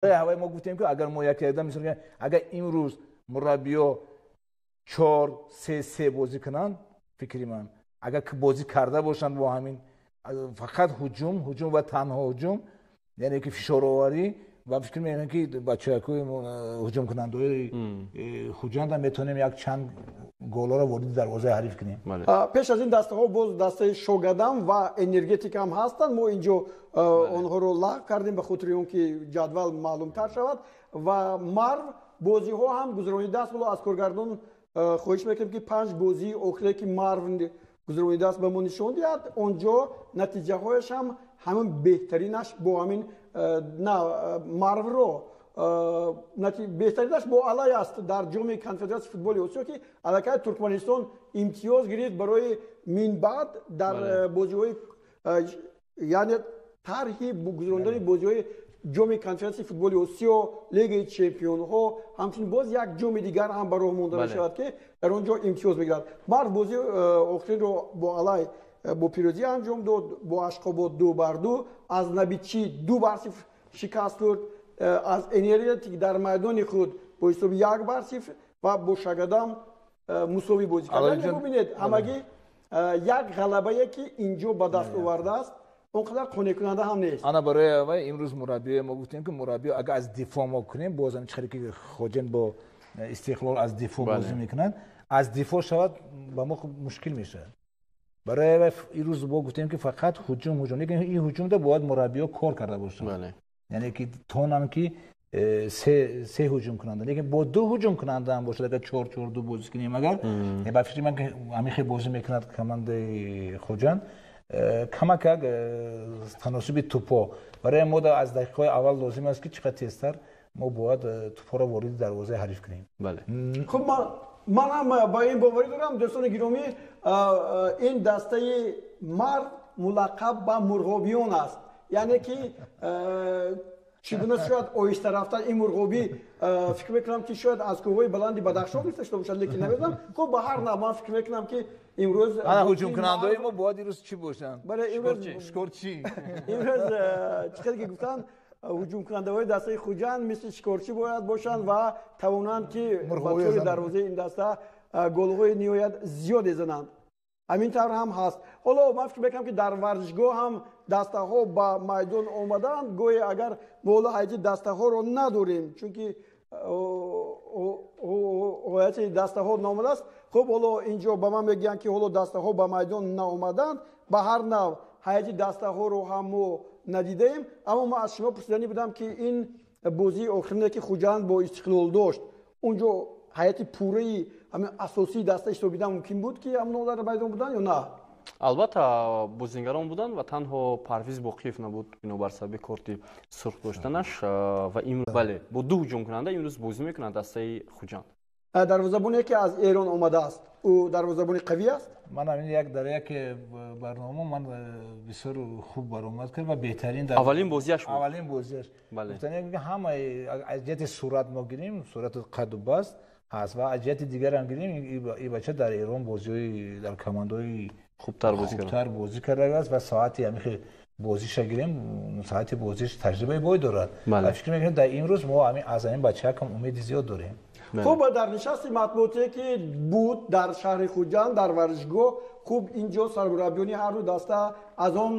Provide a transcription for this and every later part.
Ҳавай мо гуфтем, ки агар мо яке адам, мисол, агар имрӯз мураббиё 4-3-3 бозӣ кунанд, фикри ман, агар бозӣ карда бошанд бо ҳамин фақат ҳуҷум, ҳуҷум ва танҳо ҳуҷум, яъне ки фишороварӣ, ва фикр мекунам, ки бачаҳои ҳуҷумкунандаҳои Хуҷанд ҳам метавонем як чанд голҳоро вориди дарвозаи ҳариф кунем. Пеш аз ин дастаҳо боз дастаи Шогадам ва Энергетик ҳам ҳастанд. Мо инҷо онҳоро лағв кардем ба хотири он ки ҷадвал маълумтар шавад ва Марв бозиҳо ҳам гузаронидааст. Ҳоло аз коргардон хоҳиш мекунем, ки панҷ бозии охире, ки Марв гузаронидааст, ба мо нишон диҳад. Он ҷо натиҷаҳояш ҳам ҳамин беҳтаринаш бо ҳамин на Марвро беҳтаринаш бо Алай аст дар Ҷоми Конфедератсияи футболи Осиё, ки аллакай Туркманистон имтиёз гирифт барои минбаъд дар бозиҳои, яъне тарҳи гузарондани бозиҳои Ҷоми Конфедератсияи футболи Осиё, Лигаи чемпионҳо, ҳамчунин боз як ҷоми дигар ҳам ба роҳ монда мешавад, ки дар он ҷо имтиёз мегирад. Марв бозии охиринро бо Алай бо пирӯзӣ анҷом дод, бо Ашқобод 2-2, аз Набитчӣ 2-0 шикаст хӯрд, аз Энергетик дар майдони худ бо ҳисоби 1-0 ва бо Шагадам мусовӣ бозӣ кард. Бубинед, ҳамагӣ як ғалабае, ки инҷо ба даст овардааст, он қадар қонеъкунанда ҳам нест. Ана барои вай имрӯз мураббиё мо гуфтем, ки мураббиё агар аз дифоъ мо кунем, бозам чӣ ки Хоҷен бо Истиқлол аз дифоъ бозӣ мекунанд, аз дифоъ шавад, ба мо мушкил мешавад. Барои вай имрӯз мо гуфтем, ки фақат ҳуҷум, ҳуҷум, лекин ин ҳуҷумда бояд мураббиё кор карда бошанд, яъне ки тонам ки се ҳуҷумкунанда, лекин бо ду ҳуҷумкунанда ҳам бошад, агар 4-4-2 бозӣ кунем, агар ба фикри ман, ки ҳамин хел бозӣ мекунад командаи Хуҷанд, камакак таносуби тӯпо барои мо аз дақиқаҳои аввал лозим аст, ки чӣ қадр тезтар мо бояд тӯпоро вориди дарвозаи ҳариф кунем. Хуб, ман ҳам ба ин боварӣ дорам. Дӯстони гиромӣ, ин дастаи Марв мулаққаб ба мурғобиён аст, яъне ки чӣ гуна шояд оҳиста рафтан ин мурғобӣ, фикр мекунам, ки шояд аз кӯҳҳои баланди Бадахшон гирифта шуда бошад, лекин намедонам. Хуб, ба ҳар нав, ман фикр мекунам, ки имрӯз Ана ҳуҷумкунандаҳои мо бояд имрӯз чӣ бошанд? Бале, имрӯз шикорчӣ. Имрӯз, чӣ хеле ки гуфтанд, ҳуҷумкунандаҳои дастаи Хуҷанд мисли шикорчӣ бояд бошанд ва тавонанд, ки ба тӯри дарвозаи ин даста голҳои ниҳоят зиёде зананд. Ҳамин тавр ҳам ҳаст. Ҳоло ман фикр мекунам, ки дар варзишгоҳ ҳам дастаҳо ба майдон омаданд. Гоҳе агар мо ҳоло ҳайати дастаҳоро надорем, чунки ҳайати дастаҳо наомадааст. Хуб, ҳоло инҷо ба ман мегӯянд, ки ҳоло дастаҳо ба майдон наомаданд. Ба ҳар нав, ҳайати дастаҳоро ҳам мо надидаем. Аммо ман аз шумо пурсиданӣ будам, ки ин бозии охирине, ки Хуҷанд бо Истиқлол дошт, унҷо ҳайати пурраи ҳамин асосии даста ҳисобидан мумкин буд, ки ҳамно дар майдон буданд ё на? Албатта, бозингарон буданд ва танҳо Парвиз Боқиев набуд, бинобар сабаби корти сурх доштанаш. Ва бале, бо ду ҳуҷумкунанда имрӯз бозӣ мекунад дастаи Хуҷанд. Дарвозабоне, ки аз Эрон омадааст, ӯ дарвозабони қавӣ аст? Ман ҳамин як дар як барнома ман бисёр хуб баромад кард ва беҳтарин. Аввалин бозиаш буд. Аввалин бозиаш. Ҳама аз ҷиҳати сурат мо гирем, сурати қаду баст ҳаст, ва аз ҷиҳати дигар ҳам гирем, ин бача дар Эрон бозиҳои дар командаҳои хубтар бозӣ хубтар бозӣ кардааст ва соати ҳамин хел бозиша гирем, соати бозиш таҷрибаи бой дорад ва фикр мекунем, дар имрӯз мо аз ҳамин бачаакам умеди зиёд дорем. Хуб, дар нишасти матбуотие, ки буд дар шаҳри Хуҷанд, дар варзишгоҳ, хуб, инҷо сармураббиёни ҳарду даста аз он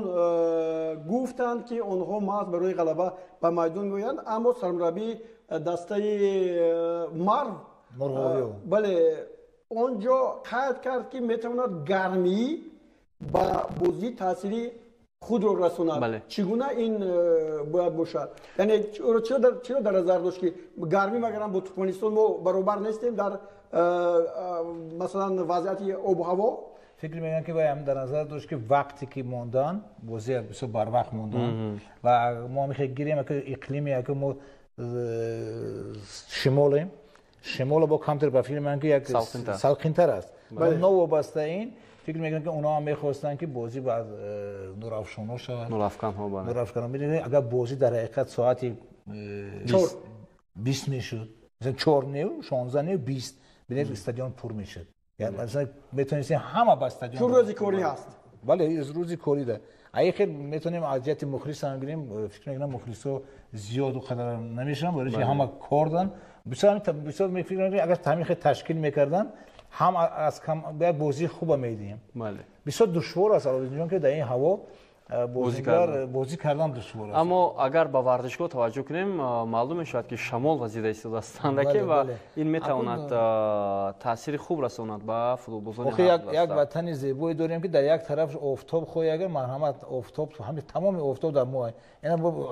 гуфтанд, ки онҳо маҳз барои ғалаба ба майдон меоянд. Аммо сармураббии дастаи Марв, бале, он ҷо қайд кард, ки метавонад гармӣ ба бозӣ таъсири худро расонад. Чӣ гуна ин бояд бошад? Яъне чиро дар назар дошт, ки гармӣ? Магарам бо Туркманистон мо баробар нестем дар масалан вазъияти обу ҳаво? Фикр мекунам, ки вай дар назар дошт, ки вақте ки мондан, бозӣ бисёр барвақт мондан ва мо мехоҳем гирем, ки иқлими ки мо шимолем, шимоло бо камтар, ба фикри ман, ки як салқинтар аст. Новобаста ин, фикр мекунам, ки онҳо ҳам мехостанд, ки бозӣ ба нурафшонҳо шавад. Нурафканҳо, бале. Нурафканҳо. Медонед, агар бозӣ дар ҳақиқат соати 20 мешуд, масалан чор нев, 16 нев, 20, бинед, стадион пур мешуд, масалан метавонистем ҳама ба стадион. Чун рӯзи корӣ ҳаст. Бале, рӯзи корида. Ай хел метавонем аз ҷиҳати мухлис ҳам гирем, фикр мекунам, мухлисо зиёд қадар намешаванд, барои чи ҳама кор доранд. Бисёр фикр мекунам, агар ҳамин хел ташкил мекарданд, ҳам аз як бозии хуба медиҳем. Бисёр душвор аст, Аловиддинҷон, ки дар ин ҳаво бозӣ кардан душвор аст. Аммо агар ба варзишгоҳ таваҷҷӯҳ кунем, маълум мешавад, ки шамол вазида истодааст андаке ва ин метавонад таъсири хуб расонад ба футболбозони. Як ватани зебое дорем, ки дар як тараф офтоб хоҳӣ, агар марҳамат, офтоб, ҳами тамоми офтоб дар мо.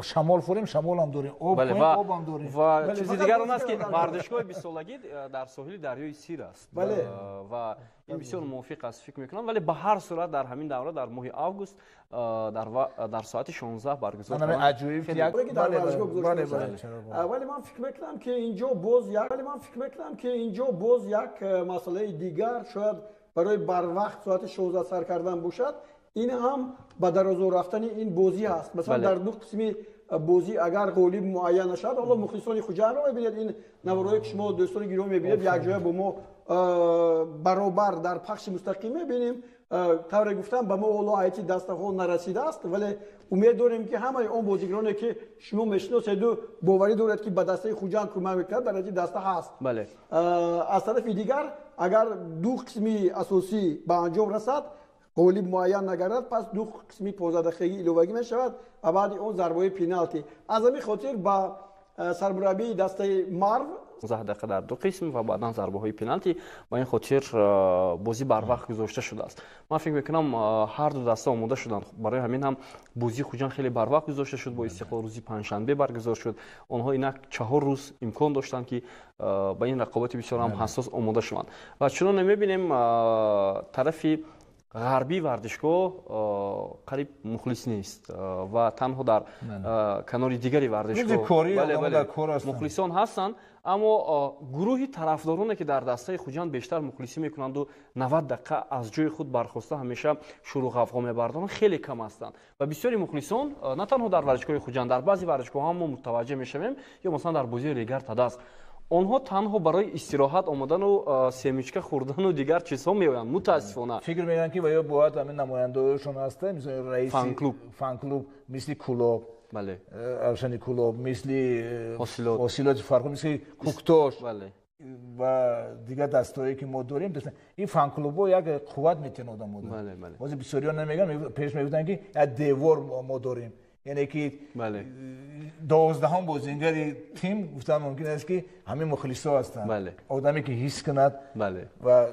Шамол фурем, шамолам дорем, об обам дорем. Ва чизи дигар он аст, ки варзишгоҳи бистсолагӣ дар соҳили дарёи Сир аст ва ин бисёр мувофиқ аст, фикр мекунам. Вале ба ҳар сурат дар ҳамин давра, дар моҳи август, дар соати 16 баргузор. Вале ман фикр мекунам, ки инҷо боз як вале ман фикр мекунам, ки инҷо боз як масъалаи дигар шояд барои барвақт соати 16 сар кардан бошад. Ин ҳам ба дарозо рафтани ин бозӣ ҳаст. Масалан, дар ду қисми бозӣ агар ғолиб муайян нашавад, ҳоло мухлисони Хуҷандро мебинед, ин наворое ки шумо, дӯстони гиромӣ, мебинед, якҷоя бо мо баробар дар пахши мустақим мебинем. Тавре гуфтам, ба мо ҳоло ҳайати дастаҳо нарасидааст, вале умед дорем, ки ҳамаи он бозигароне, ки шумо мешиноседу боварӣ доред, ки ба дастаи Хуҷанд кӯмак мекунад, дар ҳайати даста ҳаст. Аз тарафи дигар, агар ду қисми асосӣ ба анҷом расад, ғолиб муайян нагардад, пас ду қисми 15 дақиқагӣ иловагӣ мешавад ва баъди он зарбаҳои пеналти. Аз ҳамин хотир ба сармураббии дастаи Марв 15 дақиқа дар ду қисм ва баъдан зарбаҳои пеналти. Ба ин хотир бозӣ барвақт гузошта шудааст. Ман фикр мекунам, ҳар ду даста омода шуданд. Барои ҳамин ҳам бозии Хуҷанд хеле барвақт гузошта шуд, бо Истиқлол рӯзи панҷшанбе баргузор шуд. Онҳо инак 4 рӯз имкон доштанд, ки ба ин рақобати бисёр ҳам ҳассос омода шаванд. Ва чуноне мебинем, тарафи ғарбии варзишгоҳ қариб мухлис нест ва танҳо дар канори дигари варзишгоҳ мухлисон ҳастанд. Аммо гурӯҳи тарафдороне, ки дар дастаи Хуҷанд бештар мухлисӣ мекунанду 90 дақиқа аз ҷои худ бархоста ҳамеша шуру ғавғо мебардоранд, хеле кам ҳастанд. Ва бисёри мухлисон на танҳо дар варзишгоҳи Хуҷанд, дар баъзе варзишгоҳҳо ҳам мо мутаваҷҷеҳ мешавем, ё масалан дар бозии Регар Тадаз, онҳо танҳо барои истироҳат омадану семечка хӯрдану дигар чизҳо меоянд, мутаассифона. Фикр мекунанд, ки ё бояд ҳамин намояндаҳояшон ҳастанд, мисол раиси фанклуб. Фанклуб, мисли Кулоб, Равшани Кулоб, мисли Ҳосилот, Ҳосилоти Фархор, мисли Куктош ва дигар дастаҳое, ки мо дорем. Ин фанклубҳо як қувват метиҳанд одамода. Ҳозир бисёриҳо намегӯянд, пеш мегуфтанд, ки як девор мо дорем, яъне ки 12-ҳум бозингари тим гуфтан мумкин аст, ки ҳамин мухлисо ҳастанд, одаме ки ҳис кунад ва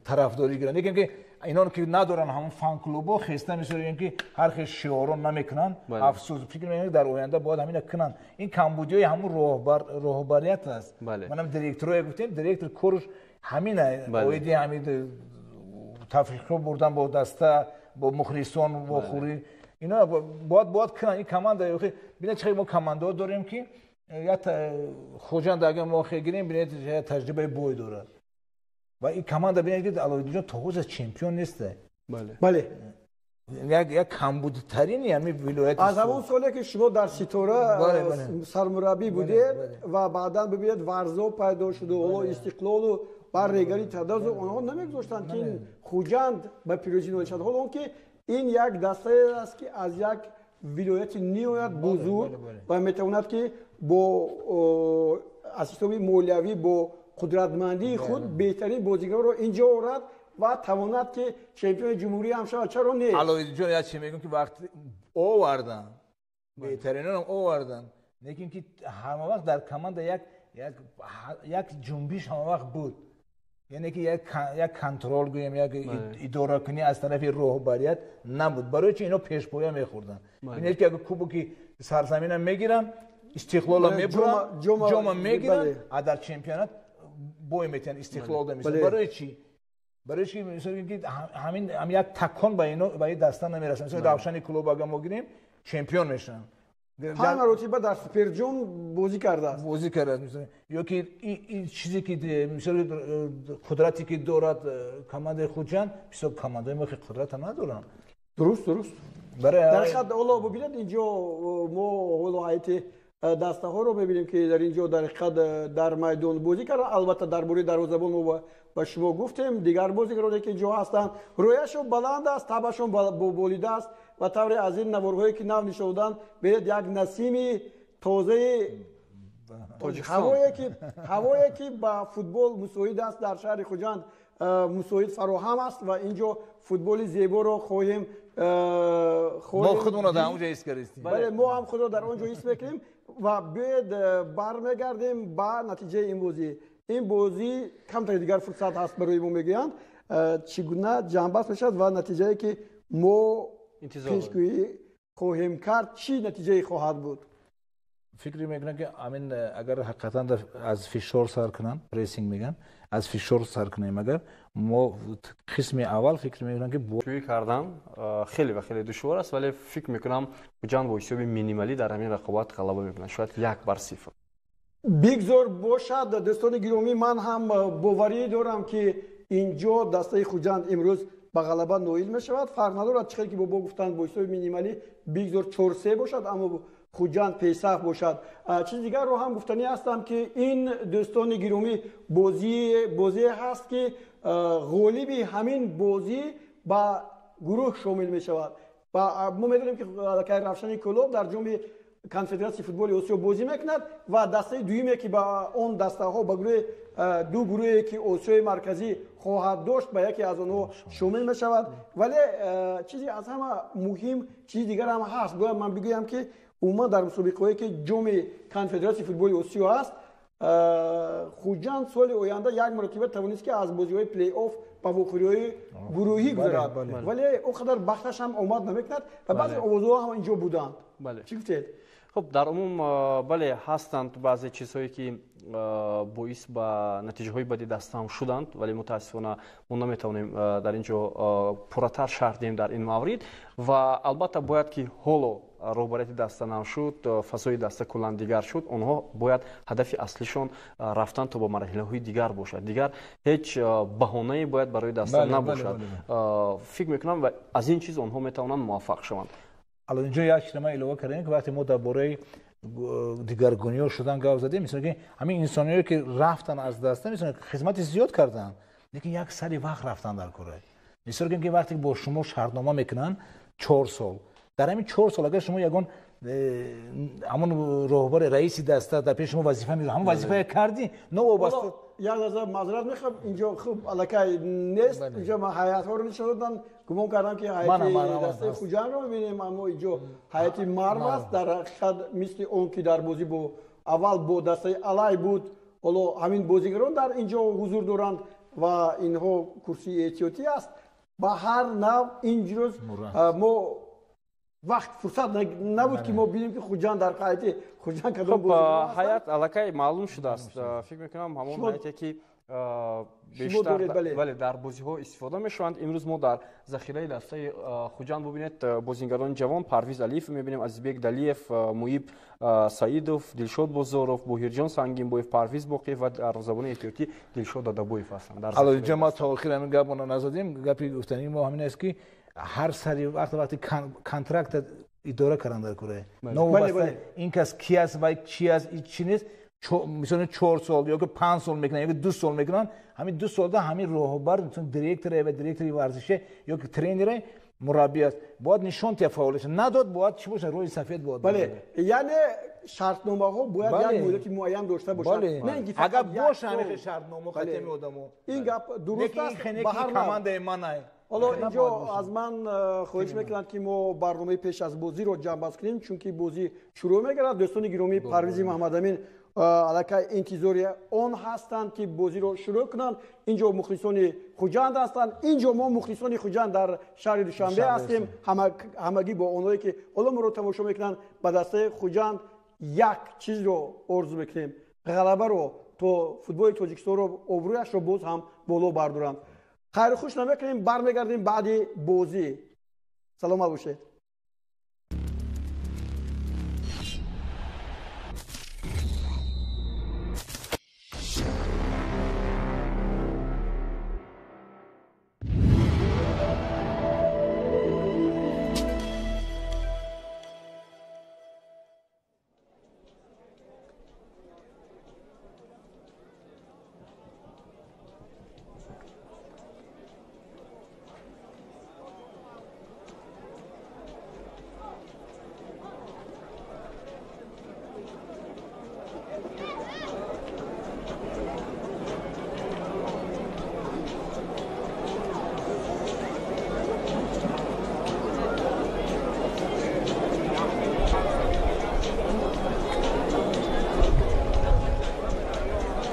тарафдорӣ гиранд. Лекин ки инон ки надоранд ҳамон фан-клубҳо, хеста месорем, ки ҳар хел шиорон намекунанд. Афсӯс, фикр мекунам, дар оянда бояд ҳамина кунанд. Ин камбудиҳои ҳамун роҳбарият аст. Манам директорое гуфтем, директор корш ҳамина, оиди ҳамин тафриқҳо бурдан бо даста, бо мухлисон вохӯрӣ, ино бояд кунанд. Ин команда, бинед, чӣ мо командаҳо дорем, ки як Хуҷанд агар мо гирем, бинед, таҷрибаи бой дорад. Ва ин команда, бинед, ки Алоиддинҷон то ҳозир чемпион нест. Бале. Як камбудтарини ҳамин вилоят. Аз ҳамон соле, ки шумо дар Ситора сармураббӣ будед ва баъдан бибинед, Варзоб пайдо шуду ҳоло Истиқлолу бар Регари Тадазу, онҳо намегузоштанд, ки ин Хуҷанд ба пирӯзӣ ноил шавад. Ҳоло он ки ин як дастае аст, ки аз як вилояти ниҳоят бузург ва метавонад, ки бо аз ҳисоби молиявӣ, бо қудратмандии худ беҳтарин бозигарро инҷо орад ва тавонад, ки чемпиони ҷумҳурӣ ҳам шавад. Чаро не? Алоиддинҷон, як чи мегӯм, ки вақти овардан беҳтаринонам овардан, лекин ки ҳама вақт дар команда як ҷунбиш ҳама вақт буд, яъне ки як контрол гӯем, як идоракунӣ аз тарафи роҳбарият набуд. Барои чи ино пешпоя мехӯрданд? Бинед, ки агар кубоки сарзамина мегиранд, Истиқлола мебуранд, ҷома мегиранд, а дар чемпионат бой метиҳанд Истиқлол. Барои чӣ? Барои чи ки ҳамин як такон ба ино, ба ин даста намерасад. Мисол, Равшани Клуб агар мо гирем, чемпион мешаванд. Панҷ маротиба дар суперҷом бозӣ кардааст. Бозӣ кардааст. Ё ки ин чизе ки, мисол, қудрате ки дорад командаи Хуҷанд, бисёр командаи мо хеле қудрата надоранд. Дуруст. Дар ҳақиқат, ҳоло бибинед, инҷо мо ҳоло ҳайати дастаҳоро мебинем, ки дар инҷо дар ҳақиқат дар майдон бозӣ карданд. Албатта, дар бораи дарвозабон мо ба шумо гуфтем. Дигар бозигароне, ки инҷо ҳастанд, рӯяшон баланд аст, табашон болида аст. Ва тавре аз ин наворҳое ки нав нишон доданд, бинед, як насими тозаи ҳавое ки ба футбол мусоид аст, дар шаҳри Хуҷанд мусоид фароҳам аст ва инҷо футболи зеборо хоҳем. Мо худмонро дар он ҷо ҳис кардем. Бале, мо ҳам худро дар он ҷо ҳис мекунем ва биёед бармегардем ба натиҷаи ин бозӣ. Ин бозӣ камтари дигар фурсат ҳаст барои мо, мегӯянд, чӣ гуна ҷамъбаст мешавад ва натиҷае ки мо пешгӯӣ хоҳем кард, чӣ натиҷае хоҳад буд? Фикр мекунам, ки амин агар ҳақиқатан аз фишор сар кунанд, прессинг мегӯянд, аз фишор сар кунем, агар мо қисми аввал, фикр мекунам, ки пешгӯӣ кардан хеле ва хеле душвор аст, вале фикр мекунам, Хуҷанд бо ҳисоби минималӣ дар ҳамин рақобат ғалаба мекунад, шояд 1-0. Бигзор бошад. Дӯстони гиромӣ, ман ҳам боварӣ дорам, ки инҷо дастаи Хуҷанд имрӯз ба ғалаба ноил мешавад. Фарқ надорад, чӣ хел ки бобо гуфтанд, бо ҳисоби минималӣ, бигзор 4-3 бошад, аммо Хуҷанд пешсаф бошад. Чизи дигарро ҳам гуфтанӣ ҳастам, ки ин, дӯстони гиромӣ, бозие ҳаст, ки ғолиби ҳамин бозӣ ба гурӯҳ шомил мешавад. Ва мо медонем, ки аллакай Равшани Кӯлоб дар ҷоми Конфедератсияи футболи Осиё бозӣ мекунад ва дастаи дуюме, ки ба он дастаҳо, ба гурӯҳи ду гурӯҳе ки Осиёи Марказӣ хоҳад дошт, ба яке аз онҳо шомил мешавад. Вале чизе аз ҳама муҳим, чизи дигар ҳам ҳаст. Бояд ман бигӯям, ки умуман дар мусобиқаҳое ки ҷоми Конфедератсияи футболи Осиё аст, Хуҷанд соли оянда як маротиба тавонист, ки аз бозиҳои плей-офф ба вохӯриҳои гурӯҳӣ гузарад, вале он қадар бахташ ҳам омад намекунад ва баъзе овозҳо ҳам инҷо буданд. Чӣ гуфтед? Хуб, дар умум, бале, ҳастанд баъзе чизҳое, ки боис ба натиҷаҳои бади даста ҳам шуданд, вале мутаассифона мо наметавонем дар ин ҷо пурратар шарҳ диҳем дар ин маврид. Ва албатта бояд, ки ҳоло роҳбарияти даста нав шуд, фазои даста куллан дигар шуд, онҳо бояд ҳадафи аслишон рафтан то ба марҳилаҳои дигар бошад. Дигар ҳеҷ баҳонае бояд барои даста набошад, фикр мекунам, ва аз ин чиз онҳо метавонанд муваффақ шаванд. Инҷо як чиз ман илова кардем, ки вақте мо дар бораи дигаргуниҳо шудан гап задем, мисол ки ҳамин инсониҳое ки рафтан аз даста, мисол, хизмати зиёд карданд, лекин як сари вақт рафтан дар кора. Мисол ки вақте бо шумо шартнома мекунанд 4 сол, дар ҳамин 4 сол агар шумо ягон ҳамон роҳбари, раиси даста дар пеши шумо вазифа мегӯ, ҳамон вазифае кардӣ, новобаста. Як лаҳза, маъзарат мехоҳам, инҷо хуб аллакай нест. Инҷо ман ҳайатҳоро нишон додам, гумон кардам, ки ҳайати дастаи Хуҷандро мебинем, аммо инҷо ҳайати Марв аст. Дар ҳақиқат, мисли он ки дар бозӣ бо аввал бо дастаи Алай буд, ҳоло ҳамин бозигарон дар инҷо ҳузур доранд ва инҳо курсии эҳтиётӣ аст. Ба ҳар нав, ин рӯз мо вақт, фурсат набуд, ки мо бинем, ки Хуҷанд дар ҳайати Хуҷанд кадом. Ҳайат аллакай маълум шудааст, фикр мекунам, ҳамон ҳайате, ки бештар, бале, дар бозиҳо истифода мешаванд. Имрӯз мо дар захираи дастаи Хуҷанд, бубинед, бозингарони ҷавон Парвиз Алиев мебинем, Азизбек Далиев, Муиб Саидов, Дилшод Бозоров, Боҳирҷон Сангинбоев, Парвиз Боқиев ва дар забони эҳтиётӣ Дилшод Дадабоев ҳастанд. Инҷо ма то охир ҳамин гапона назадем. Гапи гуфтании мо ҳамин аст, ки ҳар сари вақт, вақти контракта идора кардан дар кора, новобаста ин кас ки аст ва чи аст, чи нест, мисол, 4 сол ё ки 5 сол мекунанд, ё ки 2 сол мекунанд, ҳамин 2 солда ҳамин роҳбар, директоре ва директори варзише ё ки тренере, мураббӣ аст, бояд нишон тия фаъолиятша. Надод, бояд чӣ бошад? Рӯи сафед бояд. Бале, яъне шартномаҳо бояд як муҳлати муайян дошта бошанд. Агар боша ҳамин шартнома қатъи одамо, ин гап дуруст аст. Ба ҳар командаи манай. Ҳоло инҷо аз ман хоҳиш мекунанд, ки мо барномаи пеш аз бозиро ҷамъбаст кунем, чунки бозӣ шурӯъ мегардад. Дӯстони гиромӣ, Парвизи Маҳаммадамин аллакай интизори он ҳастанд, ки бозиро шурӯъ кунанд. Инҷо мухлисони Хуҷанд ҳастанд, инҷо мо мухлисони Хуҷанд дар шаҳри Душанбе ҳастем. Ҳамагӣ бо онҳое, ки ҳоло моро тамошо мекунанд, ба дастаи Хуҷанд як чизро орзу мекунем: ғалабаро, то футболи Тоҷикистонро, обрӯяшро боз ҳам боло бардоранд. Хайру хуш намекунем, бармегардем баъди бозӣ. Саломат бошед.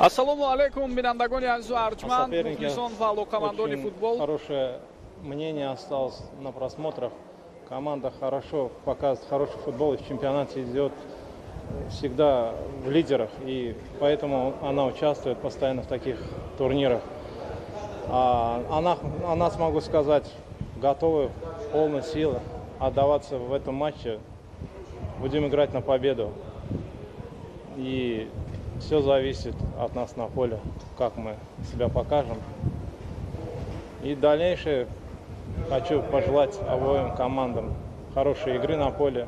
Ассалому алайкум, бинандагони азизу арҷманд, мухлисон ва алоқамандони футбол. Хорошее мнение осталось на просмотрах. Команда хорошо показывает хороший футбол и в чемпионате идет всегда в лидерах, и поэтому она участвует постоянно в таких турнирах. А нас, могу сказать, готовы полной силы отдаваться в этом матче. Будем играть на победу. И все зависит от нас на поле, как мы себя покажем. И дальнейшее хочу пожелать обоим командам хорошей игры на поле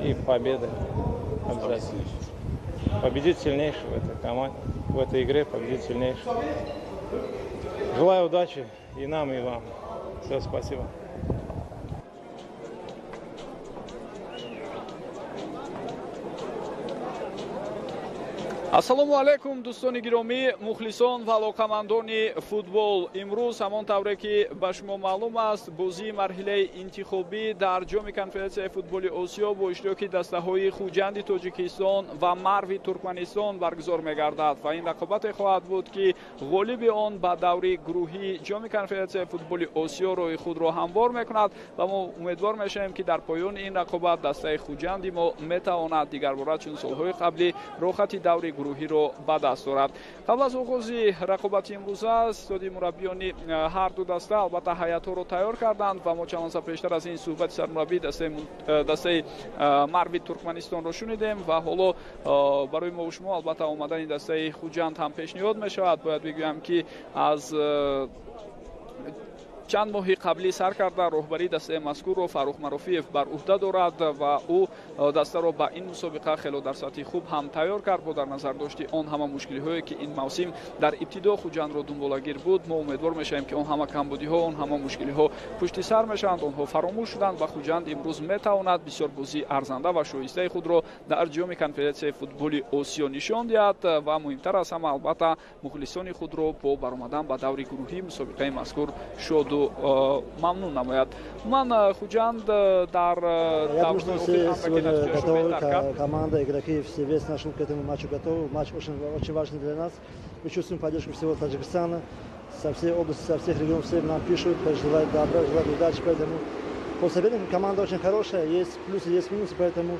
и победы обязательно. Победить сильнейший в этой команде, в этой игре победить сильнейший. Желаю удачи и нам, и вам. Все, спасибо. Ассалому алайкум, дӯстони гиромӣ, мухлисон ва алоқамандони футбол. Имрӯз ҳамон тавре ки ба шумо маълум аст, бозии марҳилаи интихобӣ дар ҷоми конфедератсияи футболи Осиё бо иштироки дастаҳои Хуҷанди Тоҷикистон ва Марви Туркманистон баргузор мегардад ва ин рақобате хоҳад буд, ки ғолиби он ба даври гурӯҳии ҷоми конфедератсияи футболи Осиё роҳи худро ҳамвор мекунад ва мо умедвор мешавем, ки дар поёни ин рақобат дастаи Хуҷанди мо метавонад дигарбора чун солҳои қаблӣ роҳхати даври гурӯҳиро ба даст дорад. Қабл аз оғози рақобати имрӯза истоди мураббиёни ҳар ду даста албатта ҳайатҳоро тайёр карданд ва мо чанд лаҳза пештар аз ин суҳбати сармураббии дастаи Марви Туркманистонро шунидем ва ҳоло барои мо шумо албатта омадани дастаи Хуҷанд ҳам пешниҳод мешавад. Бояд бигӯям, ки аз чанд моҳи қаблӣ сар карда роҳбарии дастаи мазкурро Фаррух Марофиев бар уҳда дорад ва ӯ дастаро ба ин мусобиқа хело дар сатҳи хуб ҳам тайёр кард. Бо дар назар дошти он ҳама мушкилиҳое, ки ин мавсим дар ибтидо Хуҷандро дунболагир буд, мо умедвор мешавем, ки он ҳама камбудиҳо, он ҳама мушкилиҳо пушти сар мешаванд, онҳо фаромӯш шуданд ва Хуҷанд имрӯз метавонад бисёр бозии арзанда ва шоистаи худро дар ҷоми конфедератсияи футболи Осиё нишон диҳад ва муҳимтар аз ҳама албатта мухлисони худро бо баромадан ба даври гурӯҳии мусобиқаи мазкур шоду мамнун намояд. Ман Хуҷанд дар Я думаю, что все сегодня готовы, команда, игроки, все, весь наш клуб к этому матчу готовы. Матч очень, очень важный для нас. Мы чувствуем поддержку всего Таджикистана, со всей области, со всех регионов, все нам пишут, желают добра, желают удачи. Поэтому по соперникам команда очень хорошая, есть плюсы, есть минусы, поэтому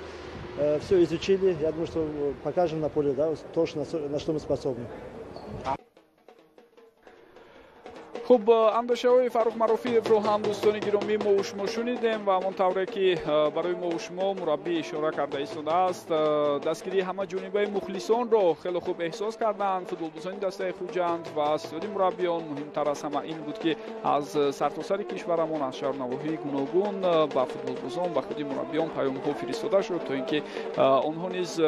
все изучили. Я думаю, что покажем на поле, да, то, на что мы способны. Хуб, андешаҳои Фаррух Марофиевро ҳам, дӯстони гиромӣ, мо шумо шунидем ва ҳамон тавре ки барои мо шумо мураббӣ ишора карда истодааст, дастгирии ҳама ҷонибаи мухлисонро хеле хуб эҳсос карданд футболбозони дастаи Хуҷанд ва истоди мураббиён. Муҳимтар аз ҳама ин буд, ки аз сартосари кишварамон, аз шаҳру навоҳии гуногун ба футболбозон, ба худи мураббиён паёмҳо фиристода шуд, то ин ки онҳо низ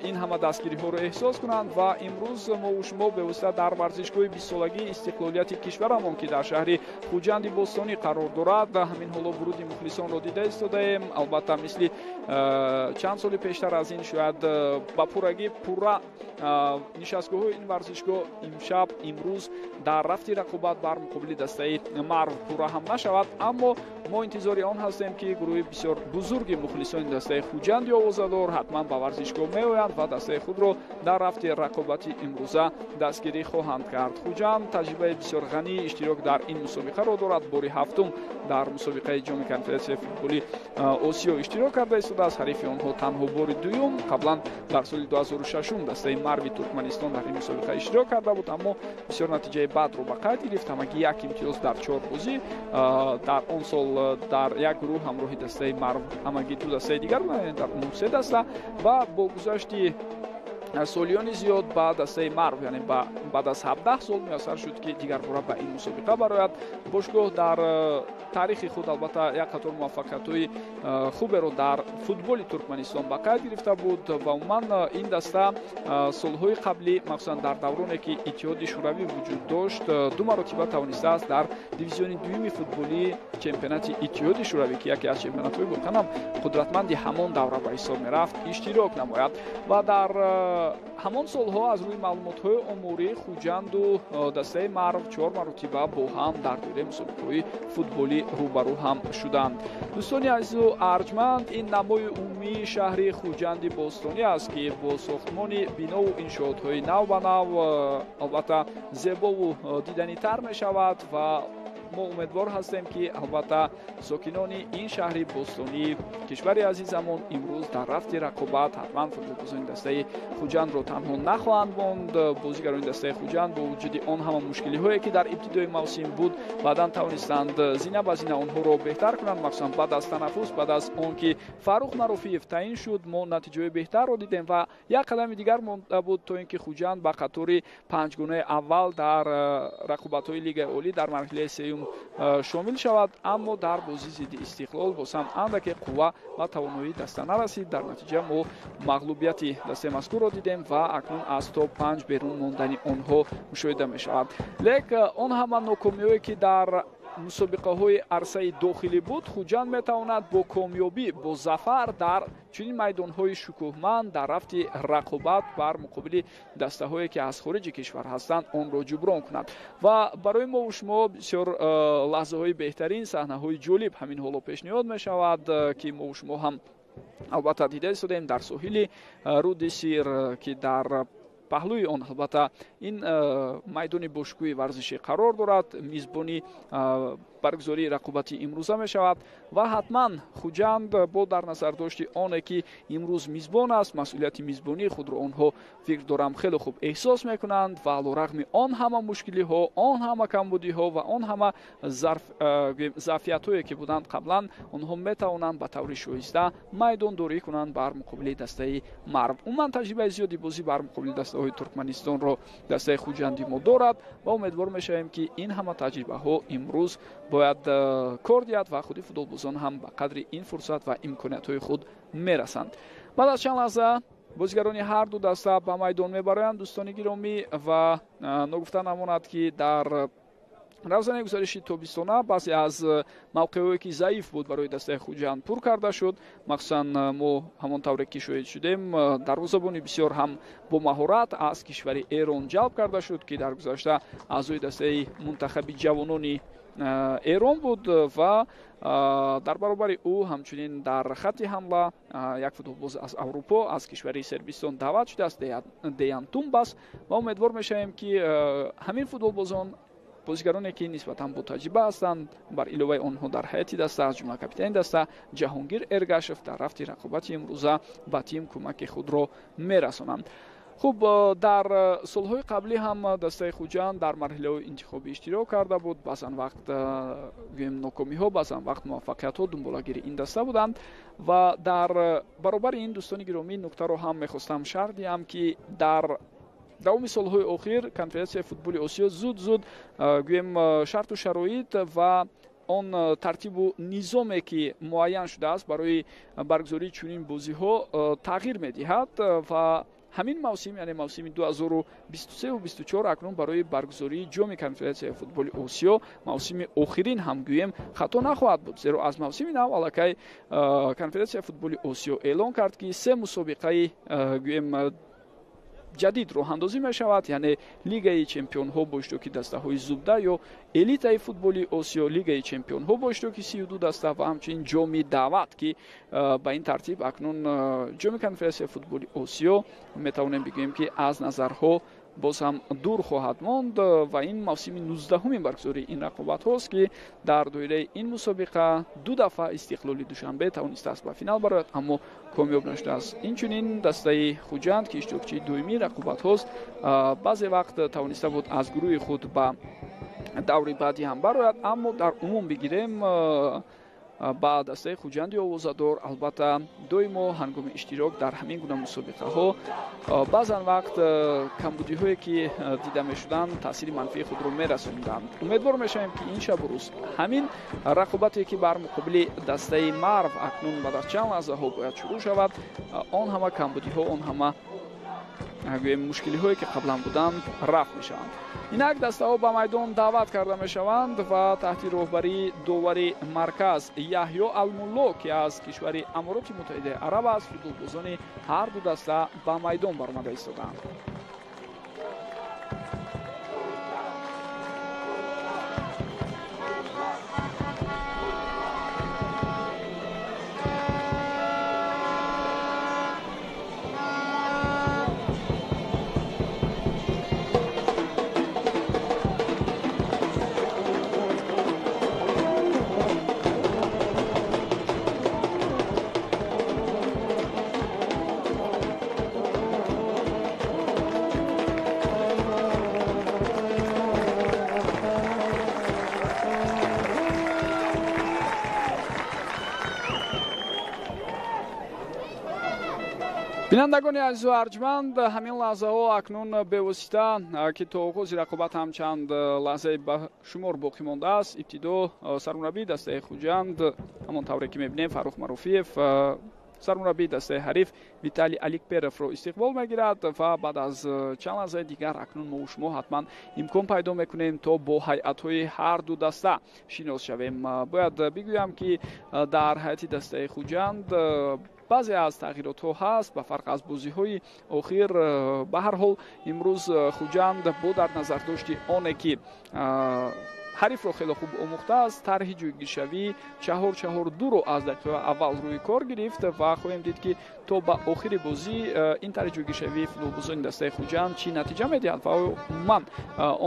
ин ҳама дастгириҳоро эҳсос кунанд. Ва имрӯз мо шумо бевосита дар варзишгоҳи бистсолагии истиқлолияти кишварамон, ки дар шаҳри Хуҷанди бостонӣ қарор дорад, ҳамин ҳоло вуруди мухлисонро дида истодаем. Албатта мисли чанд соли пештар аз ин шояд ба пуррагӣ пурра нишастгоҳҳои ин варзишгоҳ имшаб, имрӯз дар рафти рақобат бар муқобили дастаи Марв пурра ҳам нашавад, аммо мо интизори он ҳастем, ки гурӯҳи бисёр бузурги мухлисони дастаи Хуҷанди овозадор ҳатман ба варзишгоҳ меоянд ва дастаи худро дар рафти рақобати имрӯза дастгирӣ хоҳанд кард. Хуҷанд таҷрибаи бисёр ғании иштирок дар ин мусобиқаро дорад. Бори ҳафтум дар мусобиқаи ҷоми конфедератсияи футболи Осиё иштирок карда истодааст. Ҳарифи онҳо танҳо бори дуюм, қаблан дар соли 2006 дастаи Марви Туркманистон дар ин мусобиқа иштирок карда буд, аммо бисёр натиҷаи бадро ба қайд гирифт, ҳамагӣ як имтиёз дар 4 бозӣ. Дар он сол дар як гурӯҳ ҳамроҳи дастаи Марв ҳамагӣ ду дастаи дигар, дар умум се даста, ва бо гузашти солиёни зиёд ба дастаи Марв, яъне баъд аз 17 сол муяссар шуд, ки дигарбора ба ин мусобиқа барояд. Бошгоҳ дар таърихи худ албатта як қатор муваффақиятҳои хуберо дар футболи Туркманистон ба қайд гирифта буд ва умуман ин даста солҳои қаблӣ, махсусан дар давроне ки Иттиҳоди Шӯравӣ вуҷуд дошт, ду маротиба тавонистааст дар дивизиони дуюми футболии чемпионати Иттиҳоди Шӯравӣ, ки яке аз чемпионатҳои воқеан ҳам қудратманди ҳамон давра ба ҳисоб мерафт, иштирок намояд. Ва дар ҳамон солҳо аз рӯи маълумотҳои оморӣ Хуҷанду дастаи Марв 4 маротиба бо ҳам дар доираи мусобиқаҳои футболӣ рӯбарӯ ҳам шуданд. Дӯстони азизу арҷманд, ин намои умумии шаҳри Хуҷанди бостонӣ аст, ки бо сохтмони бинову иншоотҳои нав ба нав албатта зебову диданитар мешавад ва мо умедвор ҳастем, ки албатта сокинони ин шаҳри бостонии кишвари азизамон имрӯз дар рафти рақобат ҳатман футболбозони дастаи Хуҷандро танҳо нахоҳанд монд. Бозигарони дастаи Хуҷанд бо вуҷуди он ҳама мушкилиҳое, ки дар ибтидои мавсим буд, баъдан тавонистанд зина ба зина онҳоро беҳтар кунанд. Махсусан баъд аз танаффус, баъд аз он ки Фаррух Марофиев таъин шуд, мо натиҷаҳои беҳтарро дидем ва як қадами дигар монда буд, то ин ки Хуҷанд ба қатори панҷгунаи аввал дар рақобатҳои Лигаи Олӣ дар марҳилаи сеюм шомил шавад. Аммо дар бозӣ зидди Истиқлол боз ҳам андаке қувва ва тавоноии даста нарасид. Дар натиҷа мо мағлубияти дастаи мазкурро дидем ва акнун аз топ 5 берун мондани онҳо мушоҳида мешавад. Лек он ҳама нокомиҳое, ки дар мусобиқаҳои арсаи дохилӣ буд, Хуҷанд метавонад бо комёбӣ, бо зафар дар чунин майдонҳои шукӯҳманд дар рафти рақобат бар муқобили дастаҳое, ки аз хориҷи кишвар ҳастанд, онро ҷуброн кунад. Ва барои мову шумо бисёр лаҳзаҳои беҳтарин, саҳнаҳои ҷолиб ҳамин ҳоло пешниҳод мешавад, ки мову шумо ҳам албатта дида истодем дар соҳили руди Сир, ки дар паҳлӯи он албатта ин майдони бошукӯҳи варзишӣ қарор дорад, мизбони баргузории рақобати имрӯза мешавад. Ва ҳатман Хуҷанд бо дар назардошти оне, ки имрӯз мизбон аст, масъулияти мизбонии худро онҳо, фикр дорам, хеле хуб эҳсос мекунанд ва алорағми он ҳама мушкилиҳо, он ҳама камбудиҳо ва он ҳама заъфиятҳое, ки буданд қаблан, онҳо метавонанд ба таври шоиста майдондорӣ кунанд бар муқобили дастаи Марв. Умуман таҷрибаи зиёди бозӣ бар муқобили дастаҳои Туркманистонро дастаи Хуҷанди мо дорад ва умедвор мешавем, ки ин ҳама таҷрибаҳо имрӯз бояд кор диҳад ва худи футболбозон ҳам ба қадри ин фурсат ва имкониятҳои худ мерасанд. Баъд аз чанд лаҳза бозигарони ҳар ду даста ба майдон мебароянд, дӯстони гиромӣ, ва ногуфта намонад, ки дар равзанаи гузариши тобистона баъзе аз мавқеъҳое, ки заиф буд барои дастаи Хуҷанд, пур карда шуд. Махсусан мо ҳамон тавре ки шоҳид шудем, дарвозабони бисёр ҳам бо маҳорат аз кишвари Эрон ҷалб карда шуд, ки дар гузашта аъзои дастаи мунтахаби ҷавонони Эрон буд, ва дар баробари ӯ ҳамчунин дар хатти ҳамла як футболбоз аз Аврупо, аз кишвари Сербистон даъват шудааст, Деян Тумбас. Ва умедвор мешавем, ки ҳамин футболбозон, бозигароне, ки нисбатан ботаҷриба ҳастанд, бар иловаи онҳо дар ҳайати даста, аз ҷумла капитани даста Ҷаҳонгир Эргашев, дар рафти рақобати имрӯза ба тим кӯмаки худро мерасонанд. Хуб, дар солҳои қаблӣ ҳам дастаи Хуҷанд дар марҳилаҳои интихобӣ иштирок карда буд. Баъзан вақт, гӯем, нокомиҳо, баъзан вақт муваффақиятҳо дунболагири ин даста буданд. Ва дар баробари ин, дӯстони гиромӣ, нуктаро ҳам мехостам шарҳ диҳам, ки дар давоми солҳои охир Конфедератсияи футболи Осиё зуд зуд, гӯем, шарту шароит ва он тартибу низоме, ки муайян шудааст барои баргузории чунин бозиҳо, тағйир медиҳад. Ва ҳамин мавсим, яъне мавсими 2023-24, акнун барои баргузории Ҷоми Конфедератсияи футболи Осиё мавсими охирин ҳам гӯем хато нахоҳад буд, зеро аз мавсими нав аллакай Конфедератсияи футболи Осиё эълон кард, ки се мусобиқаи, гӯем, ҷадид роҳандозӣ мешавад, яъне Лигаи чемпионҳо бо иштироки дастаҳои зубда ё элитаи футболи Осиё, Лигаи чемпионҳо бо иштироки 32 даста ва ҳамчунин Ҷоми даъват, ки ба ин тартиб акнун Ҷоми Конфедератсияи футболи Осиё метавонем бигӯем, ки аз назарҳо боз ҳам дур хоҳад монд. Ва ин мавсими 19-уми баргузории ин рақобатҳост, ки дар доираи ин мусобиқа ду дафъа Истиқлоли Душанбе тавонистааст ба финал барояд, аммо комёб нашудааст. Инчунин дастаи Хуҷанд, ки иштирокчии дуюмии рақобатҳост, баъзе вақт тавониста буд аз гурӯҳи худ ба даври баъдӣ ҳам барояд. Аммо дар умум бигирем, ба дастаи Хуҷанди овозадор албатта доимо ҳангоми иштирок дар ҳамин гуна мусобиқаҳо баъзан вақт камбудиҳое, ки дида мешуданд, таъсири манфии худро мерасониданд. Умедвор мешавем, ки ин шабу рӯз ҳамин рақобате, ки бар муқобили дастаи Марв акнун баъд аз чанд лаҳзаҳо бояд шурӯъ шавад, он ҳама камбудиҳо, он ҳама гӯем мушкилиҳое ки қаблан буданд рафт мешаванд. Инак дастаҳо ба майдон даъват карда мешаванд ва таҳти роҳбарии довари марказ Яҳё Алмулло, ки аз кишвари Амороти Муттаҳидаи Араб аст, футболбозони ҳар ду даста ба майдон баромада истодаанд. Бинандагони азизу арҷманд, ҳамин лаҳзаҳо акнун бевосита, ки то оғози рақобат ҳам чанд лаҳзаи ба шумор боқӣ мондааст, ибтидо сармураббии дастаи Хуҷанд, ҳамон тавре ки мебинем, Фаррух Маруфиев сармураббии дастаи ҳариф Виталий Аликперовро истиқбол мегирад ва баъд аз чанд лаҳзаи дигар акнун мо шумо ҳатман имкон пайдо мекунем то бо ҳайатҳои ҳар ду даста шинос шавем. Бояд бигӯям, ки дар ҳайати дастаи Хуҷанд баъзе аз тағйиротҳо ҳаст ба фарқ аз бозиҳои охир. Ба ҳар ҳол имрӯз Хуҷанд бо дар назардошти оне ки ҳарифро хеле хуб омӯхтааст, тарҳи ҷойгиршавии 4-4-2-ро аз дақиқаи аввал рӯи кор гирифт ва хоҳем дид, ки то ба охири бозӣ ин тарҳи ҷойгиршавии футболбозони дастаи Хуҷанд чӣ натиҷа медиҳад ва умуман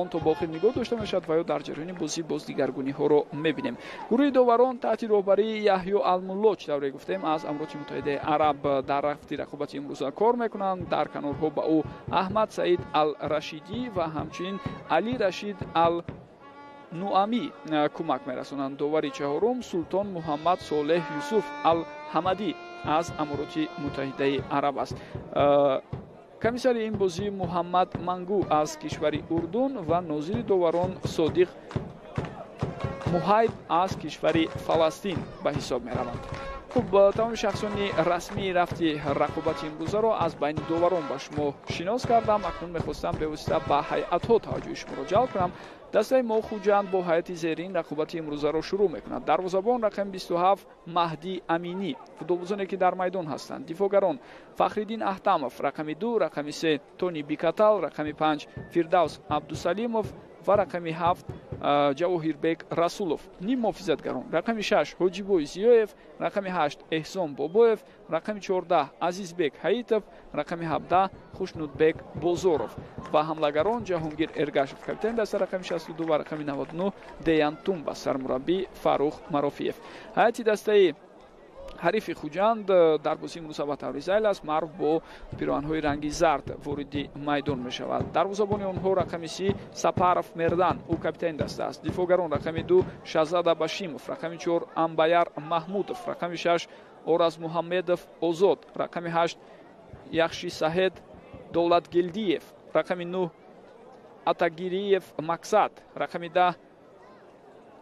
он то ба охир нигоҳ дошта мешавад ва ё дар ҷараёни бозӣ боз дигаргуниҳоро мебинем. Гурӯҳи доварон таҳти роҳбарии Яҳё Алмулло, чӣ тавре гуфтем, аз Амороти Муттаҳидаи Араб дар рафти рақобати имрӯза кор мекунанд. Дар канорҳо ба ӯ Аҳмад Саид Ал-Рашидӣ ва ҳамчунин Али Рашид Ал Нуамӣ кӯмак мерасонанд. Довари чаҳорум Султон Муҳаммад Солеҳ Юсуф Ал-Ҳамадӣ аз Амороти Муттаҳидаи Араб аст. Комиссари ин бозӣ Муҳаммад Мангу аз кишвари Урдун ва нозири доварон Содиқ Муҳайб аз кишвари Фаластин ба ҳисоб мераванд. Хуб, тамоми шахсони расмии рафти рақобати имрӯзаро аз байни доварон ба шумо шинос кардам. Акнун мехостам бевосита ба ҳайатҳо таваҷҷӯҳи шуморо ҷалб кунам. Дастаи мо Хуҷанд бо ҳайати зерин рақобати имрӯзаро шурӯъ мекунад. Дарвозабон рақами 27 Маҳдӣ Аминӣ, футболбозоне ки дар майдон ҳастанд. Дифоъгарон Фахриддин Аҳтамов рақами 2, рақами 3 Тони Бикатал, рақами 5 Фирдавс Абдусалимов ва рақами 7 Ҷавоҳирбек Расулов. Ним муҳофизатгарон рақами 6 Ҳоҷибой Зиёев, рақами 8 Эҳсон Бобоев, рақами 14 Азизбек Ҳаитов, рақами 17 Хушнудбек Бозоров ва ҳамлагарон Ҷаҳонгир Эргашев, капитани даста рақами 62 ва рақами 99 Деян Тумба, сармураббӣ Фаррух Марофиев. Ҳайати дастаи ҳарифи Хуҷанд дар бозии имрӯза ба таври зайл аст. Марв бо пироҳанҳои ранги зард вориди майдон мешавад. Дарвозабони онҳо рақами 30 Сапаров Мердан, ӯ капитани даста аст. Дифоъгарон рақами 2 Шаҳзода Башимов, рақами 4 Амбаяр Маҳмудов, рақами 6 Ораз Муҳаммедов Озод, рақами 8 Яхши Саҳед Давлатгелдиев, рақами 9 Атагириев Мақсад, рақами 10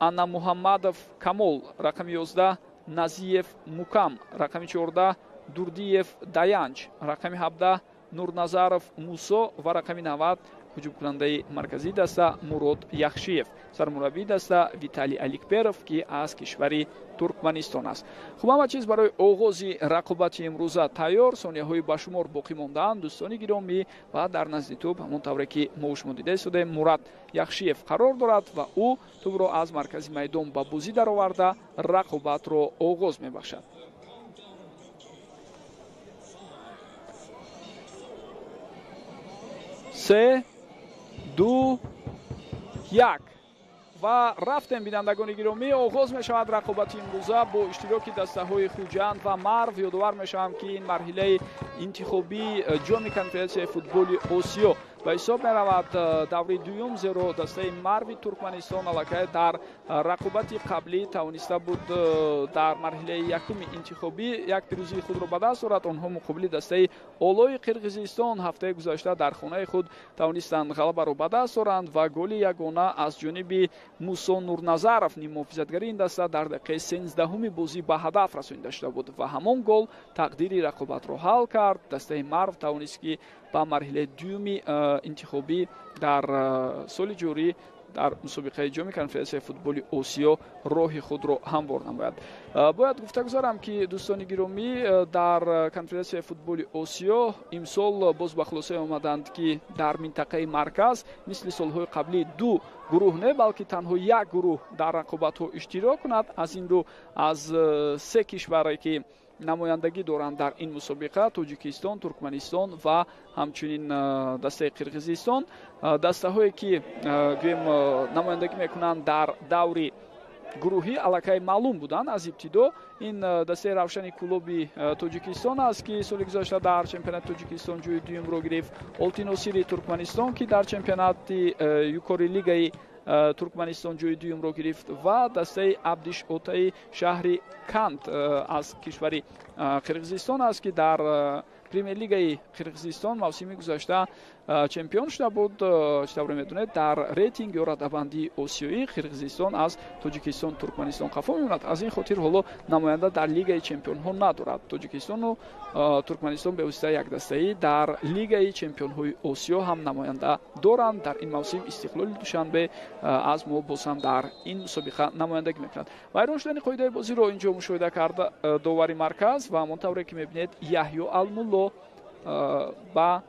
Анна Муҳаммадов Камол, рақами 11 Назиев Мукам, рақами 14 Дурдиев Даянч, рақами 17 Нурназаров Мусо ва рақами 90 ҳуҷумкунандаи марказии даста Мурод Яхшиев, сармураббии даста Виталий Аликперов, ки аз кишвари Туркманистон аст. Хуб, ҳама чиз барои оғози рақобати имрӯза тайёр. Сонияҳои ба шумор боқӣ мондаанд, дӯстони гиромӣ, ва дар назди тӯб ҳамон тавре ки мо шумо дида истодаем, Мурад Яхшиев қарор дорад ва ӯ тӯбро аз маркази майдон ба бозӣ дароварда рақобатро оғоз мебахшад. 3, 2, 1 ва рафтем, бинандагони гиромӣ. Оғоз мешавад рақобати имрӯза бо иштироки дастаҳои Хуҷанд ва Марв. Ёдовар мешавам, ки ин марҳилаи интихобии ҷоми конфедератсияи футболи Осиё ба ҳисоб меравад даври дуюм, зеро дастаи Марви Туркманистон аллакай дар рақобати қаблӣ тавониста буд дар марҳилаи якуми интихобӣ як пирӯзии худро ба даст орад. Онҳо муқобили дастаи Олои Қирғизистон ҳафтаи гузашта дар хонаи худ тавонистанд ғалабаро ба даст оранд ва голи ягона аз ҷониби Мусо Нурназаров, ниммуҳофизатгари ин даста, дар дақиқаи 13-уми бозӣ ба ҳадаф расонида шуда буд ва ҳамон гол тақдири рақобатро ҳал кард. кард. Дастаи Марв тавонист, ки ба марҳилаи дуюми интихобӣ дар соли ҷорӣ дар мусобиқаи ҷоми Конфедератсияи футболи Осиё роҳи худро ҳамвор намояд. Бояд гуфта гузарам, ки дӯстони гиромӣ, дар Конфедератсияи футболи Осиё имсол боз ба хулосае омаданд, ки дар минтақаи марказ мисли солҳои қаблӣ ду гурӯҳ не, балки танҳо як гурӯҳ дар рақобатҳо иштирок кунад. Аз ин рӯ аз се кишваре, ки намояндагӣ доранд дар ин мусобиқа, Тоҷикистон, Туркманистон ва ҳамчунин дастаи Қирғизистон, дастаҳое ки гӯем намояндагӣ мекунанд дар даври гурӯҳӣ, аллакай маълум буданд аз ибтидо. Ин дастаи Равшани Кӯлоби Тоҷикистон аст, ки соли гузашта дар чемпионати Тоҷикистон ҷои дуюмро гирифт, Олтиносири Туркманистон, ки дар чемпионати Юкори лигаи Туркманистон ҷои дуюмро гирифт, ва дастаи Абдиш Отаи шаҳри Кант аз кишвари Қирғизистон аст, ки дар Премер-лигаи Қирғизистон мавсими гузашта чемпион шуда буд. Чӣ тавре медонед, дар рейтинг ё радабандии осиёӣ Қирғизистон аз Тоҷикистон, Туркманистон қафо мемонад. Аз ин хотир ҳоло намоянда дар Лигаи чемпионҳо надорад. Тоҷикистону Туркманистон бевосита якдастаӣ дар Лигаи чемпионҳои Осиё ҳам намоянда доранд. Дар ин мавсим Истиқлоли Душанбе аз мо боз ҳам дар ин мусобиқа намояндагӣ мекунад. Вайрон шудани қоидаи бозиро инҷо мушоҳида карда довари марказ ва ҳамон тавре ки мебинед, Яҳё Алмулло ба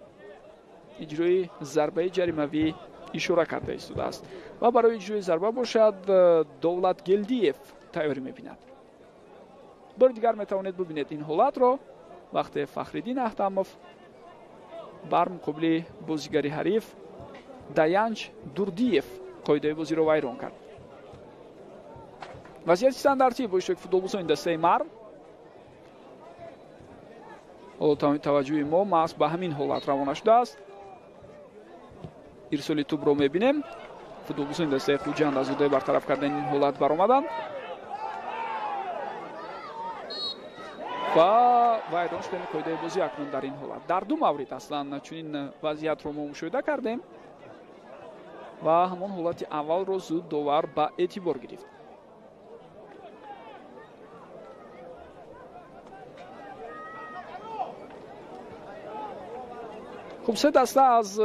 иҷрои зарбаи ҷаримавӣ ишора карда истодааст ва барои иҷрои зарба бошад Давлат Гелдиев тайёрӣ мебинад. Бори дигар метавонед бубинед ин ҳолатро, вақте Фахриддин Аҳтамов бар муқобили бозигари ҳариф Даянч Дурдиев қоидаи бозиро вайрон кард. Вазъияти стандартӣ бо иштироки футболбозони дастаи Марв. Ҳоло таваҷҷӯҳи мо маҳз ба ҳамин ҳолат равона шудааст. Ирсоли тӯбро мебинем. Футболбозони дастаи Хуҷанд аз ӯҳдаи бартараф кардани ин ҳолат баромаданд ва вайрон шудани қоидаи бозӣ акнун дар ин ҳолат. Дар ду маврид аслан чунин вазъиятро мо мушоҳида кардем ва ҳамон ҳолати аввалро зуд довар ба эътибор гирифт. Хуб, се даста аз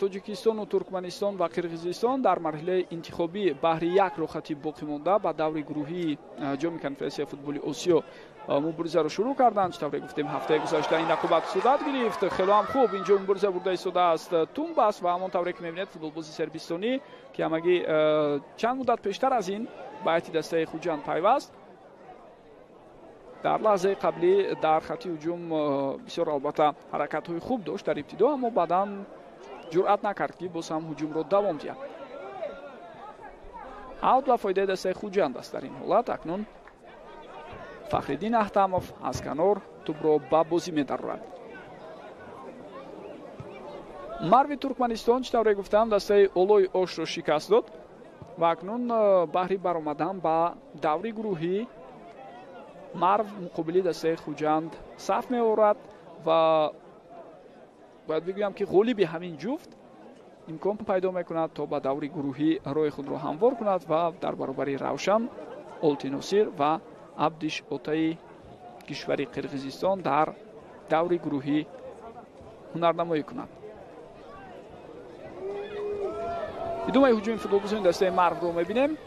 Тоҷикистону Туркманистон ва Қирғизистон дар марҳилаи интихобӣ баҳри як рохати боқӣ монда ба даври гурӯҳии ҷоми Конфедератсияи футболи Осиё муборизаро шурӯъ карданд. Чӣ тавре гуфтем, ҳафтаи гузашта ин рақобат сурат гирифт. Хело ҳам хуб инҷо мубориза бурда истодааст Тумбас ва ҳамон тавре ки мебинед, футболбози сербистонӣ, ки ҳамагӣ чанд муддат пештар аз ин ба ҳайати дастаи Хуҷанд пайваст, дар лаҳзаи қаблӣ дар хати ҳуҷум бисёр албатта ҳаракатҳои хуб дошт дар ибтидо, аммо баъдан ҷуръат накард, ки боз ҳам ҳуҷумро давом диҳад. Аут ба фоидаи дастаи Хуҷанд аст дар ин ҳолат. Акнун Фахриддин Аҳтамов аз канор тӯбро ба бозӣ медарорад. Марви Туркманистон, чӣ тавре гуфтам, дастаи Олои Ошро шикаст дод ва акнун баҳри баромадан ба даври гурӯҳӣ Марв муқобили дастаи Хуҷанд саф меорад ва бояд бигӯям, ки ғолиби ҳамин ҷуфт имкон пайдо мекунад, то ба даври гурӯҳӣ роҳи худро ҳамвор кунад ва дар баробари Равшан, Олтиносир ва Абдиш Отаи кишвари Қирғизистон дар даври гурӯҳӣ ҳунарнамоӣ кунад. Идомаи ҳуҷуми футболбозони дастаи Марвро мебинем.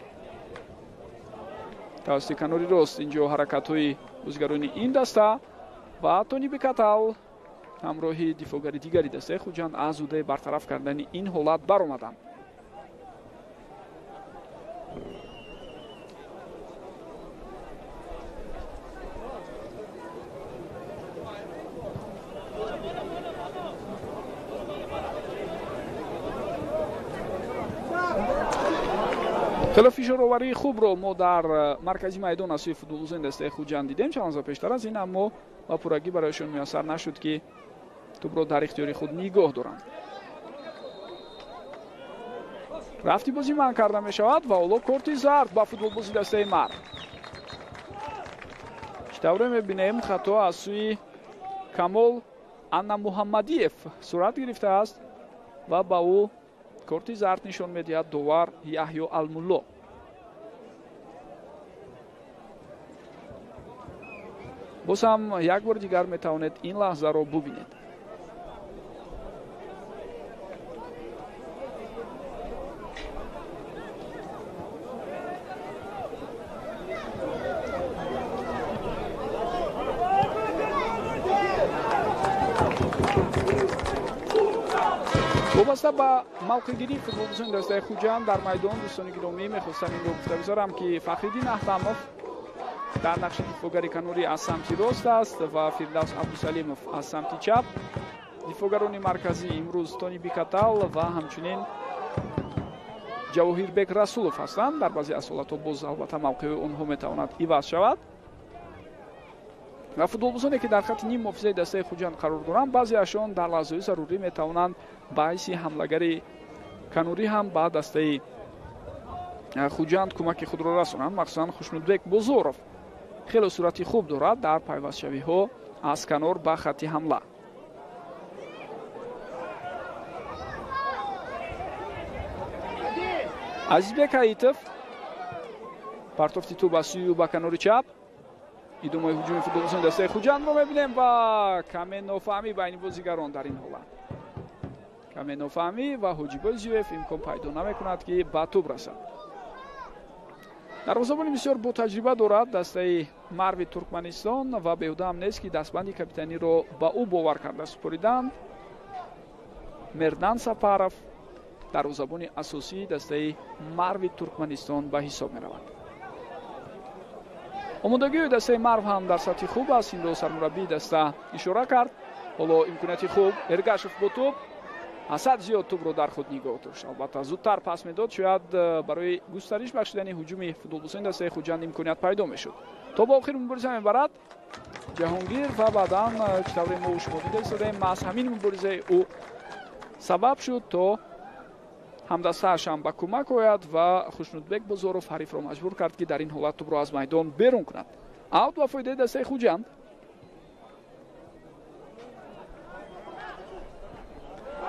Тавассути канори рост инҷо ҳаракатҳои бозигарони ин даста ва Тони Бекатал ҳамроҳи дифоъгари дигари дастаи Хуҷанд аз ӯҳдаи бартараф кардани ин ҳолат баромаданд. Хеле фишороварии хубро мо дар маркази майдон аз сӯи футболбозони дастаи Хуҷанд дидем чанд лаҳза пештар аз ин, аммо ба пуррагӣ барояшон муяссар нашуд, ки тӯбро дар ихтиёри худ нигоҳ доранд. Рафти бозӣ манъ карда мешавад ва ҳоло корти зард ба футболбози дастаи Марв. Чӣ тавре мебинем, хато аз сӯи Камол Анна Муҳаммадиев сурат гирифтааст ва ба ӯ корти зард нишон медиҳад довар Яҳё Алмулло. Боз ҳам як бори дигар метавонед ин лаҳзаро бубинед. Вобаста ба мавқеъгирии футболбозони дастаи Хуҷанд дар майдон, дӯстони гиромӣ, мехостам инро гуфта гузорам, ки Фахриддин Аҳтамов дар нақши дифоъгари канорӣ аз самти рост аст ва Фирдавс Абдусалимов аз самти чап. Дифоъгарони марказӣ имрӯз Тони Бикатал ва ҳамчунин Ҷавоҳирбек Расулов ҳастанд. Дар баъзе аз ҳолатҳо боз албатта мавқеи онҳо метавонад иваз шавад. Ва футболбозоне, ки дар хатти ним муҳофизаи дастаи Хуҷанд қарор доранд, баъзеашон дар лаҳзаҳои зарурӣ метавонанд ба ҳайси ҳамлагари канорӣ ҳам ба дастаи Хуҷанд кӯмаки худро расонанд. Махсусан Хушнудбек Бозоров хеле суръати хуб дорад дар пайвастшавиҳо аз канор ба хатти ҳамла. Азизбек Ҳаитов партофти тӯб аз сӯи ӯ ба канори чап. Идомаи ҳуҷуми футболбозони дастаи Хуҷандро мебинем ва каме нофаҳмӣ байни бозигарон дар ин ҳолат. Каме нофаҳмӣ ва Ҳоҷибой Зиёев имкон пайдо намекунад, ки ба тӯб расад. Дарвозабони бисёр ботаҷриба дорад дастаи Марви Туркманистон ва беҳуда ҳам нест, ки дастбанди капитаниро ба ӯ бовар карда супориданд. Мердан Сапаров дарвозабони асосии дастаи Марви Туркманистон ба ҳисоб меравад. Омодагии дастаи Марв ҳам дар сатҳи хуб аст. Инро сармураббии даста ишора кард. Ҳоло имконияти хуб, Эргашев бо тӯб, Асад зиёд тӯбро дар худ нигоҳ дошт. Албатта зудтар пас медод, шояд барои густариш бахшидани ҳуҷуми футболбозони дастаи Хуҷанд имконият пайдо мешуд. То ба охир мубориза мебарад Ҷаҳонгир ва баъдан чӣ тавре мо шумо дида истодаем, маҳз ҳамин муборизаи ӯ сабаб шуд, то ҳамдастааш ҳам ба кӯмак ояд ва Хушнудбек Бозоров ҳарифро маҷбур кард, ки дар ин ҳолат тӯбро аз майдон берун кунад. Аут ба фоидаи дастаи Хуҷанд.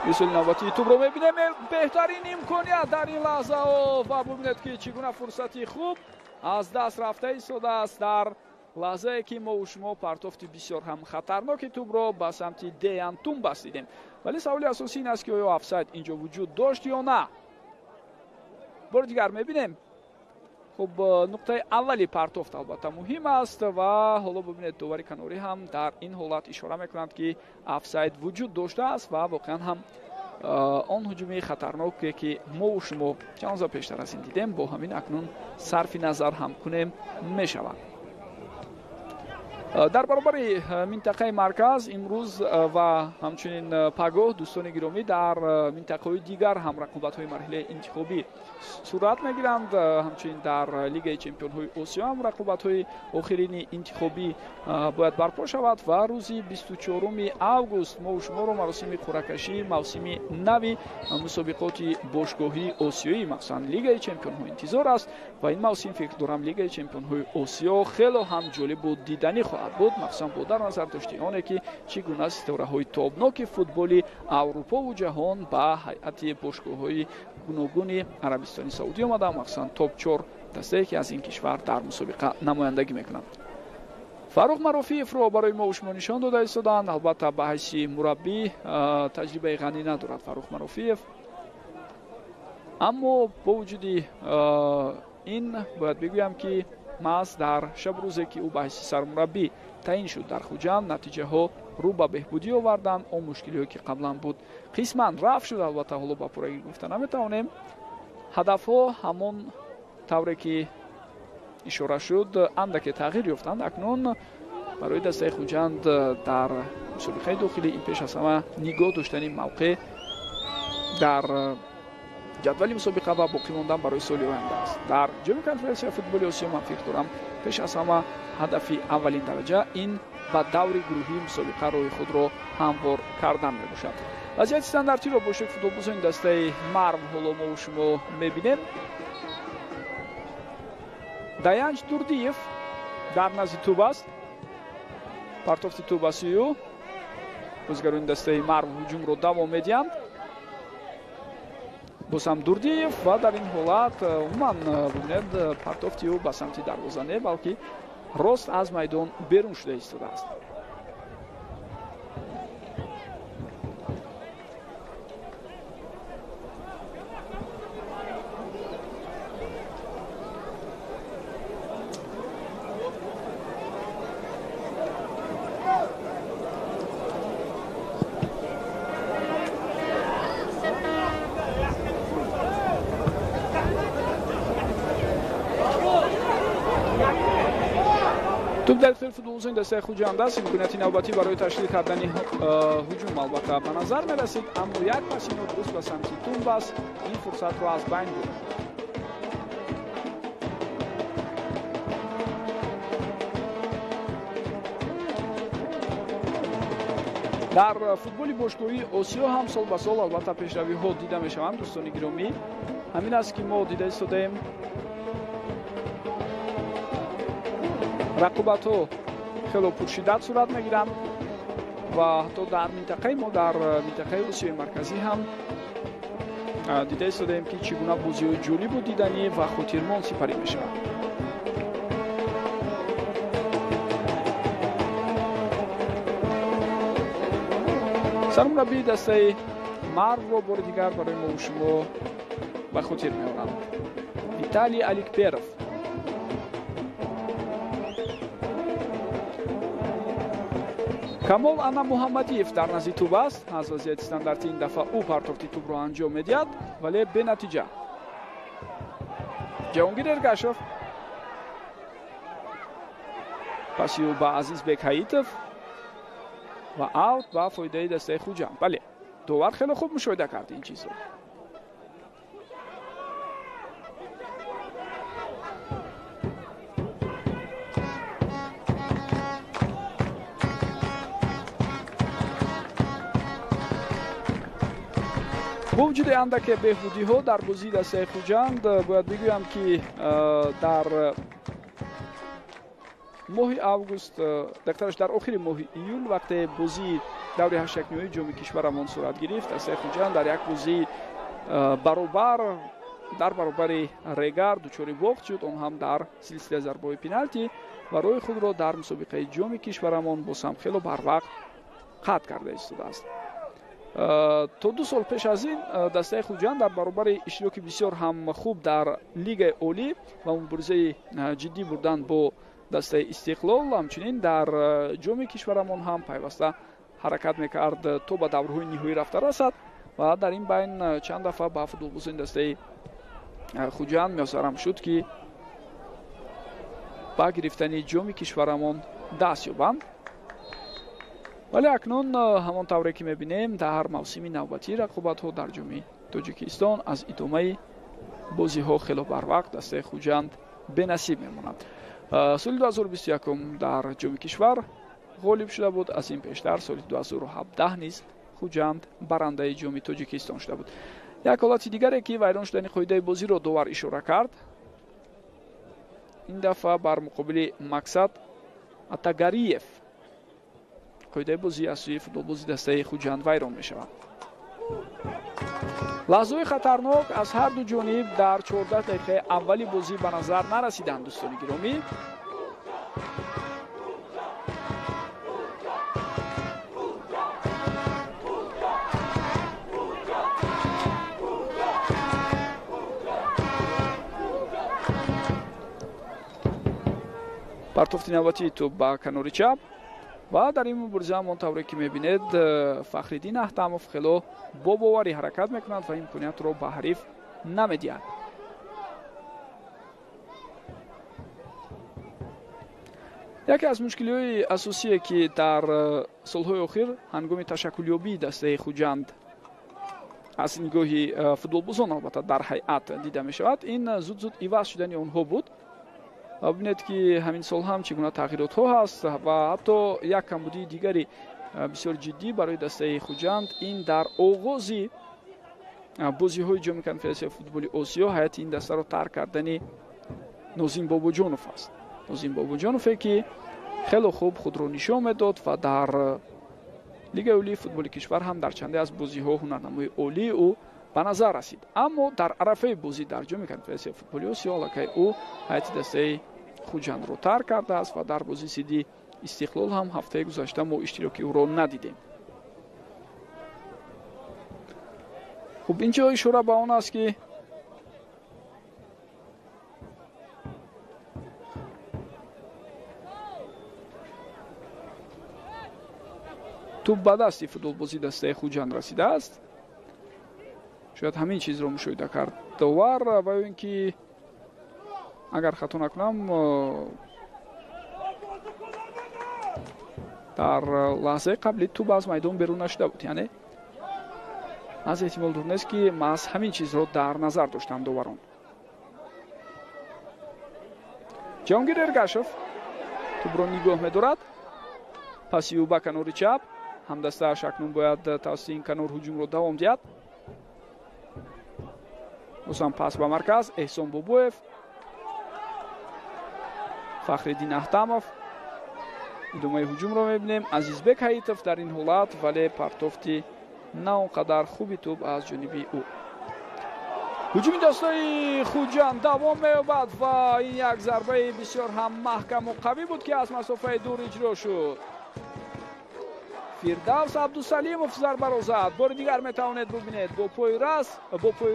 Мисоли навбатии тӯбро мебинем. Беҳтарин имконият дар ин лаҳзаҳо ва бубинед, ки чӣ гуна фурсати хуб аз даст рафта истодааст дар лаҳзае, ки мо шумо партофти бисёр ҳам хатарноки тӯбро ба самти Деян Тумбас дидем. Вале саволи асосӣ ин аст, ки оё офсайд инҷо вуҷуд дошт ё на? Бори дигар мебинем. Хуб, нуқтаи аввали партофт албатта муҳим аст ва ҳоло бубинед, довари канорӣ ҳам дар ин ҳолат ишора мекунанд, ки офсайд вуҷуд доштааст ва воқеан ҳам он ҳуҷуми хатарноке, ки мо шумо чанд лаҳза пештар аз ин дидем, бо ҳамин акнун сарфи назар ҳам кунем мешавад. Дар баробари минтақаи марказ имрӯз ва ҳамчунин пагоҳ, дӯстони гиромӣ, дар минтақаҳои дигар ҳам рақобатҳои марҳилаи интихобӣ сурат мегиранд. Ҳамчунин дар Лигаи чемпионҳои Осиё ҳам рақобатҳои охирини интихобӣ бояд барпо шавад ва рӯзи 24 август мо шуморо маросими қуръакашии мавсими нави мусобиқоти бошгоҳии осиёӣ, махсусан Лигаи чемпионҳо интизор аст ва ин мавсим фикр дорам Лигаи чемпионҳои Осиё хело ҳам ҷолибу диданӣ хоҳад буд, махсусан бо дар назар дошти оне, ки чӣ гуна ситораҳои тобноки футболи Аврупову ҷаҳон ба ҳайати бошгоҳҳои гуногуни Арабистони Саудӣ омада, махсусан топ-4 дастае, ки аз ин кишвар дар мусобиқа намояндагӣ мекунанд. Фаррух Марофиевро барои мо шумо нишон дода истоданд. Албатта ба ҳайси мураббӣ таҷрибаи ғанӣ надорад Фаррух Марофиев, аммо бо вуҷуди ин бояд бигӯям, ки маҳз дар шабу рӯзе, ки ӯ ба ҳайси сармураббӣ таъин шуд дар Хуҷанд, натиҷаҳо рӯ ба беҳбудӣ оварданд. Он мушкилиҳое, ки қаблан буд, қисман рафт шуд. Албатта ҳоло ба пуррагӣ гуфта наметавонем. Ҳадафҳо ҳамон тавре ки ишора шуд, андаке тағйир ёфтанд. Акнун барои дастаи Хуҷанд дар мусобиқаи дохилӣ ин пеш аз ҳама нигоҳ доштани мавқеъ дар ҷадвали мусобиқа ва боқӣ мондан барои соли оянда аст. Дар ҷоми конференсияи футболи Осиё ман фикр дорам, пеш аз ҳама ҳадафи аввалин дараҷа ин ба даври гурӯҳии мусобиқа роҳи худро ҳамвор кардан мебошад. Вазъияти стандартиро бо шукр футболбозони дастаи Марв ҳоло мо шумо мебинем. Даянч Дурдиев дар назди тӯб аст. Партофти тӯб аз сӯи ӯ. Бозигарони дастаи Марв ҳуҷумро давом медиҳанд. Боз ҳам Дурдиев ва дар ин ҳолат умуман бубинед, партофти ӯ ба самти дарвоза не, балки Рост аз майдон берун шуда истодааст. Туп дар ихтиёри футболбозони дастаи Хуҷанд аст. Имконияти навбатӣ барои ташкил кардани ҳуҷум албатта ба назар мерасид, аммо як паси нодуруст ба самти Тумбас ин фурсатро аз байн бурд. Дар футболи бошгоҳии Осиё ҳам сол ба сол албатта пешравиҳо дида мешаванд, дӯстони гиромӣ. Ҳамин аст ки мо дида истодаем, рақобатҳо хело пуршиддат сурат мегиранд ва ҳатто дар минтақаи мо, дар минтақаи Осиёи Марказӣ ҳам дида истодаем, ки чӣ гуна бозиҳои ҷолибу диданӣ ва хотирмон сипарӣ мешаванд. Сармураббии дастаи Марвро бори дигар барои мо шумо ба хотир меорам, Виталий Аликперов. Камол Ана Муҳаммадиев дар назди туб аст. Аз вазъияти стандарти ин дафъа ӯ партофти тубро анҷом медиҳад, вале бенатиҷа. Ҷаҳонгир Эргашов паси ӯ ба Азизбек Ҳаитов ва аут ба фоидаи дастаи Хуҷанд. Бале, довар хеле хуб мушоҳида кард ин чизро. Бо вуҷуди андаке беҳбудиҳо дар бозии дастаи Хуҷанд, бояд бигӯям, ки дар моҳи август, дақтараш дар охири моҳи июл, вақте бозии даври ҳаштякниҳои ҷоми кишварамон сурат гирифт, дастаи Хуҷанд дар як бозии баробар дар баробари Регар дучори бохт шуд, он ҳам дар силсилаи зарбаҳои пеналти, ва роҳи худро дар мусобиқаи ҷоми кишварамон боз ҳам хело барвақт қатъ карда истодааст. То 2 сол пеш аз ин дастаи Хуҷанд дар баробари иштироки бисёр ҳам хуб дар лигаи олӣ ва муборизаи ҷиддӣ бурдан бо дастаи Истиқлол, ҳамчунин дар ҷоми кишварамон ҳам пайваста ҳаракат мекард то ба даврҳои ниҳоӣ рафта расад ва дар ин байн чанд дафъа ба футболбозони дастаи Хуҷанд муяссарам шуд, ки ба гирифтани ҷоми кишварамон даст ёбанд. Вале акнун ҳамон тавре ки мебинем, дар мавсими навбатии рақобатҳо дар ҷоми Тоҷикистон аз идомаи бозиҳо хело барвақт дастаи Хуҷанд бенасиб мемонад. Соли 2021 дар ҷоми кишвар ғолиб шуда буд. Аз ин пештар соли 2017 низ Хуҷанд барандаи ҷоми Тоҷикистон шуда буд. Як ҳолати дигаре, ки вайрон шудани қоидаи бозиро довар ишора кард, ин дафъа бар муқобили Мақсад Атагариев қоидаи бозӣ аз сӯи футболбози дастаи Хуҷанд вайрон мешавад. Лаҳзаҳои хатарнок аз ҳар ду ҷониб дар 14 дақиқаи аввали бозӣ ба назар нарасиданд, дӯстони гиромӣ. Партофти навбатии тӯб ба канори чап ва дар ин мубориза ҳамон тавре ки мебинед, Фахриддин Аҳтамов хело бо боварӣ ҳаракат мекунад ва имкониятро ба ҳариф намедиҳад. Яке аз мушкилиҳои асосие, ки дар солҳои охир ҳангоми ташаккулёбии дастаи Хуҷанд аз нигоҳи футболбозон албатта дар ҳайат дида мешавад, ин зуд-зуд иваз шудани онҳо буд. Бибинед, ки ҳамин сол ҳам чӣ гуна тағйиротҳо ҳаст ва ҳатто як камбудии дигари бисёр ҷиддӣ барои дастаи Хуҷанд ин дар оғози бозиҳои ҷоми конфедератсияи футболи Осиё ҳайати ин дастаро тарк кардани Нозим Бобоҷонов аст. Нозим Бобоҷонове, ки хело хуб худро нишон медод ва дар лигаи олии футболи кишвар ҳам дар чанде аз бозиҳо ҳунарнамои олии ӯ ба назар расид, аммо дар арафаи бозӣ дар ҷоми конфедератсияи футболи Осиё аллакай ӯ ҳайати дастаи Хуҷандро тарк кардааст ва дар бозии зидди Истиқлол ҳам ҳафтаи гузашта мо иштироки ӯро надидем. Хуб, инҷо ишора ба он аст, ки тӯб ба дасти футболбози дастаи Хуҷанд расидааст. Шояд ҳамин чизро мушоҳида кард довар ва ё ин ки агар хато накунам, дар лаҳзаи қабли тӯб аз майдон берун нашуда буд, яъне аз эҳтимол дур нест, ки маҳз ҳамин чизро дар назар доштанд доварон. Ҷаҳонгир Эргашев тӯбро нигоҳ медорад, паси ӯ ба канори чап, ҳамдастааш акнун бояд тавассути ин канор ҳуҷумро давом диҳад. Бозам пас ба марказ, Эҳсон Бобоев, Фахриддин Аҳтамов. Идомаи ҳуҷумро мебинем. Азизбек Ҳаитов дар ин ҳолат, вале партофти на он қадар хуби тӯб аз ҷониби ӯ. Ҳуҷуми дастаи Хуҷанд давом меёбад ва ин як зарбаи бисёр ҳам маҳкаму қавӣ буд, ки аз масофаи дур иҷро шуд. Фирдавс Абдусалимов зарбаро зад. Бори дигар метавонед бубинед, бо пои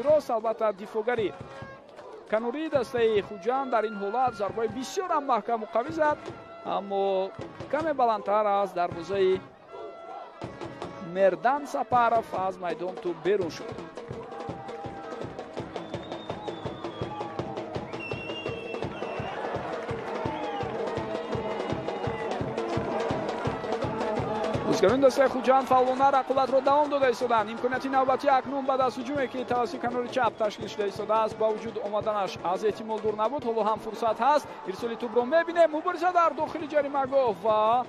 рост, албатта дифоъгари канории дастаи Хуҷанд дар ин ҳолат зарбаи бисёр ҳам маҳкаму қавӣ зад, аммо каме баландтар аз дарвозаи Мердан Сапаров аз майдон тӯб берун шуд. Бозигарони дастаи Хуҷанд фаъолона рақобатро давом дода истоданд. Имконияти навбатӣ акнун баъд аз ҳуҷуме, ки тавассути канори чап ташкил шуда истодааст, ба вуҷуд омаданаш аз эҳтимол дур набуд. Ҳоло ҳам фурсат ҳаст. Ирсоли тӯбро мебинем. Мубориза дар дохили ҷаримагоҳ ва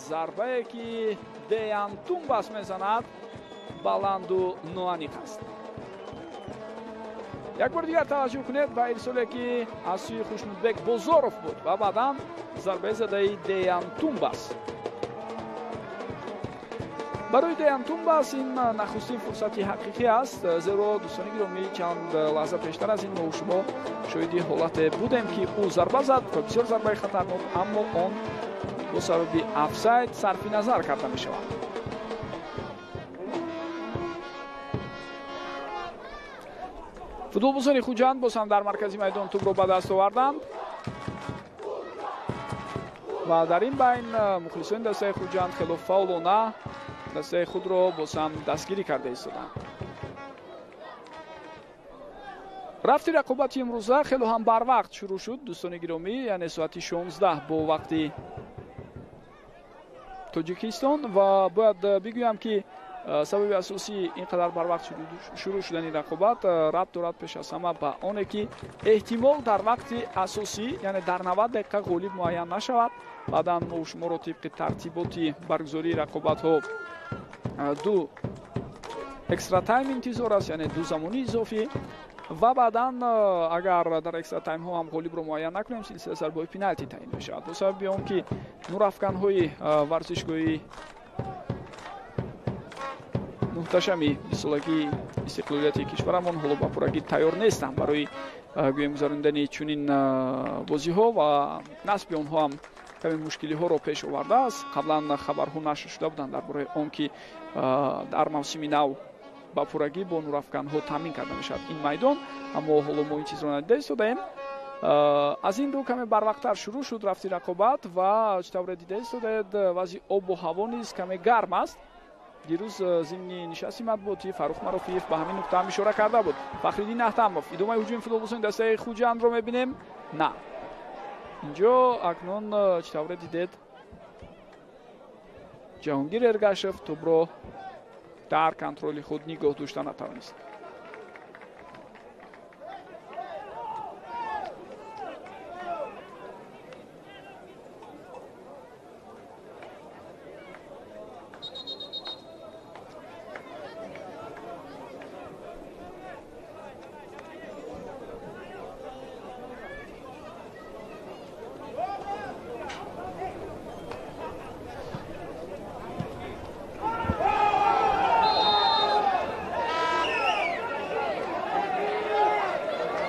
зарбае, ки Деян Тумбас мезанад, баланду ноаниқ аст. Як бори дигар таваҷҷӯҳ кунед ба ирсоле, ки аз сӯи Хушнудбек Бозоров буд ва баъдан зарбаи задаи Деян Тумбас. Барои Деян Тумбас ин нахустин фурсати ҳақиқӣ аст, зеро дӯстони гиромӣ, чанд лаҳза пештар аз ин мо шумо шоҳиди ҳолате будем, ки ӯ зарба зад ва бисёр зарбаи хатарнок, аммо он бо сабаби офсайд сарфи назар карда мешавад. Футболбозони Хуҷанд боз ҳам дар маркази майдон тӯбро ба даст оварданд ва дар ин байн мухлисони дастаи Хуҷанд хело фаъолона дастаи худро боз ҳам дастгирӣ карда истоданд. Рафти рақобати имрӯза хело ҳам барвақт шурӯъ шуд, дӯстони гиромӣ, яъне соати 16 бо вақти Тоҷикистон, ва бояд бигӯям, ки сабаби асосии ин қадар барвақт шурӯъ шудани рақобат рабт дорад пеш аз ҳама ба оне, ки эҳтимол дар вақти асосӣ, яъне дар 90 дақиқа ғолиб муайян нашавад. Баъдан мо шуморо тибқи тартиботи баргузории рақобатҳо ду экстратайм интизор аст, яъне ду замони изофӣ, ва баъдан агар дар экстратаймҳо ҳам ғолибро муайян накунем, силсила зарбаҳои пеналти таъин мешавад. Бо сабаби он ки нурафканҳои варзишгоҳи муҳташами бистсолагии истиқлолияти кишварамон ҳоло ба пуррагӣ тайёр нестанд барои гӯем гузарондани чунин бозиҳо ва насби онҳо ҳам каме мушкилиҳоро пеш овардааст. Қаблан хабарҳо нашр шуда буданд дар бораи он, ки дар мавсими нав ба пуррагӣ бо нурафканҳо таъмин карда мешавад ин майдон, аммо ҳоло мо ин чизро надида истодаем. Аз ин рӯ каме барвақттар шурӯъ шуд рафти рақобат ва чӣ тавре дида истодаед, вазъи обу ҳаво низ каме гарм аст. Дирӯз зимни нишасти матбуотӣ Фаррух Марофиев ба ҳамин нукта ҳам ишора карда буд. Фахриддин Аҳтамов, идомаи ҳуҷуми футболбозони дастаи Хуҷандро мебинем. На, инҷо акнун чӣ тавре дидед, Ҷаҳонгир Эргашев тӯбро дар контроли худ нигоҳ дошта натавонист.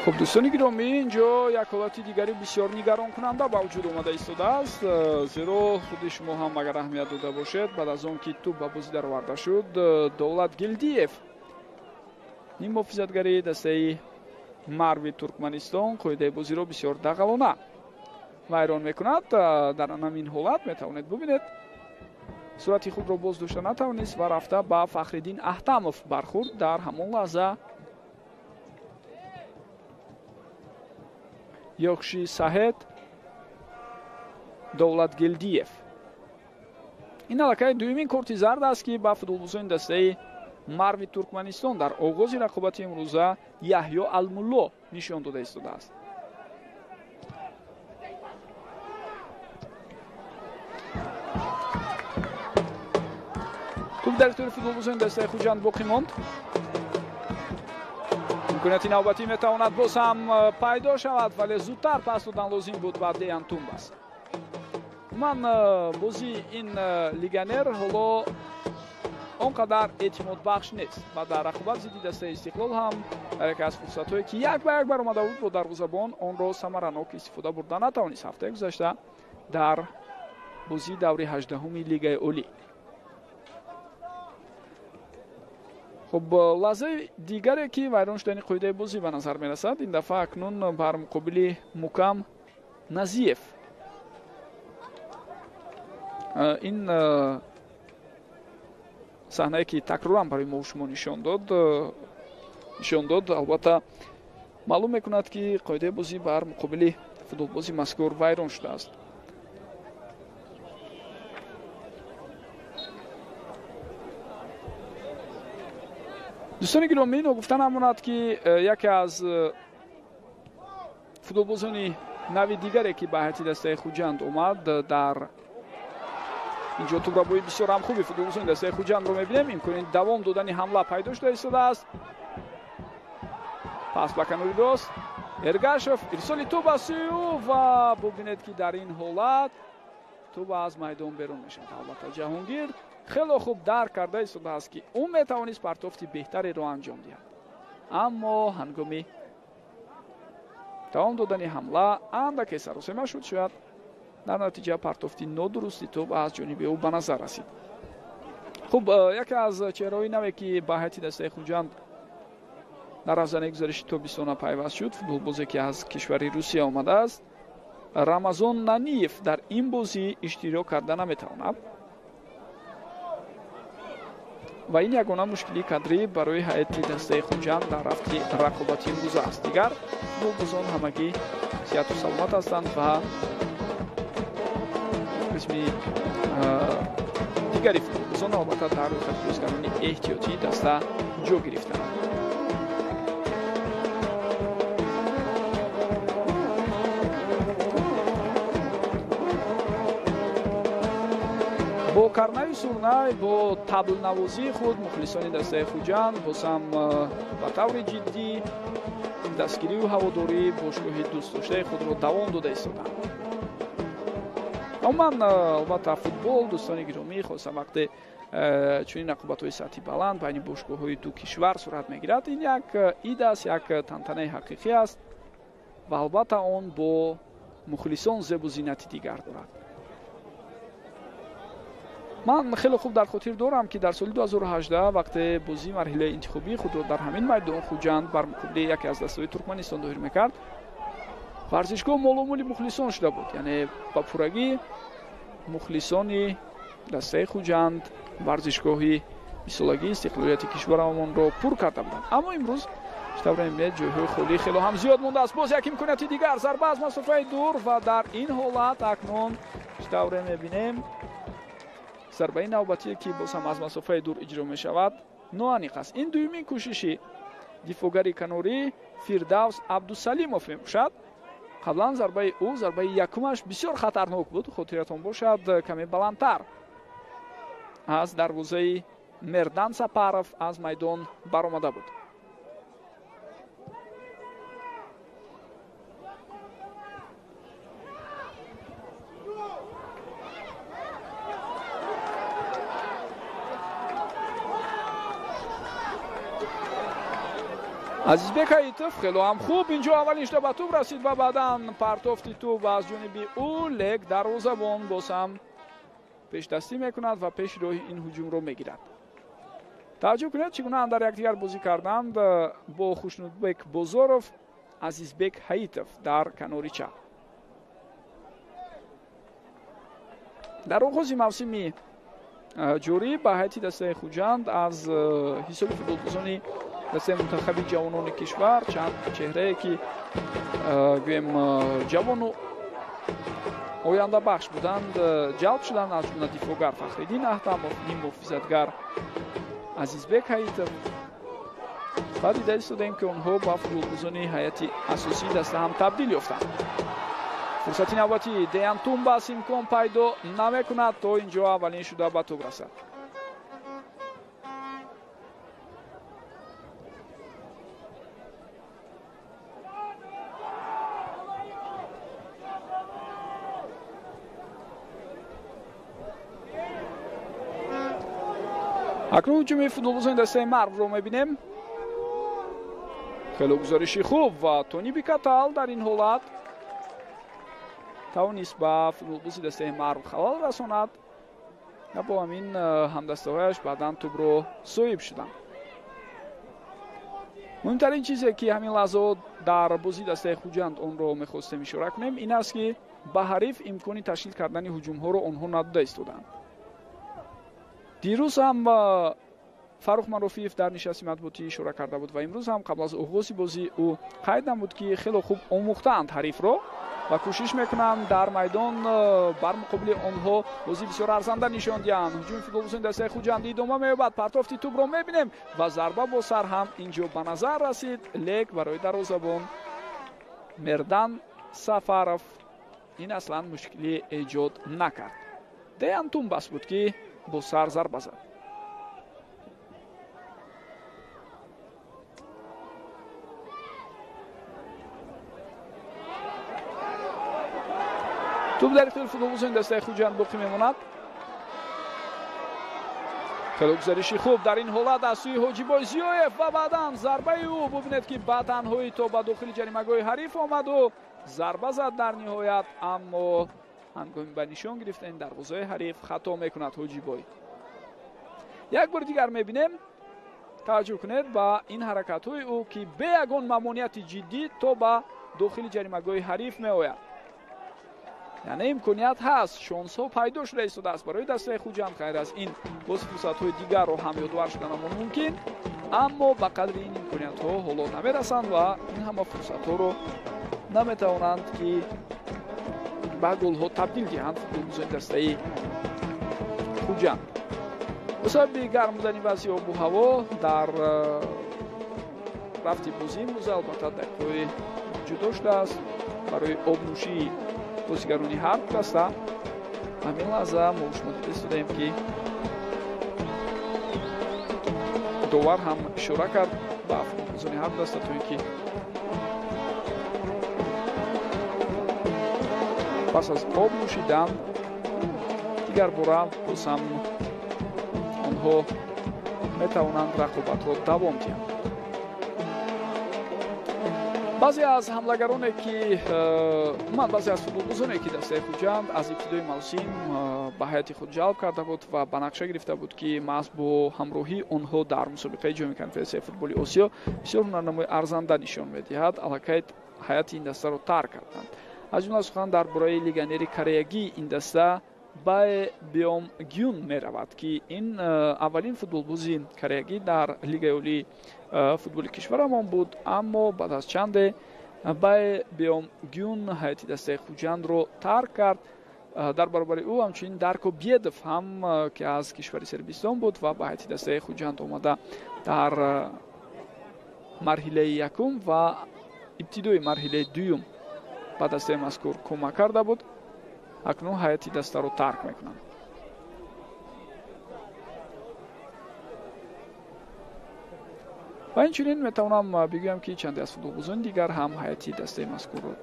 Хуб, дӯстони гиромӣ, инҷо як ҳолати дигари бисёр нигаронкунанда ба вуҷуд омада истодааст, зеро худи шумо ҳам агар аҳамият дода бошед, баъд аз он ки тӯб ба бозӣ дароварда шуд, Давлат Гилдиев, ниммуҳофизатгари дастаи Марви Туркманистон, қоидаи бозиро бисёр дағалона вайрон мекунад. Дар ҳамин ҳолат метавонед бубинед, сурати худро боз дошта натавонист ва рафта ба Фахриддин Аҳтамов бархӯрд. Дар ҳамон лаҳза Ёқши Саҳед Давлат Гилдиев. Ин аллакай дуюмин корти зард аст, ки ба футболбозони дастаи Марви Туркманистон дар оғози рақобати имрӯза Яҳё Алмулло нишон дода истодааст. Тӯб дар ихтиёри футболбозони дастаи Хуҷанд боқӣ монд. Имконияти навбатӣ метавонад боз ҳам пайдо шавад, вале зудтар пас додан лозим буд ба Деян Тумбас. Умуман, бозии ин легионер ҳоло он қадар эътимодбахш нест ва дар рақобат зидди дастаи Истиқлол ҳам дар яке аз фурсатҳое, ки як ба як баромада буд бо дарвозабон, онро самаранок истифода бурда натавонист ҳафтаи гузашта дар бозии даври 18-уми Лигаи Олӣ. Хуб, лаҳзаи дигаре, ки вайрон шудани қоидаи бозӣ ба назар мерасад, ин дафъа акнун бар муқобили Мукам Назиев. Ин саҳнае, ки такроран барои мо шумо нишон дод, албатта маълум мекунад, ки қоидаи бозӣ бар муқобили футболбози мазкур вайрон шудааст. Дӯстони гиромӣ, ногуфта намонад, ки яке аз футболбозони нави дигаре, ки ба ҳайати дастаи Хуҷанд омад, дар инҷо тӯбрабои бисёр ҳам хуби футболбозони дастаи Хуҷандро мебинем. Имкони давом додани ҳамла пайдо шуда истодааст. Пас ба канори рост Эргашев, ирсоли тӯб аз сӯи ӯ ва бубинед, ки дар ин ҳолат тӯб аз майдон берун мешавад. Албатта, Ҷаҳонгир хело хуб дарк карда истодааст, ки ӯ метавонист партофти беҳтареро анҷом диҳад, аммо ҳангоми давом додани ҳамла андаке саросема шуд, шояд дар натиҷа партофти нодурусти тӯб аз ҷониби ӯ ба назар расид. Хуб, яке аз чеҳраҳои наве, ки ба ҳайати дастаи Хуҷанд дар афзанаи гузариши тобистона пайваст шуд, футболбозе, ки аз кишвари Русия омадааст, Рамазон Наниев, дар ин бозӣ иштирок карда наметавонад ва ин ягона мушкилии кадрӣ барои ҳайати дастаи Хуҷанд дар рафти рақобати имрӯза аст. Дигар футболбозон ҳамагӣ сиҳату саломат ҳастанд ва қисми дигари футболбозон албатта дар рӯйхати бозигарони эҳтиётии даста ҷо гирифтанд. Бо карнаю сурнай, бо таблнавозии худ мухлисони дастаи Хуҷанд боз ҳам ба таври ҷиддӣ дастгирию ҳаводории бошгоҳи дӯстдоштаи худро давом дода истоданд. Умуман, албатта, футбол, дӯстони гиромӣ, хоса вақте чунин рақобатҳои сатҳи баланд байни бошгоҳҳои ду кишвар сурат мегирад, ин як ид аст, як тантанаи ҳақиқӣ аст ва албатта он бо мухлисон зебу зинати дигар дорад. Ман хеле хуб дар хотир дорам, ки дар соли 2018 вақте бозии марҳилаи интихобии худро дар ҳамин майдон Хуҷанд бар муқобили яке аз дастаҳои Туркманистон доир мекард, варзишгоҳ молумули мухлисон шуда буд. Яъне ба пуррагӣ мухлисони дастаи Хуҷанд варзишгоҳи бисолагии истиқлолияти кишварамонро пур карда буданд. Аммо имрӯз чӣ мебинед, ҷойҳои холӣ хело ҳам зиёд мондааст. Боз як имконияти дигар, зарба аз масофаи дур ва дар ин ҳолат акнун чӣ тавре мебинем, зарбаи навбатие, ки боз ҳам аз масофаи дур иҷро мешавад, ноаниқ аст. Ин дуюмин кӯшиши дифоъгари канорӣ Фирдавс Абдусалимов мебошад. Қаблан зарбаи ӯ, зарбаи якумаш бисёр хатарнок буд, хотиратон бошад, каме баландтар аз дарвозаи Мердан Сапаров аз майдон баромада буд. Азизбек Ҳаитов хело ҳам хуб инҷо аввалин шуда ба тӯб расид ва баъдан партофти тӯб аз ҷониби ӯ, лек дарвозабон боз ҳам пешдастӣ мекунад ва пеши роҳи ин ҳуҷумро мегирад. Таваҷҷӯҳ кунед, чӣ гуна андар якдигар бозӣ карданд бо Хушнудбек Бозоров Азизбек Ҳаитов дар канори чап. Дар оғози мавсими ҷорӣ ба ҳайати дастаи Хуҷанд аз ҳисоби футболбозони дастаи мунтахаби ҷавонони кишвар чанд чеҳрае ки гӯем ҷавону ояндабахш буданд ҷалб шуданд, аз ҷумла дифоъгар Фахриддин Аҳтамов, ниммуҳофизатгар Азизбек Ҳаитов. Ва дида истодаем, ки онҳо ба футболбозони ҳайати асосии даста ҳам табдил ёфтанд. Фурсати навбатӣ Деян Тумбас имкон пайдо намекунад то инҷо аввалин шуда ба тӯб расад. Акнун ҳуҷуми футболбозони дастаи Марвро мебинем. Хело гузориши хуб ва Тони Бикатал дар ин ҳолат тавонист ба футболбози дастаи Марв халал расонад ва бо ҳамин ҳамдастаҳояш баъдан тӯбро соҳиб шуданд. Муҳимтарин чизе ки ҳамин лаҳзаҳо дар бозии дастаи Хуҷанд онро мехостем ишора кунем ин аст, ки ба ҳариф имкони ташкил кардани ҳуҷумҳоро онҳо надода истоданд. Дирӯз ҳам Фаррух Марофиев дар нишасти матбуотӣ ишора карда буд ва имрӯз ҳам қабл аз оғози бозӣ ӯ қайд намуд, ки хело хуб омӯхтаанд ҳарифро ва кӯшиш мекунанд дар майдон бар муқобили онҳо бозӣ бисёр арзанда нишон диҳанд. Ҳуҷуми футболбозони дастаи Хуҷанд идома меёбад. Партофти тӯбро мебинем ва зарба бо сар ҳам инҷо ба назар расид, лек барои дарвозабон Мердан Сафаров ин аслан мушкилӣ эҷод накард. Деян Тумбас буд, ки бо сар зарба зад. Тӯб дар ихтиёри футболбозони дастаи Хуҷанд боқӣ мемонад. Хело гузариши хуб дар ин ҳолат аз сӯи Ҳоҷибой Зиёев ва баъдан зарбаи ӯ. Бубинед, ки ба танҳоӣ то ба дохили ҷаримагоҳи ҳариф омаду зарба зад дар ниҳоят, аммо ҳангоми ба нишон гирифтани дарвозаи ҳариф хато мекунад Ҳоҷибой. Як бори дигар мебинем. Таваҷҷӯҳ кунед ба ин ҳаракатҳои ӯ, ки бе ягон мамониати ҷиддӣ то ба дохили ҷаримагоҳи ҳариф меояд. Яъне имконият ҳаст, шонсҳо пайдо шуда истодааст барои дастаи Хуҷанд. Ғайр аз ин боз фурсатҳои дигарро ҳам ёдовар шуданамон мумкин, аммо ба қадри ин имкониятҳо ҳоло намерасанд ва ин ҳама фурсатҳоро наметавонанд, ки ба голҳо табдил диҳанд футболбозони дастаи Хуҷанд. Ба сабаби гарм будани вазъи обу ҳаво дар рафти бозӣ имрӯза албатта дақиқаҳои ҷудо шудааст барои обнӯшии бозигарони ҳар даста. Ҳамин лаҳза мо шумо дида истодаем, ки довар ҳам ишора кард ба футболбозони ҳар даста, то ин ки пас аз об нӯшидан дигар бора боз ҳам онҳо метавонанд рақобатро давом диҳанд. Баъзе аз ҳамлагароне ки умуман баъзе аз футболбозоне ки дастаи Хуҷанд аз ибтидои мавсим ба ҳайати худ ҷалб карда буд ва ба нақша гирифта буд, ки маҳз бо ҳамроҳии онҳо дар мусобиқаи ҷоми конфедератсияи футболи Осиё бисёр ҳунарнамои арзанда нишон медиҳад, аллакай ҳайати ин дастаро тарк карданд. Аз ҷумла сухан дар бораи легионери кореягии ин даста Баe Беом Гюн меравад, ки ин аввалин футболбози кореягӣ дар лигаи олии футболи кишварамон буд, аммо баъд аз чанде Баe Беом Гюн ҳайати дастаи Хуҷандро тарк кард. Дар баробари ӯ ҳамчунин Дарко Бедов ҳам, ки аз кишвари Сербистон буд ва ба ҳайати дастаи Хуҷанд омада дар марҳилаи якум ва ибтидои марҳилаи дуюм ба дастаи мазкур кӯмак карда буд, акнун ҳайати дастаро тарк мекунанд. Ва инчунин метавонам бигӯям, ки чанде аз футболбозони дигар ҳам ҳайати дастаи мазкурро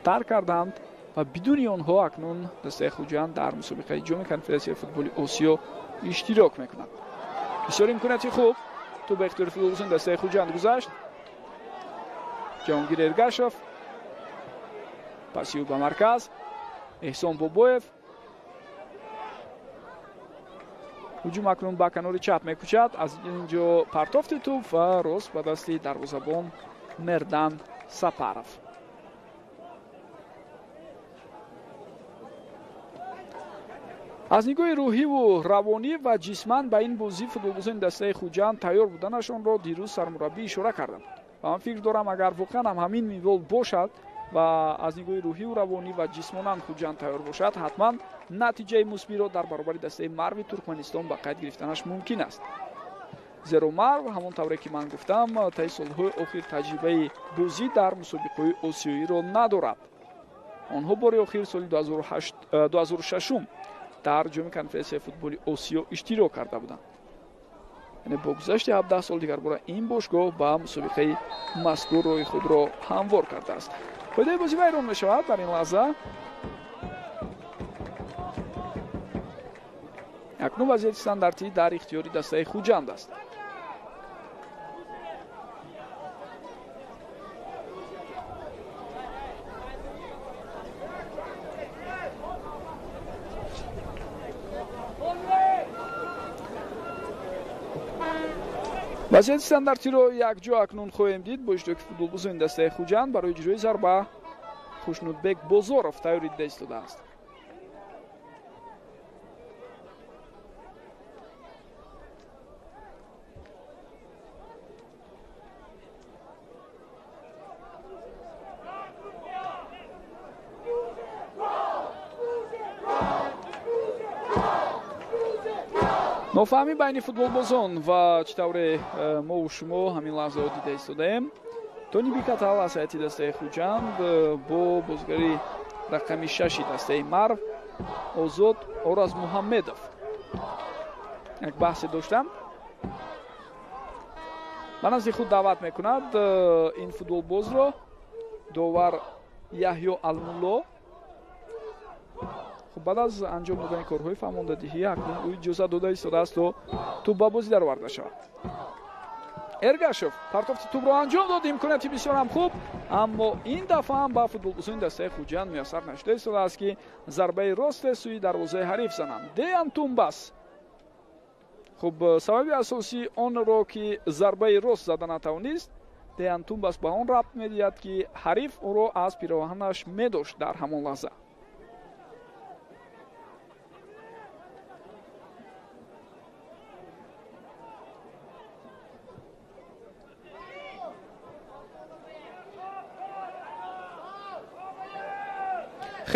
тарк карданд ва бидуни онҳо акнун дастаи Хуҷанд дар мусобиқаи ҷоми конфедератсияи футболи Осиё иштирок мекунад. Бисёр имконияти хуб тӯб ба ихтиёри футболбозони дастаи Хуҷанд гузашт. Ҷаҳонгир Эргашев паси ӯ ба марказ, Эҳсон Бобоев. Ҳуҷум акнун ба канори чап мекӯчад. Аз ин ҷо партофти тӯб ва рост ба дасти дарвозабон Мердан Сапаров. Аз нигоҳи рӯҳиву равонӣ ва ҷисман ба ин бозӣ футболбозони дастаи Хуҷанд тайёр буданашонро дирӯз сармураббӣ ишора карда буд ва ман фикр дорам, агар воқеан ҳам ҳамин минвол бошад ва аз нигоҳи рӯҳиву равонӣ ва ҷисмонан Хуҷанд тайёр бошад, ҳатман натиҷаи мусбиро дар баробари дастаи Марви Туркманистон ба қайд гирифтанаш мумкин аст. Зеро Марв, ҳамон тавре ки ман гуфтам, таи солҳои охир таҷрибаи бозӣ дар мусобиқаҳои осиёиро надорад. Онҳо бори охир соли 2006 дар ҷоми конференсияи футболи Осиё иштирок карда буданд. Яъне бо гузашти 17 сол дигарбора ин бошгоҳ ба мусобиқаи мазкур роҳи худро ҳамвор кардааст. Қоидаи бозӣ вайрон мешавад дар ин лаҳза. Акнун вазъияти стандартӣ дар ихтиёри дастаи Хуҷанд аст. Вазъияти стандартиро якҷо акнун хоҳем дид бо иштироки футболбозони дастаи Хуҷанд. Барои иҷрои зарба Хушнудбек Бозоров тайёрӣ дида истодааст. Нофаҳмӣ байни футболбозон ва чӣ тавре мову шумо ҳамин лаҳзаҳо дида истодаем, Тони Бикатал аз ҳайати дастаи Хуҷанд бо бозигари рақами 6 дастаи Марв Озод Оразмуҳаммедов як баҳсе доштанд. Ба назди худ даъват мекунад ин футболбозро довар Яҳё Алмулло. Хуб, баъд аз анҷом додани корҳои фаҳмондадиҳӣ акнун ӯ иҷозат дода истодааст то тӯб ба бозӣ дароварда шавад. Эргашев партофти тӯбро анҷом дод, имконияти бисёрам хуб, аммо ин дафъа ҳам ба футболбозони дастаи Хуҷанд муяссар нашуда истодааст, ки зарбаи росте сӯи дарвозаи ҳариф зананд. Деян Тумбас. Хуб, сабаби асосии онро ки зарбаи рост зада натавонист, Деян Тумбас ба он рабт медиҳад, ки ҳариф ӯро аз пироҳанаш медошт дар ҳамон лаҳза.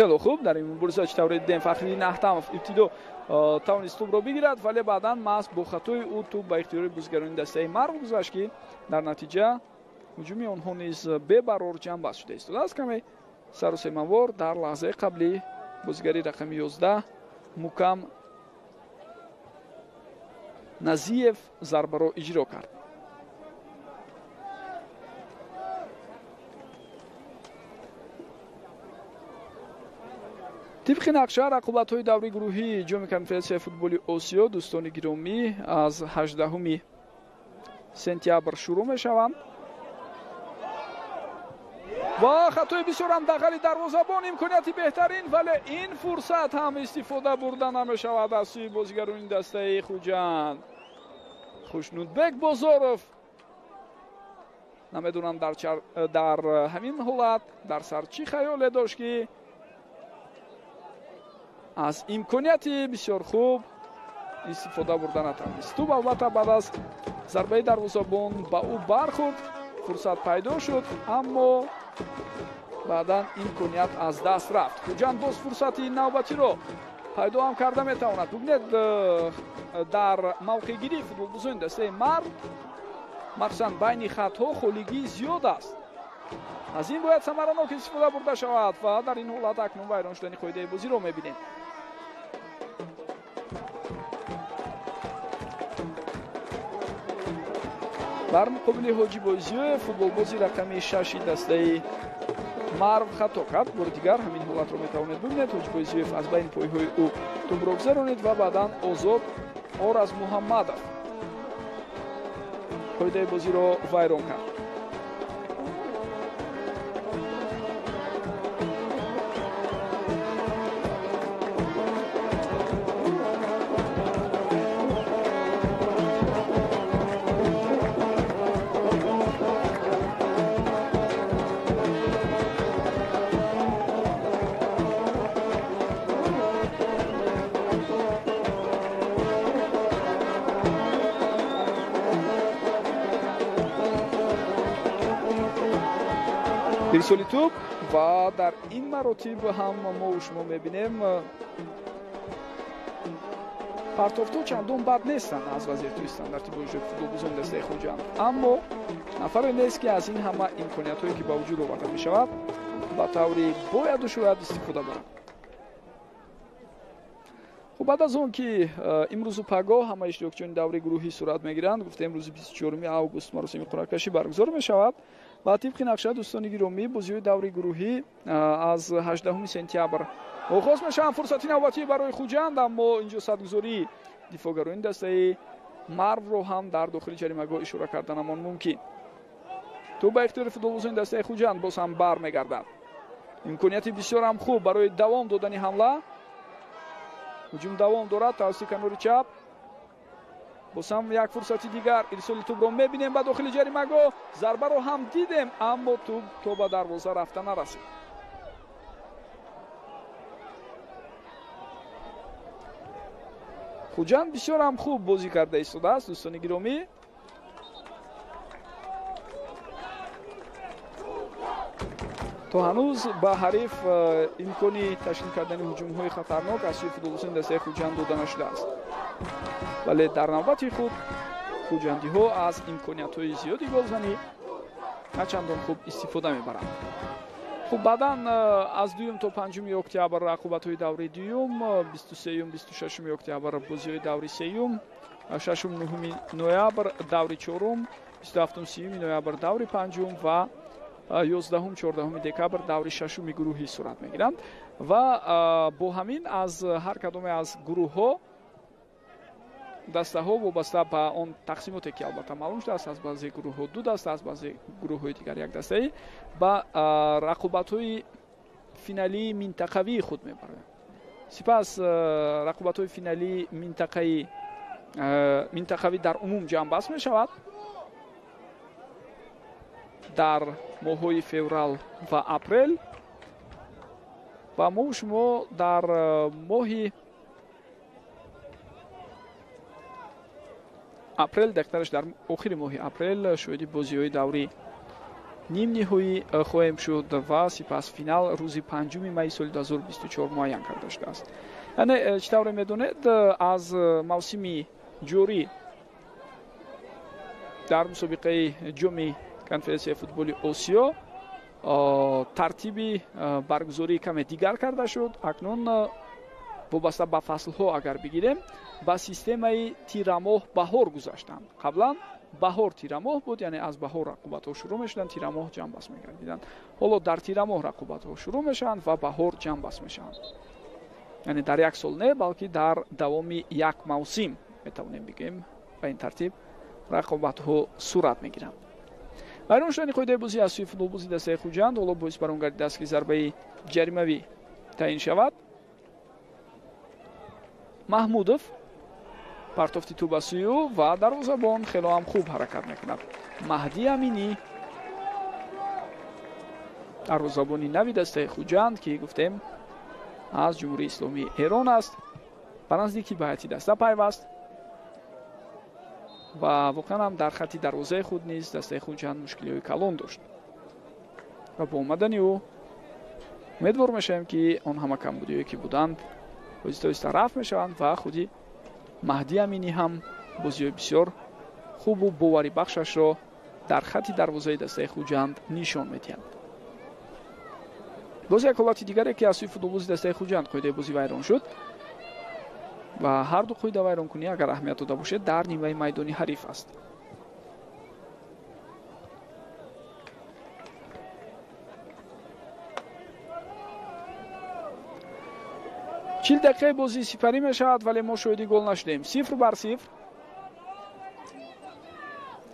Хеле хуб, дар ин мубориза чӣ тавре дидем, Фахриддин Аҳтамов ибтидо тавонист тӯбро бигирад, вале баъдан маҳз бо хатои ӯ тӯб ба ихтиёри бозигарони дастаи Марв гузашт, ки дар натиҷа ҳуҷуми онҳо низ бебарор ҷамъбаст шуда истодааст. Каме сарусемавор дар лаҳзаи қаблӣ бозигари рақами 11 Мукам Назиев зарбаро иҷро кард. Тибқи нақша рақобатҳои даври гурӯҳии ҷоми конференсияи футболи Осиё, дӯстони гиромӣ, аз 18 сентябр шурӯъ мешаванд ва хатои бисёрам дағали дарвозабон, имконияти беҳтарин, вале ин фурсат ҳам истифода бурда намешавад аз сӯи бозигарони дастаи Хуҷанд. Хушнудбек Бозоров намедонам дар ҳамин ҳолат дар сар чӣ хаёле дошт, ки аз имконияти бисёр хуб истифода бурда натавонист. Тӯб албатта баъд аз зарбаи дарвозабон ба ӯ бархӯрд, фурсат пайдо шуд, аммо баъдан имконият аз даст рафт. Хуҷанд боз фурсати навбатиро пайдо ҳам карда метавонад. Бубинед, дар мавқеъгирии футболбозони дастаи Марв, махсусан байни хатҳо холигии зиёд аст. Аз ин бояд самаранок истифода бурда шавад ва дар ин ҳолат акнун вайрон шудани қоидаи бозиро мебинем. Бар муқобили Ҳоҷибой Зиёев футболбози рақами 6 дастаи Марв хато кард. Бори дигар ҳамин ҳолатро метавонед бибинед. Ҳоҷибой Зиёев аз байни пойҳои ӯ тӯбро гузаронид ва баъдан Озод Оразмуҳаммадов қоидаи бозиро вайрон кард. Ирсоли тӯб ва дар ин маротиб ҳам мо шумо мебинем, партофтҳо чандон бад нестанд аз вазъиятҳои стандарти бо иҷрои футболбозони дастаи Хуҷанд, аммо нафаре нест, ки аз ин ҳама имкониятҳое, ки ба вуҷуд оварда мешавад, ба таври бояду шояд истифода барад. Хуб, баъд аз он ки имрӯзу пагоҳ ҳама иштирокчиёни даври гурӯҳӣ сурат мегиранд, гуфтем, рӯзи 24 август маросими қуръакашӣ баргузор мешавад ва тибқи нақша, дӯстони гиромӣ, бозиҳои даври гурӯҳӣ аз 18 сентябр оғоз мешаванд. Фурсати навбатӣ барои Хуҷанд, аммо инҷо садгузории дифоъгарони дастаи Марвро ҳам дар дохили ҷаримагоҳ ишора карданамон мумкин. Тӯб ба ихтиёри футболбозони дастаи Хуҷанд боз ҳам бармегардад. Имконияти бисёрам хуб барои давом додани ҳамла. Ҳуҷум давом дорад тавассути канори чап. Боз ҳам як фурсати дигар, ирсоли тӯбро мебинем ба дохили ҷаримагоҳ, зарбаро ҳам дидем, аммо тӯб то ба дарвоза рафта нарасид. Хуҷанд бисёр ҳам хуб бозӣ карда истодааст, дӯстони гиромӣ. То ҳанӯз ба ҳариф имкони ташкил кардани ҳуҷумҳои хатарнок аз сӯи футболбозони дастаи Хуҷанд дода нашудааст, вале дар навбати худ хуҷандиҳо аз имкониятҳои зиёди голзанӣ на чандон хуб истифода мебаранд. Хуб, баъдан аз 2 то 5 октябр рақобатҳои даври дуюм, 23, 26 октябр бозиҳои даври сеюм, 6, 9 ноябр даври чорум, 27, 30 ноябр даври панҷум ва 11, 14 декабр даври шашуми гурӯҳӣ сурат мегиранд. Ва бо ҳамин аз ҳар кадоме аз гурӯҳҳо дастаҳо вобаста ба он тақсимоте, ки албатта маълум шудааст, аз баъзе гурӯҳҳо ду даста, аз баъзе гурӯҳҳои дигар як дастаӣ, ба рақобатҳои финалии минтақавии худ мебароянд. Сипас рақобатҳои финалии минтақавӣ дар умум ҷамъбаст мешавад дар моҳҳои феврал ва апрел ва мо шумо дар моҳи апрел, дақиқтараш дар охири моҳи апрел, шоҳиди бозиҳои даври нимниҳоӣ хоҳем шуд ва сипас финал рӯзи 5 майи соли 2024 муайян карда шудааст. Яъне, чӣ тавре медонед, аз мавсими ҷорӣ дар мусобиқаи ҷоми Конфедератсияи футболи Осиё тартиби баргузорӣ каме дигар карда шуд. Акнун вобаста ба фаслҳо агар бигирем, ба системаи тирамоҳ баҳор гузаштанд. Қаблан баҳор тирамоҳ буд, яъне аз баҳор рақобатҳо шурӯъ мешуданд, тирамоҳ ҷамъбаст мегардиданд. Ҳоло дар тирамоҳ рақобатҳо шурӯъ мешаванд ва баҳор ҷамъбаст мешаванд. Яъне дар як сол не, балки дар давоми як мавсим метавонем бигӯем, ба ин тартиб рақобатҳо сурат мегиранд. Вайрон шудани қоидаи бозӣ аз сӯи футболбози дастаи Хуҷанд ҳоло боис бар он гардидааст, ки зарбаи ҷаримавӣ таъин шавад. Маҳмудов, партофти тӯб ба сӯи ӯ ва дарвозабон хело ҳам хуб ҳаракат мекунад. Маҳдӣ Аминӣ, дарвозабони нави дастаи Хуҷанд, ки гуфтем аз Ҷумҳурии Исломии Эрон аст, ба наздикӣ ба ҳайати даста пайваст ва воқеан ҳам дар хатти дарвозаи худ низ дастаи Хуҷанд мушкилиҳои калон дошт ва бо омадани ӯ умедвор мешавем, ки он ҳама камбудиҳое, ки буданд, оҳиста оҳиста рафт мешаванд ва худи Маҳдӣ Аминӣ ҳам бозиҳои бисёр хубу боварибахшашро дар хатти дарвозаи дастаи Хуҷанд нишон медиҳад. Боз як ҳолати дигаре, ки аз сӯи футболбози дастаи Хуҷанд қоидаи бозӣ вайрон шуд ва ҳар ду қоида вайронкунӣ, агар аҳамият дода бошед, дар нимаи майдони ҳариф аст. 40 дақиқаи бозӣ сипарӣ мешавад, вале мо шоҳиди гол нашудем. 0-0.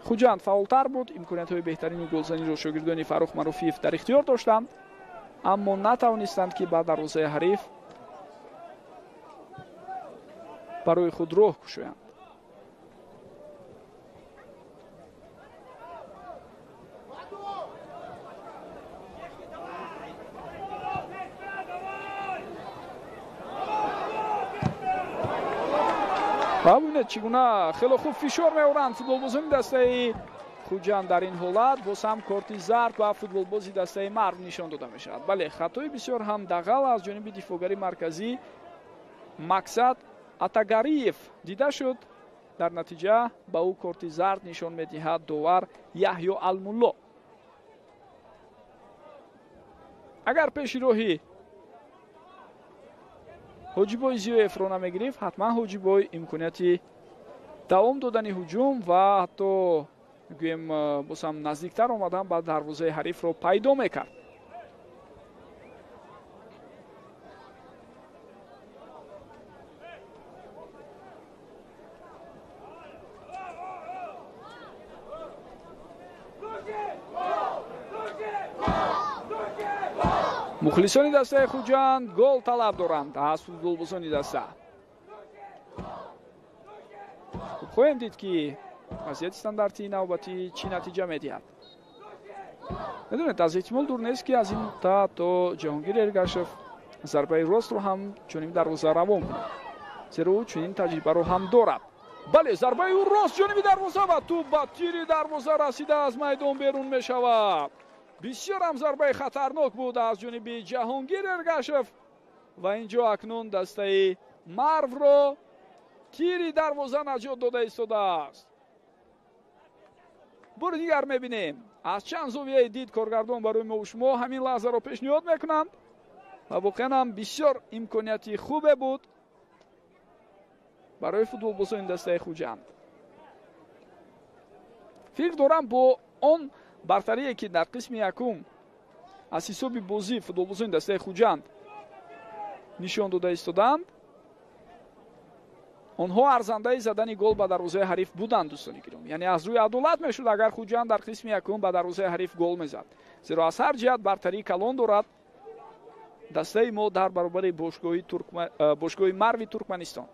Хуҷанд фаъолтар буд, имкониятҳои беҳтарини голзаниро шогирдони Фаррух Маруфиев дар ихтиёр доштанд, аммо натавонистанд, ки ба дарвозаи ҳариф барои худ роҳ кушоянд. Ва бубинед, чӣ гуна хело хуб фишор меоранд футболбозони дастаи Хуҷанд дар ин ҳолат боз ҳам корти зард ба футболбози дастаи Марв нишон дода мешавад. Бале, хатои бисёр ҳам дағал аз ҷониби дифоъгари марказӣ Мақсад Атагариев дида шуд. Дар натиҷа ба ӯ корти зард нишон медиҳад довар Яҳё Алмулло. Агар пеши роҳи Ҳоҷибой Зиёевро намегирифт, ҳатман Ҳоҷибой имконияти давом додани ҳуҷум ва ҳатто гӯем боз ҳам наздиктар омадан ба дарвозаи ҳарифро пайдо мекард. Мухлисони дастаи Хуҷанд гол талаб доранд аз футболбозони даста. Хуб, хоҳем дид, ки вазъияти стандартии навбатӣ чӣ натиҷа медиҳад. Медонед, аз эҳтимол дур нест, ки аз ин нуқта то Ҷаҳонгир Эргашев зарбаи ростро ҳам ҷониби дарвоза равон кунад, зеро ӯ чунин таҷрибаро ҳам дорад. Бале, зарбаи ӯ рост ҷониби дарвоза ва тӯб ба тири дарвоза расида аз майдон берун мешавад. Бисёр ҳам зарбаи хатарнок буд аз ҷониби Ҷаҳонгир Эргашев ва инҷо акнун дастаи Марвро тири дарвоза наҷот дода истодааст. Бори дигар мебинем, аз чанд зовияи дид коргардон барои мо шумо ҳамин лаҳзаро пешниҳод мекунанд ва воқеан ҳам бисёр имконияти хубе буд барои футболбозони дастаи Хуҷанд. Фикр дорам, бо он бартарие, ки дар қисми якум аз ҳисоби бозӣ футболбозони дастаи Хуҷанд нишон дода истоданд, онҳо арзандаи задани гол ба дарвозаи ҳариф буданд, дӯстони гиромӣ. Яъне аз рӯи адолат мешуд, агар Хуҷанд дар қисми якум ба дарвозаи ҳариф гол мезад, зеро аз ҳар ҷиҳат бартарии калон дорад дастаи мо дар баробари бошгоҳи Марви Туркманистон.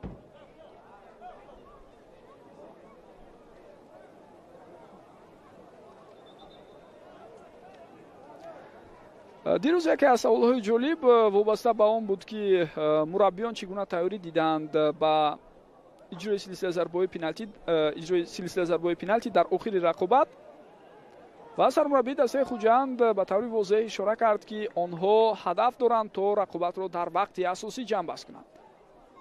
Дирӯз яке аз саволҳои ҷолиб вобаста ба он буд, ки мураббиён чӣ гуна тайёрӣ диданд ба иҷрои силсилаи зарбаҳои пеналти, иҷрои силсилаи зарбаҳои пеналти дар охири рақобат, ва сармураббии дастаи Хуҷанд ба таври возеҳ ишора кард, ки онҳо ҳадаф доранд то рақобатро дар вақти асосӣ ҷамъбаст кунанд.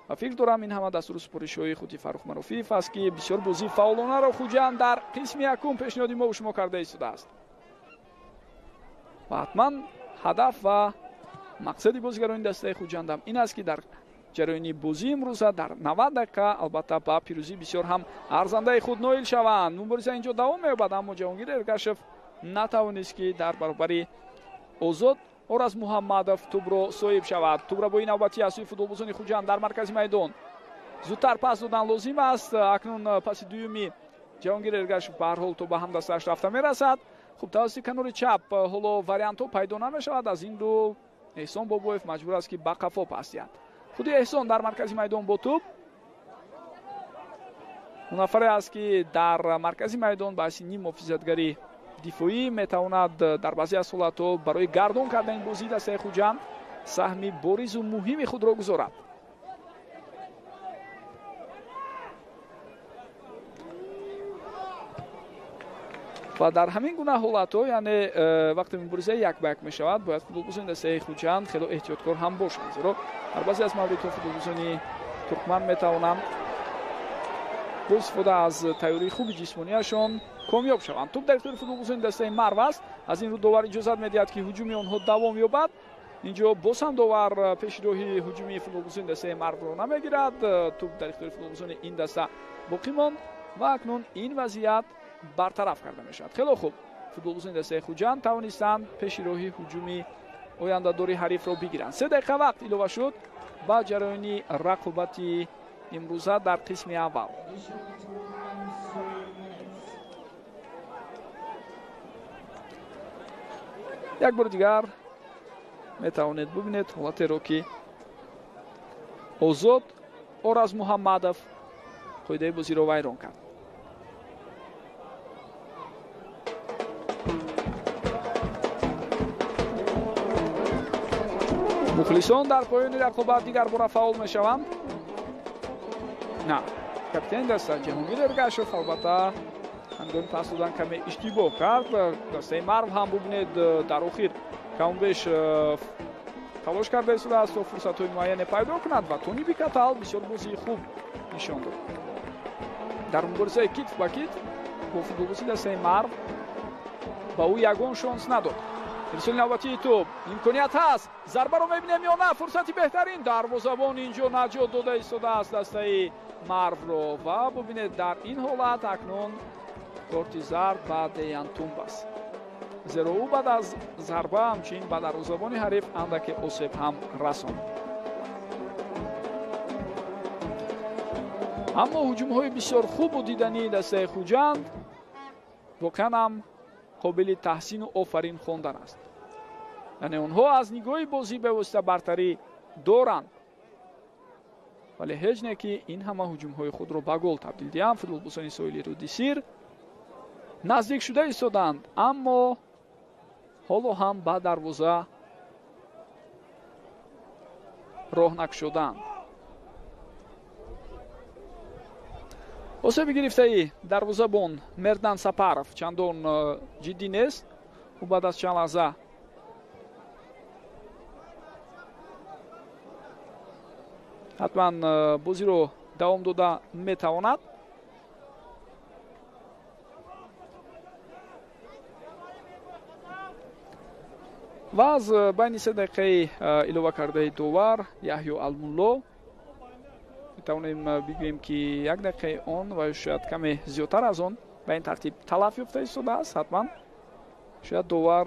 Ва фикр дорам, ин ҳама дастуру супоришҳои худи Фаррух Марофиев аст, ки бисёр бозии фаъолонаро Хуҷанд дар қисми якум пешниҳоди мо шумо карда истодааст. Ва ҳатман ҳадаф ва мақсади бозигарони дастаи Хуҷандам ин аст, ки дар ҷараёни бозии имрӯза дар 90 дақиқа албатта ба пирӯзии бисёр ҳам арзандаи худ ноил шаванд. Мубориза инҷо давом меёбад, аммо Ҷаҳонгир Эргашев натавонист, ки дар баробари Озод Ораз Муҳаммадов тӯбро соҳиб шавад. Тӯбрабои навбатӣ аз сӯи футболбозони Хуҷанд дар маркази майдон. Зудтар пас додан лозим аст. Акнун паси дуюми Ҷаҳонгир Эргашев ба ҳар ҳол то ба ҳамдастааш рафта мерасад. Хуб, тавассути канори чап ҳоло вариантҳо пайдо намешавад. Аз ин рӯ Эҳсон Бобоев маҷбур аст, ки ба қафо пас диҳад. Худи Эҳсон дар маркази майдон бо тӯб. Он нафаре аст, ки дар маркази майдон ба ҳайси ним муҳофизатгари дифоӣ метавонад дар баъзе аз ҳолатҳо барои гардон кардани бозии дастаи Хуҷанд саҳми боризу муҳими худро гузорад. Ва дар ҳамин гуна ҳолатҳо, яъне вақте мубориза як ба як мешавад, бояд футболбозони дастаи Хуҷанд хело эҳтиёткор ҳам бошанд, зеро дар баъзе аз мавридҳо футболбозони туркман метавонанд бо истифода аз тайёрии хуби ҷисмонияшон комёб шаванд. Тӯб дар ихтиёри футболбозони дастаи Марв аст. Аз ин рӯ довар иҷозат медиҳад, ки ҳуҷуми онҳо давом ёбад. Инҷо боз ҳам довар пеши роҳи ҳуҷуми футболбозони дастаи Марвро намегирад. Тӯб дар ихтиёри футболбозони ин даста боқӣ монд ва акнун ин вазъият бартараф карда мешавад. Хело хуб, футболбозони дастаи Хуҷанд тавонистанд пеши роҳи ҳуҷуми ояндадори ҳарифро бигиранд. 3 дақиқа вақт илова шуд ба ҷараёни рақобати имрӯза дар қисми аввал. Як бори дигар метавонед бубинед ҳолатеро, ки Озод Ораз Муҳаммадов қоидаи бозиро вайрон кард. Мухлисон дар поёни рақобат дигар бора фаъол мешаванд. На, капитани даста Ҷаҳонгир Эргашев албатта Ҳангоми пас додан каме иштибоҳ кард. Дастаи Марв ҳам бубинед, дар охир камбеш талош карда истодааст то фурсатҳои муайяне пайдо кунад ва Тони Бикатал бисёр бозии хуб нишон дод. Дар муборизаи китф ба китф бо футболбози дастаи Марв ба ӯ ягон шонс надод. Ирсоли навбатии тӯб, имконият ҳаст, зарбаро мебинем ё на, фурсати беҳтарин, дарвозабон инҷо наҷот дода истодааст дастаи Марвро ва бубинед, дар ин ҳолат акнун корти зард ба Деян Тумбас, зеро ӯ баъд аз зарба ҳамчунин ба дарвозабони ҳариф андаке осеб ҳам расонд. Аммо ҳуҷумҳои бисёр хубу дидании дастаи Хуҷанд воқеан ҳам қобили таҳсину офарин хондан аст. Яъне онҳо аз нигоҳи бозӣ бевосита бартарӣ доранд, вале ҳеҷ не ки ин ҳама ҳуҷумҳои худро ба гол табдил диҳанд. Футболбозони соҳили руди Сир наздик шуда истоданд, аммо ҳоло ҳам ба дарвоза роҳ накушоданд. Осеби гирифтаи дарвозабон Мердан Сапаров чандон ҷиддӣ нест. Ӯ баъд аз чанд лаҳза ҳатман бозиро давом дода метавонад. Ва аз байни се дақиқаи илова кардаи довар Яҳё Алмулло метавонем бигӯем, ки як дақиқаи он ва шояд каме зиёдтар аз он ба ин тартиб талаф ёфта истодааст. Ҳатман шояд довар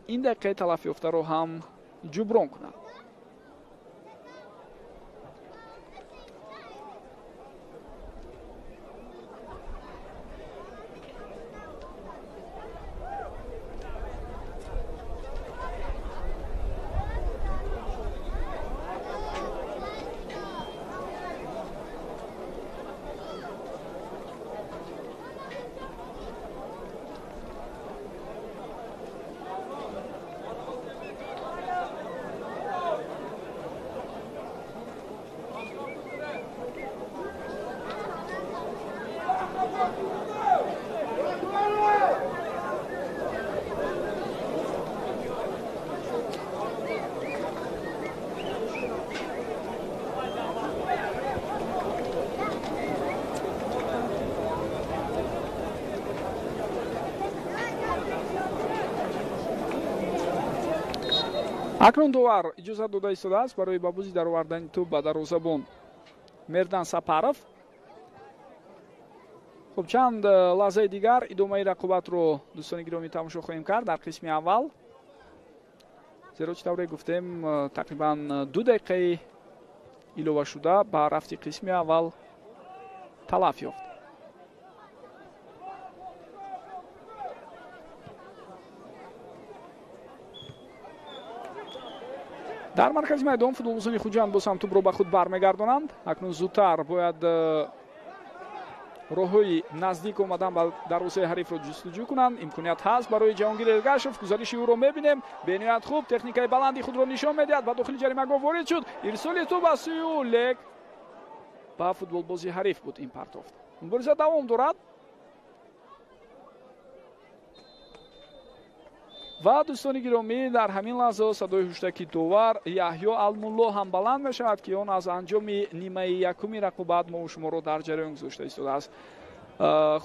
ин дақиқаи талаф ёфтаро ҳам ҷуброн кунад. Акнун довар иҷозат дода истодааст барои ба бозӣ даровардани тӯб ба дарвозабон Мердан Сапаров. Хуб, чанд лаҳзаи дигар идомаи рақобатро дӯстони гиромӣ тамошо хоҳем кард дар қисми аввал, зеро чӣ тавре гуфтем, тақрибан 2 дақиқаи иловашуда ба рафти қисми аввал талаф ёфт. Дар маркази майдон футболбозони Хуҷанд боз ҳам тӯбро ба худ бармегардонанд. Акнун зудтар бояд роҳҳои наздик омадан ба дарвозаи ҳарифро ҷустуҷӯ кунанд. Имконият ҳаст барои Ҷаҳонгир Эргашев. Гузариши ӯро мебинем. Бениҳоят хуб техникаи баланди худро нишон медиҳад. Ба дохили ҷаримагоҳ ворид шуд. Ирсоли тӯб аз сӯи ӯ, лек ба футболбози ҳариф буд ин партофт. Мубориза давом дорад ва дӯстони гиромӣ, дар ҳамин лаҳза садои ҳуштаки довар Яҳё Алмулло ҳам баланд мешавад, ки он аз анҷоми нимаи якуми рақобат мо шуморо дар ҷараён гузошта истодааст.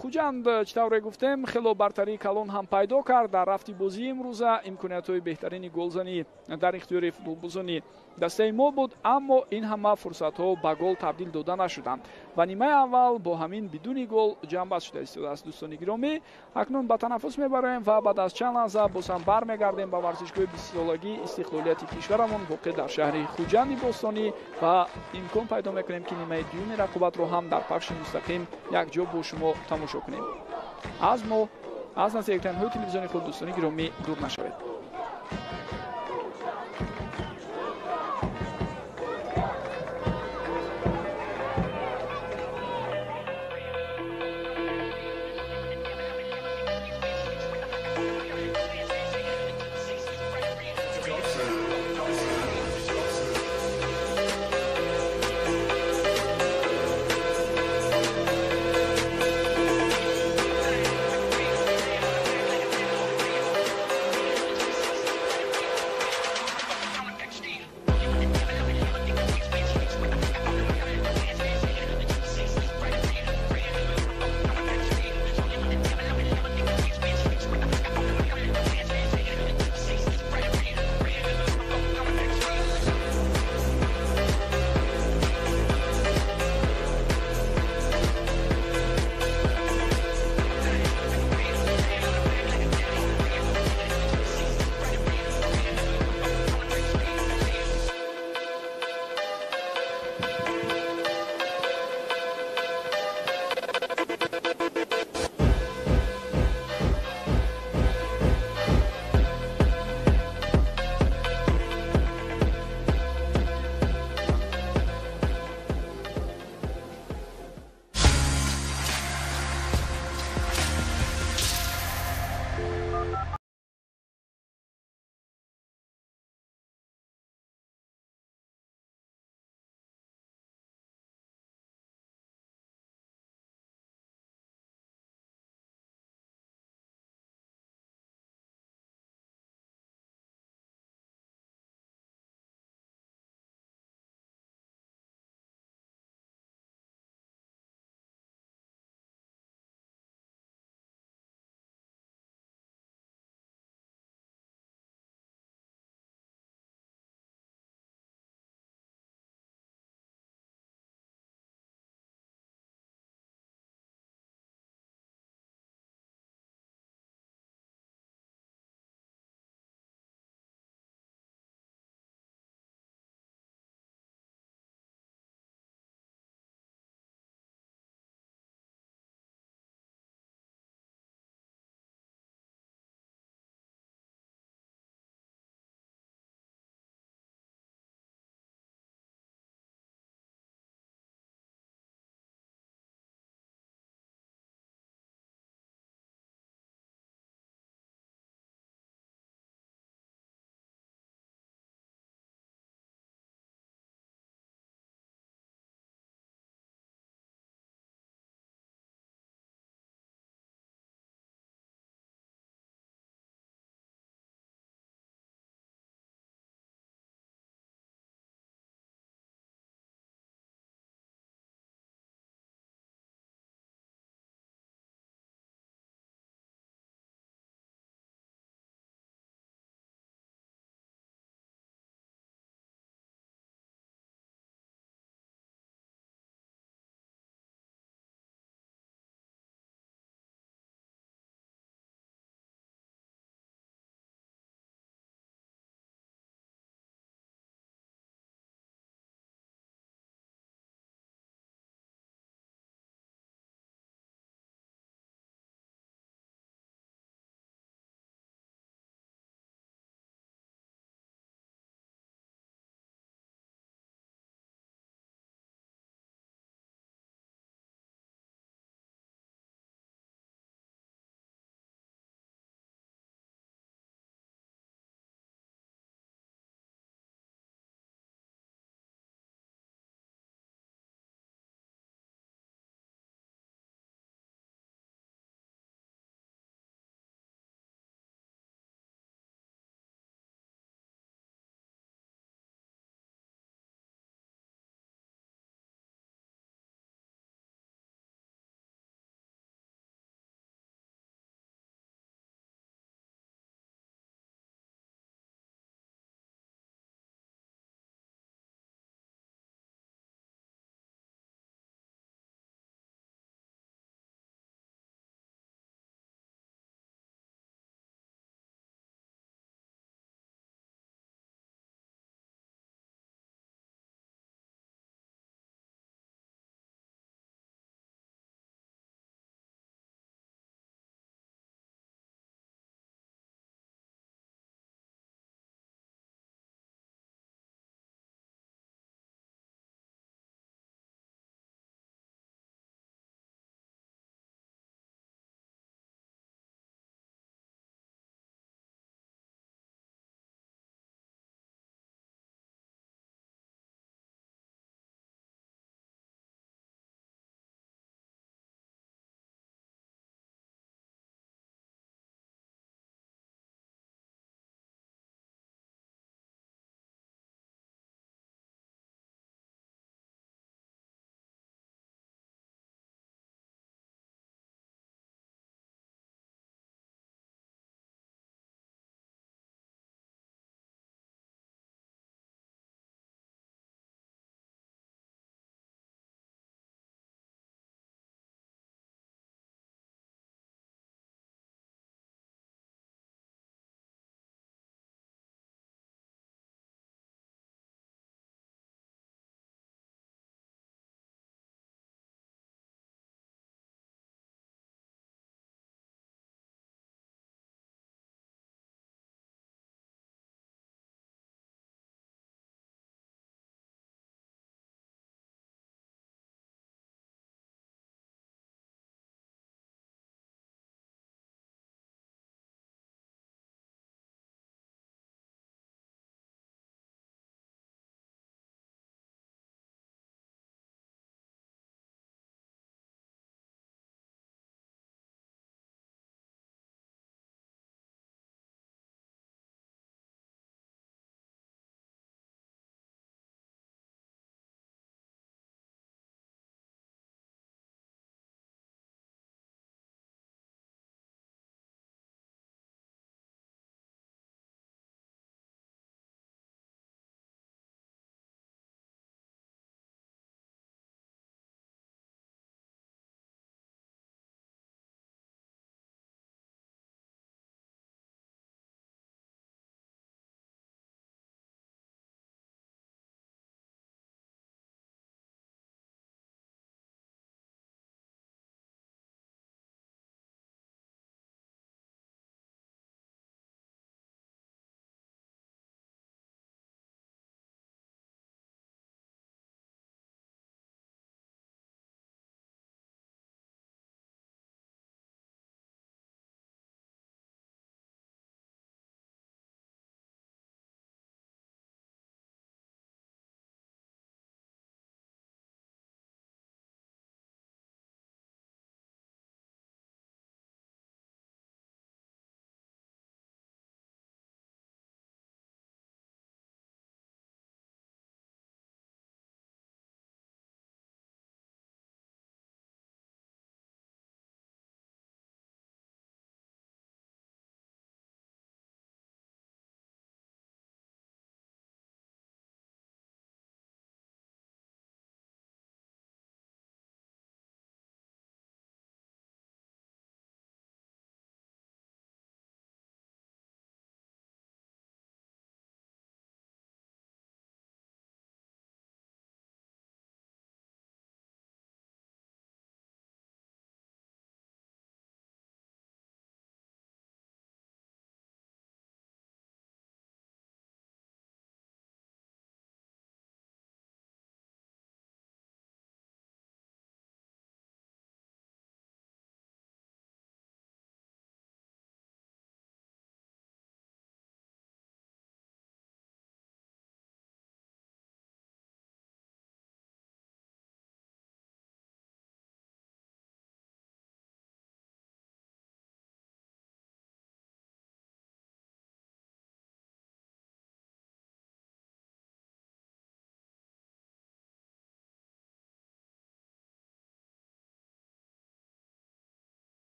Хуҷанд, чӣ тавре гуфтем, хело бартарии калон ҳам пайдо кард дар рафти бозии имрӯза. Имкониятҳои беҳтарини голзанӣ дар ихтиёри футболбозони дастаи мо буд, аммо ин ҳама фурсатҳо ба гол табдил дода нашуданд ва нимаи аввал бо ҳамин бидуни гол ҷамъбаст шуда истодааст. Дӯстони гиромӣ, акнун ба танаффус мебароем ва баъд аз чанд лаҳза боз ҳам бармегардем ба варзишгоҳи бистсолагии истиқлолияти кишварамон воқеъ дар шаҳри Хуҷанди бостонӣ ва имкон пайдо мекунем, ки нимаи дуюми рақобатро ҳам дар пахши мустақим якҷо бо шумо тамошо кунем. Аз мо, аз назди экранҳои телевизиони худ, дӯстони гиромӣ, дур нашавед.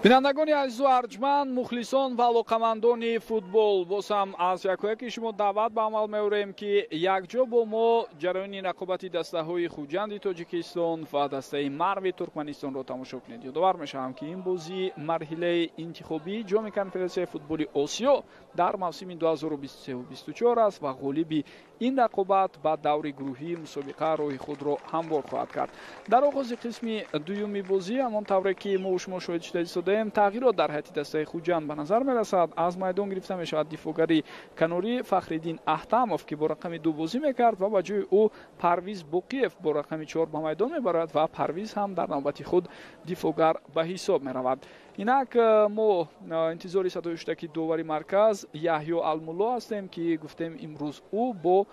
Бинандагони азизу арҷманд, мухлисон ва алоқамандони футбол, боз ҳам аз якояки шумо даъват ба амал меорем, ки якҷо бо мо ҷараёни рақобати дастаҳои Хуҷанди Тоҷикистон ва дастаи Марви Туркманистонро тамошо кунед. Ёдовар мешавам, ки ин бозӣ марҳилаи интихобии Ҷоми Конфедератсияи футболи Осиё дар мавсими 2023-24 аст ва ғолиби ин рақобат ба даври гурӯҳии мусобиқа роҳи худро ҳамвор хоҳад кард. Дар оғози қисми дуюми бозӣ, ҳамон тавре ки мо шумо шоҳид шуда истодаем, тағйирот дар ҳайати дастаи Хуҷанд ба назар мерасад. Аз майдон гирифта мешавад дифоъгари канорӣ Фахриддин Аҳтамов, ки бо рақами 2 бозӣ мекард, ва ба ҷои ӯ Парвиз Боқиев бо рақами 4 ба майдон мебарад ва Парвиз ҳам дар навбати худ дифоъгар ба ҳисоб меравад. Инак мо интизори садои шудаки довари марказ Яҳё Алмулло ҳастем, ки гуфтем имрӯз ӯ бо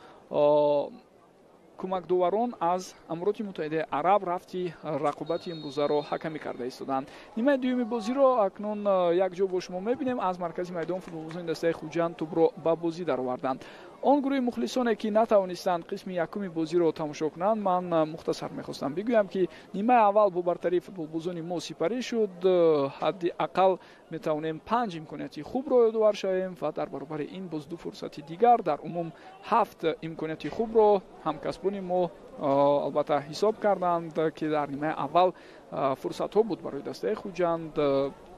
кӯмакдоварон аз Амороти Муттаҳидаи Араб рафти рақобати имрӯзаро ҳакамӣ карда истоданд. Нимаи дуюми бозиро акнун якҷо бо шумо мебинем. Аз маркази майдон футболбозони дастаи Хуҷанд тӯбро ба бозӣ дароварданд. Он гурӯҳи мухлисоне, ки натавонистанд қисми якуми бозиро тамошо кунанд, ман мухтасар мехостам бигӯям, ки нимаи аввал бо бартарии футболбозони мо сипарӣ шуд. Ҳадди ақал метавонем 5 имконияти хубро ёдовар шавем ва дар баробари ин боз 2 фурсати дигар, дар умум 7 имконияти хубро ҳамкасбони мо албатта ҳисоб карданд, ки дар нимаи аввал фурсатҳо буд барои дастаи Хуҷанд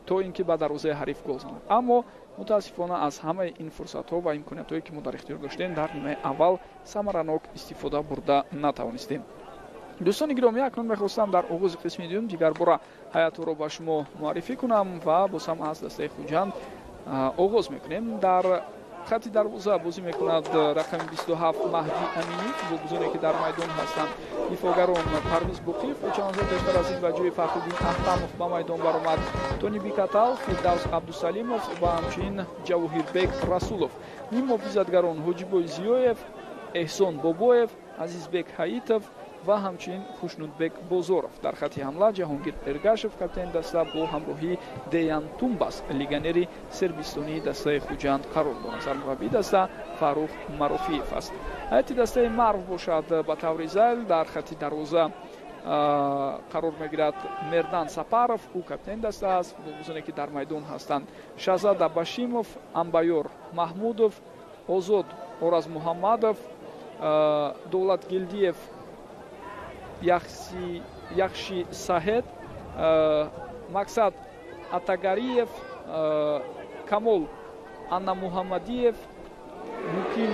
то ин ки ба дарвозаи ҳариф гол занад. Аммо мутаассифона аз ҳамаи ин фурсатҳо ва имкониятҳое, ки мо дар ихтиёр доштем, дар нимаи аввал самаранок истифода бурда натавонистем. Дӯстони гиромӣ, акнун мехостам дар оғози қисми дуюм дигарбора ҳайатҳоро ба шумо муаррифӣ кунам ва боз ҳам аз дастаи Хуҷанд оғоз мекунем. Дар хати дарвоза бозӣ мекунад рақами 27 Маҳдӣ Аминӣ, футболбозоне, ки дар майдон ҳастанд дифоъгарон Парвиз Боқиев, чанд лаҳза пештар аз ин ба ҷои Фахриддин Аҳтамов ба майдон баромад, Тони Бикатал, Фирдавс Абдусалимов ва ҳамчунин Ҷавоҳирбек Расулов. Ниммуҳофизатгарон Ҳоҷибой Зиёев, Эҳсон Бобоев, Азизбек Ҳаитов ва ҳамчунин Хушнудбек Бозоров. Дар хати ҳамла Ҷаҳонгир Эргашев, каптени даста, бо ҳамроҳии Деян Тумбас, легионери сербистонии дастаи Хуҷанд қарор доранд. Сармураббии даста Фаррух Марофиев аст. Ҳайати дастаи Марв бошад, ба таври зайл дар хати дарвоза қарор мегирад Мердан Сапаров, ӯ каптени даста аст. Футболбозоне, ки дар майдон ҳастанд Шаҳзода Башимов, Амбаёр Маҳмудов, Озод Оразмуҳаммадов, Давлатгелдиев Яхши Саҳед, Мақсад Атагариев, Камол Аннамуҳаммадиев, Муким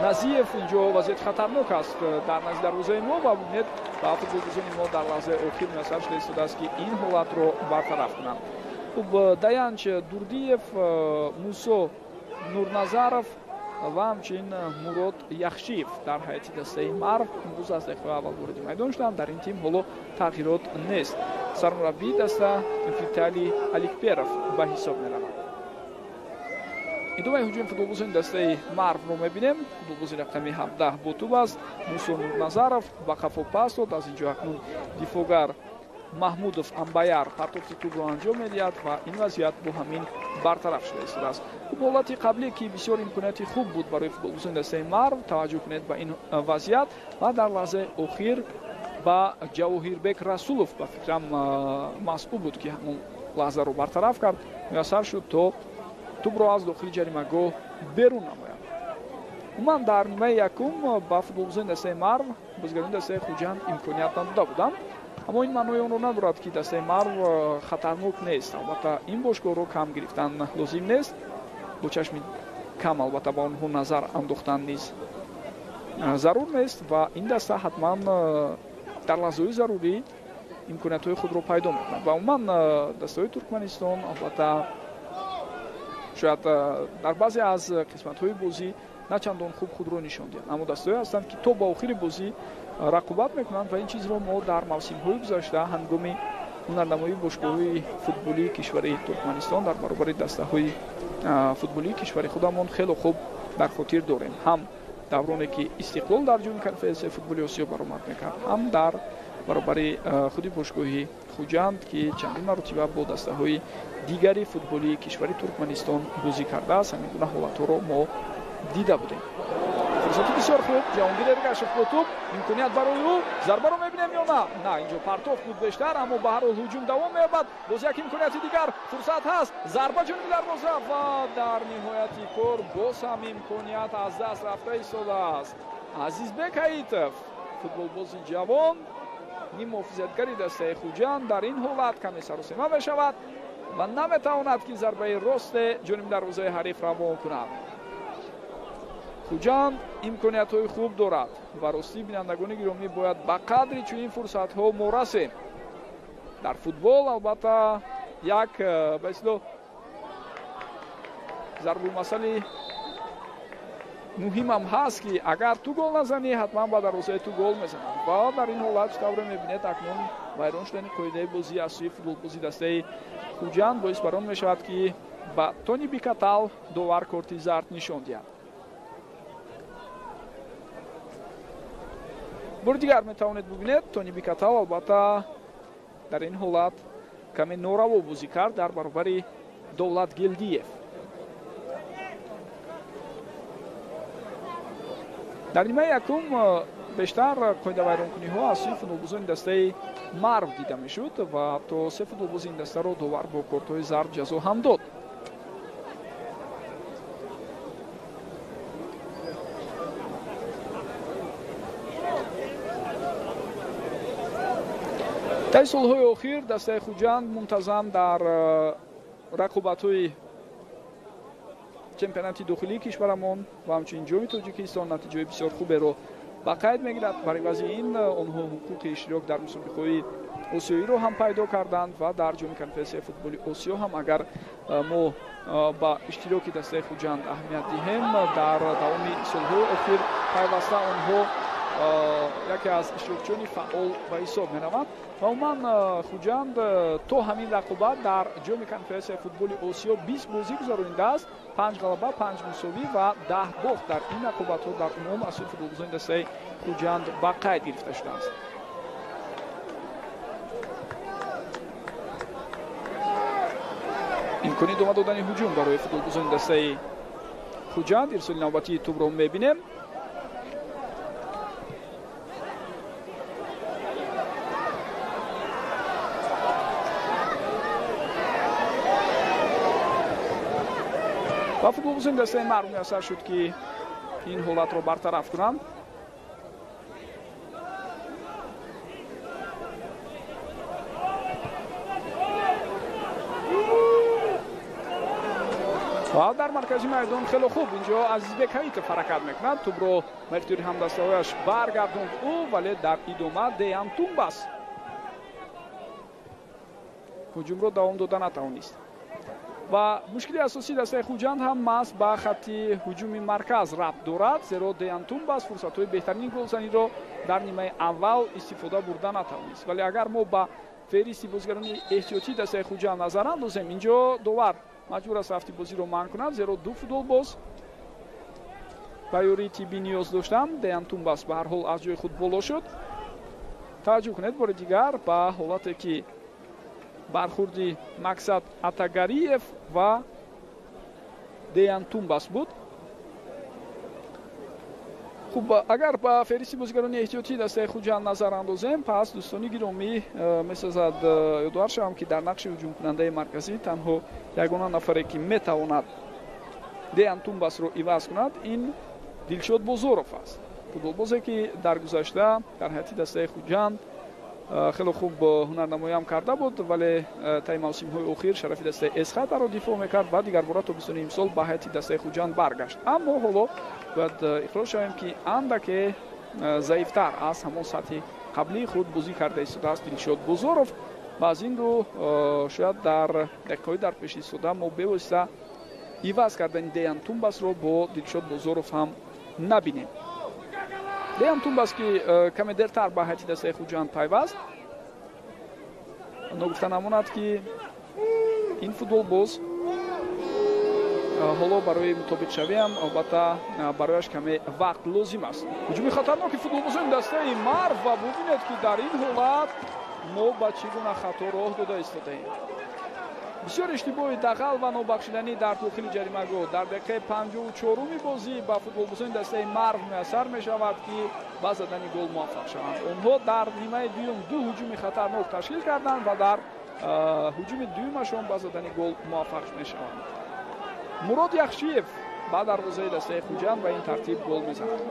Назиев. Инҷо вазъияти хатарнок аст дар назди дарвозаи мо ва бубинед, ба футболбозони мо дар лаҳзаи охир муяссар шуда истодааст, ки ин ҳолатро бартараф кунанд. Хуб, Даянч Дурдиев, Мусо Нурназаров ва ҳамчунин Мурод Яхшиев дар ҳайати дастаи Марв имрӯз аз дақиқаи аввал вориди майдон шуданд. Дар ин тим ҳоло тағйирот нест. Сармураббии даста Виталий Аликперов ба ҳисоб меравад. Идомаи ҳуҷуми футболбозони дастаи Марвро мебинем. Футболбози рақами 17 бо тӯб аст. Мусо Нурназаров ба қафо пас дод. Аз инҷо акнун дифоъгар Маҳмудов Амбаяр партофти тӯбро анҷом медиҳад ва ин вазъият бо ҳамин бартараф шуда истодааст. Хуб, ҳолати қабле, ки бисёр имконияти хуб буд барои футболбозони дастаи Марв, таваҷҷӯҳ кунед ба ин вазъият ва дар лаҳзаи охир ба Ҷавоҳирбек Расулов, ба фикрам, масъул буд, ки ҳамон лаҳзаро бартараф кард, муяссар шуд то тӯбро аз дохили ҷаримагоҳ берун намояд. Умуман дар нимаи якум ба футболбозони дастаи Марв бозигарони дастаи Хуҷанд имконият надода буданд, аммо ин маънои онро надорад, ки дастаи Марв хатарнок нест. Албатта ин бошгоҳро кам гирифтан лозим нест, бо чашми кам албатта ба онҳо назар андохтан низ зарур нест ва ин даста ҳатман дар лаҳзаҳои зарурӣ имкониятҳои худро пайдо мекунад. Ва умуман дастаҳои Туркманистон албатта шояд дар баъзе аз қисматҳои бозӣ на чандон хуб худро нишон диҳанд, аммо дастаҳое ҳастанд, ки то ба охири бозӣ рақобат мекунанд ва ин чизро мо дар мавсимҳои гузашта ҳангоми ҳунарнамоии бошгоҳҳои футболии кишвари Туркманистон дар баробари дастаҳои футболии кишвари худамон хеле хуб дар хотир дорем. Ҳам давроне, ки Истиқлол дар ҷоми Конфедератсияи футболи Осиё баромад мекард, ҳам дар баробари худи бошгоҳи Хуҷанд, ки чандин маротиба бо дастаҳои дигари футболии кишвари Туркманистон бозӣ кардааст, ҳамин гуна ҳолатҳоро мо дида будем. Фурсати бисёр хуб, Ҷаҳонгир Эргашев бо тӯб, имконият барои ӯ, зарбаро мебинем ё на? На, инҷо партофт буд бештар, аммо ба ҳар ҳол ҳуҷум давом меёбад. Боз як имконияти дигар, фурсат ҳаст, зарба ҷониби дарвоза ва дар ниҳояти кор боз ҳам имконият аз даст рафта истодааст. Азизбек Ҳаитов, футболбози ҷавон, ниммуҳофизатгари дастаи Хуҷанд, дар ин ҳолат каме саросема мешавад ва наметавонад ки зарбаи росте ҷониби дарвозаи ҳариф равон кунад. Хуҷанд имкониятҳои хуб дорад ва ростӣ бинандагони гиромӣ бояд ба қадри чунин фурсатҳо мо расем. Дар футбол албатта як ба истилоҳ зарбулмасали муҳимам ҳаст, ки агар ту гол назанӣ, ҳатман ба дарвозаи ту гол мезананд. Ва дар ин ҳолат чӣ тавре мебинед, акнун вайрон шудани қоидаи бозӣ аз сӯи футболбози дастаи Хуҷанд боис бар он мешавад, ки ба Тони Бикатал довар корти зард нишон диҳад. Бори дигар метавонед бубинед, Тони Бикатал албатта дар ин ҳолат каме нораво бозӣ кард дар баробари Давлат Гелдиев. Дар нимаи якум бештар қоидавайронкуниҳо аз сӯи футболбозони дастаи Марв дида мешуд ва то се футболбози ин дастаро довар бо кортҳои зард ҷазо ҳам дод. Дар солҳои охир дастаи Хуҷанд мунтазам дар рақобатҳои чемпионати дохилии кишварамон ва ҳамчунин ҷоми Тоҷикистон натиҷаҳои бисёр хуберо ба қайд мегирад. Бар ивази ин онҳо ҳуқуқи иштирок дар мусобиқаҳои осиёиро ҳам пайдо карданд ва дар ҷоми конференсияи футболи Осиё ҳам агар мо ба иштироки дастаи Хуҷанд аҳамият диҳем, дар давоми солҳои охир пайваста онҳо яке аз иштирокчиёни фаъол ба ҳисоб мераванд. Ва умуман Хуҷанд то ҳамин рақобат дар ҷоми конференсияи футболи Осиё 20 бозӣ гузаронидааст, 5 ғалаба, 5 мусовӣ ва 10 бохт дар ин рақобатҳо дар умум аз сӯи футболбозони дастаи Хуҷанд ба қайд гирифта шудааст. Имкони идома додани ҳуҷум барои футболбозони дастаи Хуҷанд. Ирсоли навбатии тӯбро мебинем. Ва футболбозони дастаи Марв муяссар шуд, ки ин ҳолатро бартараф кунанд. Ва дар маркази майдон хеле хуб инҷо Азизбек Ҳаитов ҳаракат мекунад. Тӯбро ба ихтиёри ҳамдастаҳояш баргардонд ӯ, вале дар идома Деян Тумбас ҳуҷумро давом дода натавонист. Ва мушкили асосии дастаи Хуҷанд ҳам маҳз ба хатти ҳуҷуми марказ рабт дорад, зеро Деян Тумбас фурсатҳои беҳтарини голзаниро дар нимаи аввал истифода бурда натавонист. Вале агар мо ба феҳристи бозигарони эҳтиётии дастаи Хуҷанд назар андозем, инҷо довар маҷбур аст рафти бозиро манъ кунад, зеро ду футболбоз ба ёрии тиббӣ ниёз доштанд. Деян Тумбас ба ҳар ҳол аз ҷои худ боло шуд. Таваҷҷӯҳ кунед бори дигар ба ҳолате ки бархурди Мақсад Атагариев ва Деян Тумбас буд. Хуб, агар ба феҳристи бозигарони эҳтиётии дастаи Хуҷанд назар андозем, пас дӯстони гиромӣ месозад ёдовар шавам, ки дар нақши ҳуҷумкунандаи марказӣ танҳо ягона нафаре ки метавонад Деян Тумбасро иваз кунад, ин Дилшод Бозоров аст. Футболбозе ки дар гузашта дар ҳайати дастаи Хуҷанд хеле хуб ҳунарнамоиам карда буд, вале таи мавсимҳои охир шарафи дастаи Эсхатаро дифоъ мекард ва дигарбора то 29 сол ба ҳайати дастаи Хуҷанд баргашт. Аммо ҳоло бояд иқрор шавем, ки андаке заифтар аз ҳамон сатҳи қаблии худ бозӣ карда истодааст Дилшод Бозоров ва аз ин рӯ шояд дар дақиқаҳои дар пеш истода мо бевосита иваз кардани Деян Тумбасро бо Дилшод Бозоров ҳам набинем. Деян Тумбас, ки каме дертар ба ҳайати дастаи Хуҷанд пайваст, ногуфта намонад, ки ин футболбоз ҳоло барои мутобиқшавиам албатта барояш каме вақт лозим аст. Ҳуҷуми хатарноки футболбозони дастаи Марв ва бубинед, ки дар ин ҳолат мо ба чӣ гуна хато роҳ дода истодаем. Бисёр иштибоҳи дағал ва нобахшиданӣ дар дохили ҷаримагоҳ дар дақиқаи 54-уми бозӣ ба футболбозони дастаи Марв муяссар мешавад, ки ба задани гол муваффақ шаванд. Онҳо дар нимаи дуюм ду ҳуҷуми хатарнок ташкил карданд ва дар ҳуҷуми дуюмашон ба задани гол муваффақ мешаванд. Мурод Яхшиев ба дарвозаи дастаи Хуҷанд ба ин тартиб гол мезанад.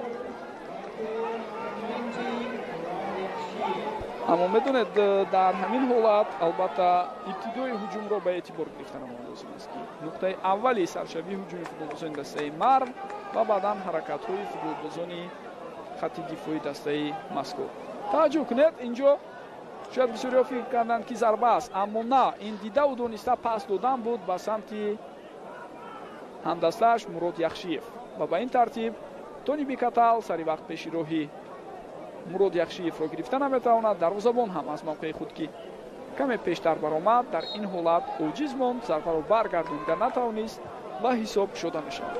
Аммо медонед, дар ҳамин ҳолат албатта ибтидои ҳуҷумро ба эътибор гирифтанамон лозим аст, ки нуқтаи аввали саршавии ҳуҷуми футболбозони дастаи Марв ва баъдан ҳаракатҳои футболбозони хатти дифои дастаи мазкур. Таваҷҷӯҳ кунед, инҷо шояд бисёриҳо фикр карданд, ки зарба аст, аммо на, ин дидаву дониста пас додан буд ба самти ҳамдастааш Мурод Яхшиев ва ба ин тартиб Тони Бикатал сари вақт пеши роҳи Мурод Яхшиевро гирифта наметавонад. Дарвозабон ҳам аз мавқеи худ, ки каме пештар баромад, дар ин ҳолат оҷиз монд, зарбаро баргардонида натавонист ва ҳисоб кушода мешавад.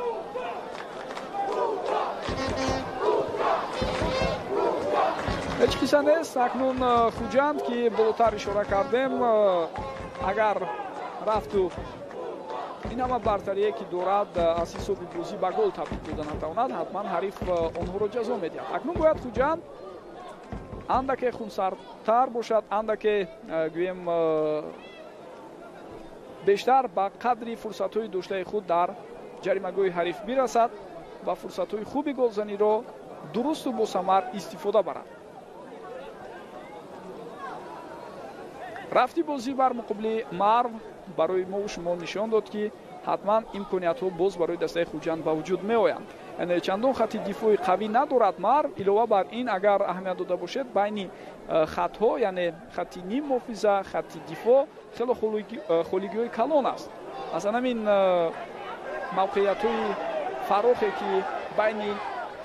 Ҳеҷ қисса нест. Акнун Хуҷанд, ки болотар ишора кардем, агар рафту ин ҳама бартарие, ки дорад, аз ҳисоби бозӣ ба гол табдил дода натавонад, ҳатман ҳариф онҳоро ҷазо медиҳад. Акнун бояд Хуҷанд андаке хунсардтар бошад, андаке гӯем бештар ба қадри фурсатҳои доштаи худ дар ҷаримагоҳи ҳариф бирасад ва фурсатҳои хуби голзаниро дурусту босамар истифода барад. Рафти бозӣ бар муқобили Марв барои мову шумо нишон дод, ки ҳатман имкониятҳо боз барои дастаи Хуҷанд ба вуҷуд меоянд. Яъне чандон хатти дифои қавӣ надорад Марв. Илова бар ин, агар аҳамият дода бошед, байни хатҳо, яъне хатти ним муҳофиза, хатти дифоъ хело холигиҳои калон аст. Аз ҳамин мавқеиятҳои фарохе, ки байни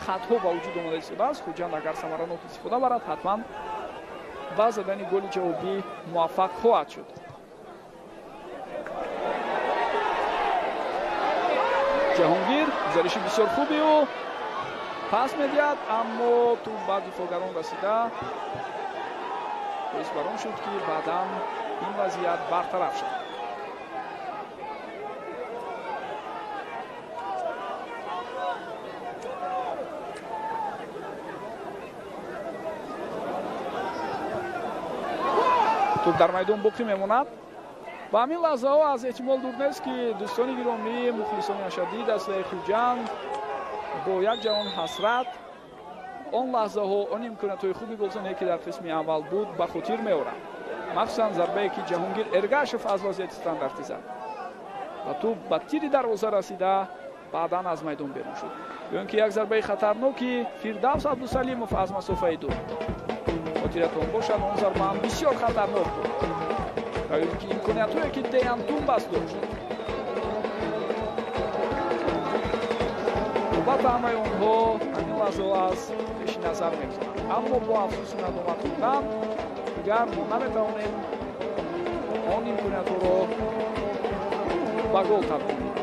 хатҳо ба вуҷуд омада истодааст, Хуҷанд агар самаранок истифода барад, ҳатман ба задани голи ҷавобӣ муваффақ хоҳад шуд. Ҷаҳонгир гузариши бисёр хуби ӯ пас медиҳад, аммо тӯб ба дифоъгарон расида боис бар он шуд, ки баъдан ин вазъият бартараф шуд. Тӯб дар майдон боқӣ мемонад. Ба ҳамин лаҳзаҳо аз эҳтимол дур нест, ки дӯстони гиромӣ, мухлисони ашаддии дастаи Хуҷанд бо як ҷавон ҳасрат он лаҳзаҳо, он имкониятҳои хуби голзане, ки дар қисми аввал буд, ба хотир меоранд. Махсусан зарбае, ки Ҷаҳонгир Эргашев аз вазъияти стандартӣ зад ва тӯб ба тири дарвоза расида, баъдан аз майдон берун шуд. Ё ин ки як зарбаи хатарноки Фирдавс Абдусалимов аз масофаи дур. Хотиратон бошад, он зарба ҳам бисёр хатарнок буд. Ва ин ки имкониятҳое, ки Деян Тумбас дошт, албатта ҳамаи онҳо ҳамин лаҳзаҳо аз пеши назар мегузаранд. Аммо бо афсусу надомат хӯрдан дигар мо наметавонем он имкониятҳоро ба гол табдил диҳем.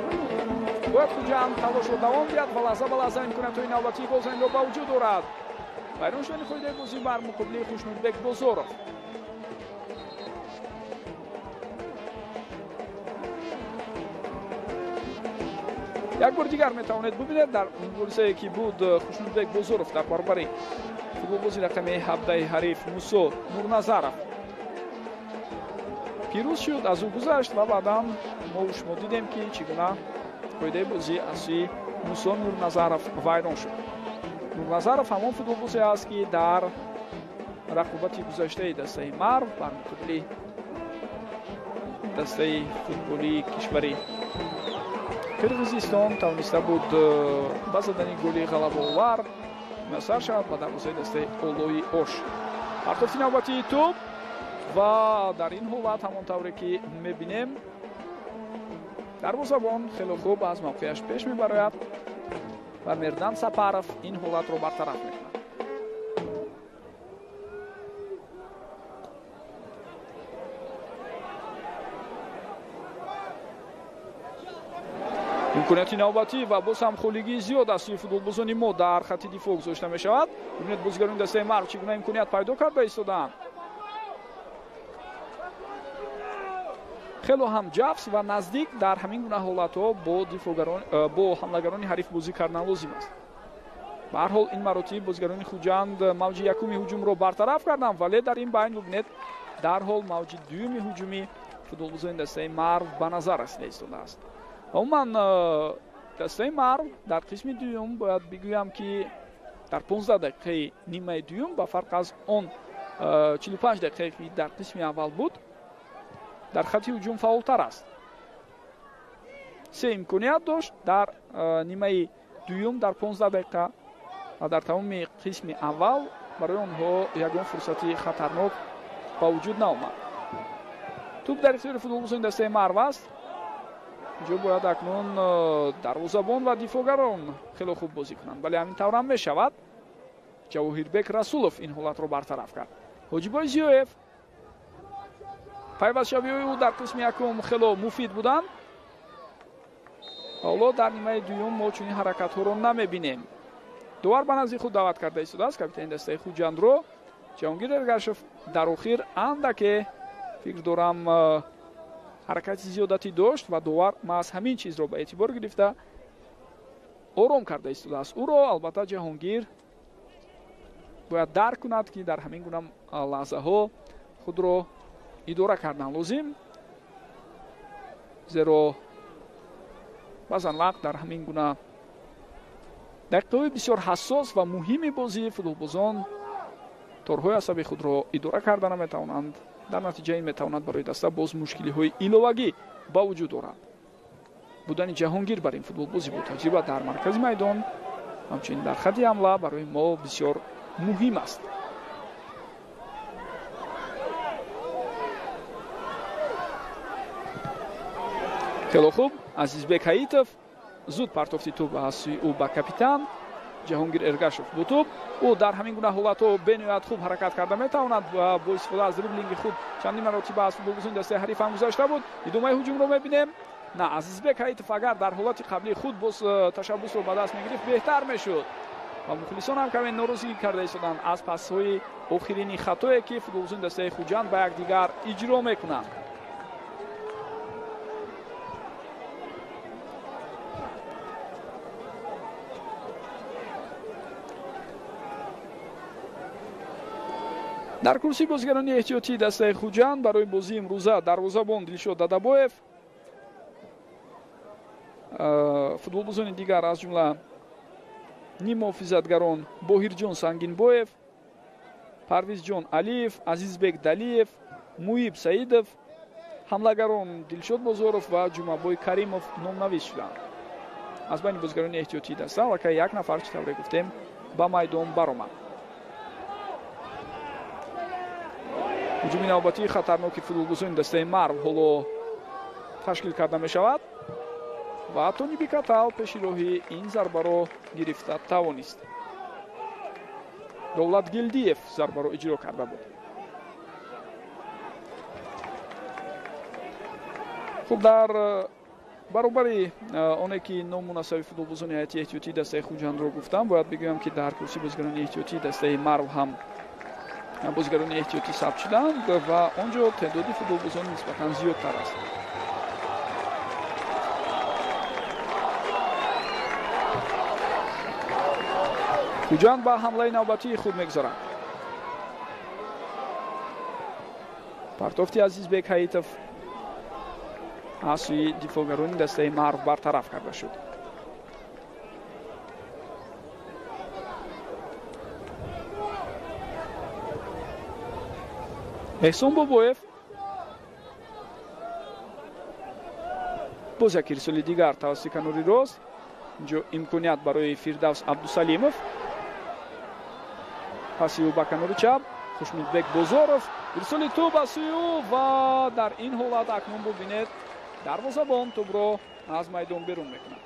Бояд Хуҷанд талошро давом диҳад ва лаҳза ба лаҳза имкониятҳои навбатии голзаниро ба вуҷуд орад. Вайрон шудани қоидаи бозӣ бар муқобили Хушнудбек Бозоров. Як бор дигар метавонед бубинед, дар муборизае, ки буд, Хушнудбек Бозоров дар баробари футболбози рақами 17 ҳариф Мусо Нурназаров пирӯз шуд, аз ӯ гузашт ва баъдан мо шумо дидем, ки чӣ гуна қоидаи бозӣ аз сӯи Мусо Нурназаров вайрон шуд. Нурназаров ҳамон футболбозе аст, ки дар рақобати гузаштаи дастаи Марв бар муқобили дастаи футболии кишвари Қирғизистон тавониста буд ба задани голи ғалабаовар муяссар шавад ба дарвозаи дастаи Олои Ош. Партофти навбатии тӯб ва дар ин ҳолат ҳамон тавре ки мебинем, дарвозабон хело хуб аз мавқеяш пеш мебарояд ва Мердан Сапаров ин ҳолатро бартараф мекунад. Имконияти навбатӣ ва боз ҳам холигии зиёд аз сӯи футболбозони мо дар хатти дифоъ гузошта мешавад. Бибинед, бозигарони дастаи Марв чӣ гуна имконият пайдо карда истодаанд. Хело ҳам ҷафс ва наздик дар ҳамин гуна ҳолатҳо бо дифоъгарон, бо ҳамлагарони ҳариф бозӣ кардан лозим аст. Ба ҳар ҳол ин маротиб бозигарони Хуҷанд мавҷи якуми ҳуҷумро бартараф карданд, вале дар ин байн бубинед, дарҳол мавҷи дуюми ҳуҷуми футболбозони дастаи Марв ба назар расида истодааст. Ва умуман дастаи Марв дар қисми дуюм бояд бигӯям, ки дар 15 дақиқаи нимаи дуюм ба фарқ аз он 45 дақиқае, ки дар қисми аввал буд, дар хати ҳуҷум фаъолтар аст. Се имконият дошт дар нимаи дуюм дар 15 дақиқа ва дар тамоми қисми аввал барои онҳо ягон фурсати хатарнок ба вуҷуд наомад. Туп дар ихтиёри футболбозони дастаи Марв аст. Инҷо бояд акнун дарвозабон ва дифоъгарон хело хуб бозӣ кунанд, вале ҳамин тавр ҳам мешавад. Ҷавоҳирбек Расулов ин ҳолатро бартараф кард. Ҳоҷибой Зиёев, пайвастшавиҳои ӯ дар қисми якум хело муфид буданд. Ҳоло дар нимаи дуюм мо чунин ҳаракатҳоро намебинем. Довар ба назди худ даъват карда истодааст капитани дастаи Хуҷандро. Ҷаҳонгир Эргашев дар охир андаке, фикр дорам, ҳаракати зиёдатӣ дошт ва довар маҳз ҳамин чизро ба эътибор гирифта ором карда истодааст ӯро. Албатта, Ҷаҳонгир бояд дарк кунад, ки дар ҳамин гуна лаҳзаҳо худро идора кардан лозим, зеро баъзан вақт дар ҳамин гуна дақиқаҳои бисёр ҳассос ва муҳими бозӣ футболбозон торҳои асаби худро идора карда наметавонанд. Дар натиҷа ин метавонад барои даста боз мушкилиҳои иловагӣ ба вуҷуд орад. Будани Ҷаҳонгир бар ин футболбози бо таҷриба дар маркази майдон, ҳамчунин дар хати ҳамла барои мо бисёр муҳим аст. Хело хуб, Азизбек Ҳаитов зуд партофти тӯб аз сӯи ӯ ба капитан Ҷаҳонгир Эргашев бо тӯб. Ӯ дар ҳамин гуна ҳолатҳо бениҳоят хуб ҳаракат карда метавонад ва бо истифода аз дриблинги худ чандин маротиба аз футболбозони дастаи ҳариф ҳам гузашта буд. Идомаи ҳуҷумро мебинем. На, Азизбек Ҳаитов агар дар ҳолати қаблии худ боз ташаббусро ба даст мегирифт, беҳтар мешуд. Ва мухлисон ҳам каме норозигӣ карда истоданд аз пасҳои охирини хатое, ки футболбозони дастаи Хуҷанд ба якдигар иҷро мекунанд. Дар курсии бозигарони эҳтиётии дастаи Хуҷанд барои бозии имрӯза дарвозабон Дилшод Дадабоев, футболбозони дигар аз ҷумла ниммуҳофизатгарон Боҳирҷон Сангинбоев, Парвизҷон Алиев, Азизбек Далиев, Муиб Саидов, ҳамлагарон Дилшод Бозоров ва Ҷумъабой Каримов номнавис шуданд. Аз байни бозигарони эҳтиётии даста аллакай як нафар, чӣ тавре гуфтем, ба майдон баромад. Ҳуҷуми навбатии хатарноки футболбозони дастаи Марв ҳоло ташкил карда мешавад ва Тони Бикатал пеши роҳи ин зарбаро гирифта тавонист. Давлат Гилдиев зарбаро иҷро карда буд. Хуб, дар баробари оне ки номунасаби футболбозони ҳайати эҳтиётии дастаи Хуҷандро гуфтам, бояд бигӯям, ки дар курсии бозигарони эҳтиётии дастаи Марв ҳам бозигарони эҳтиётӣ сабт шуданд ва он ҷо теъдоди футболбозон нисбатан зиёдтар аст. Хуҷанд ба ҳамлаи навбатии худ мегузарад. Партофти Азизбек Ҳаитов аз сӯи дифоъгарони дастаи Марв бартараф карда шуд. Эҳсон Бобоев, боз як ирсоли дигар тавассути канори рост. Инҷо имконият барои Фирдавс Абдусалимов. Паси ӯ ба канори чап Хушмидбек Бозоров, ирсоли тӯб аз сӯи ӯ ва дар ин ҳолат акнун бубинед, дарвозабон тӯбро аз майдон берун мекунад.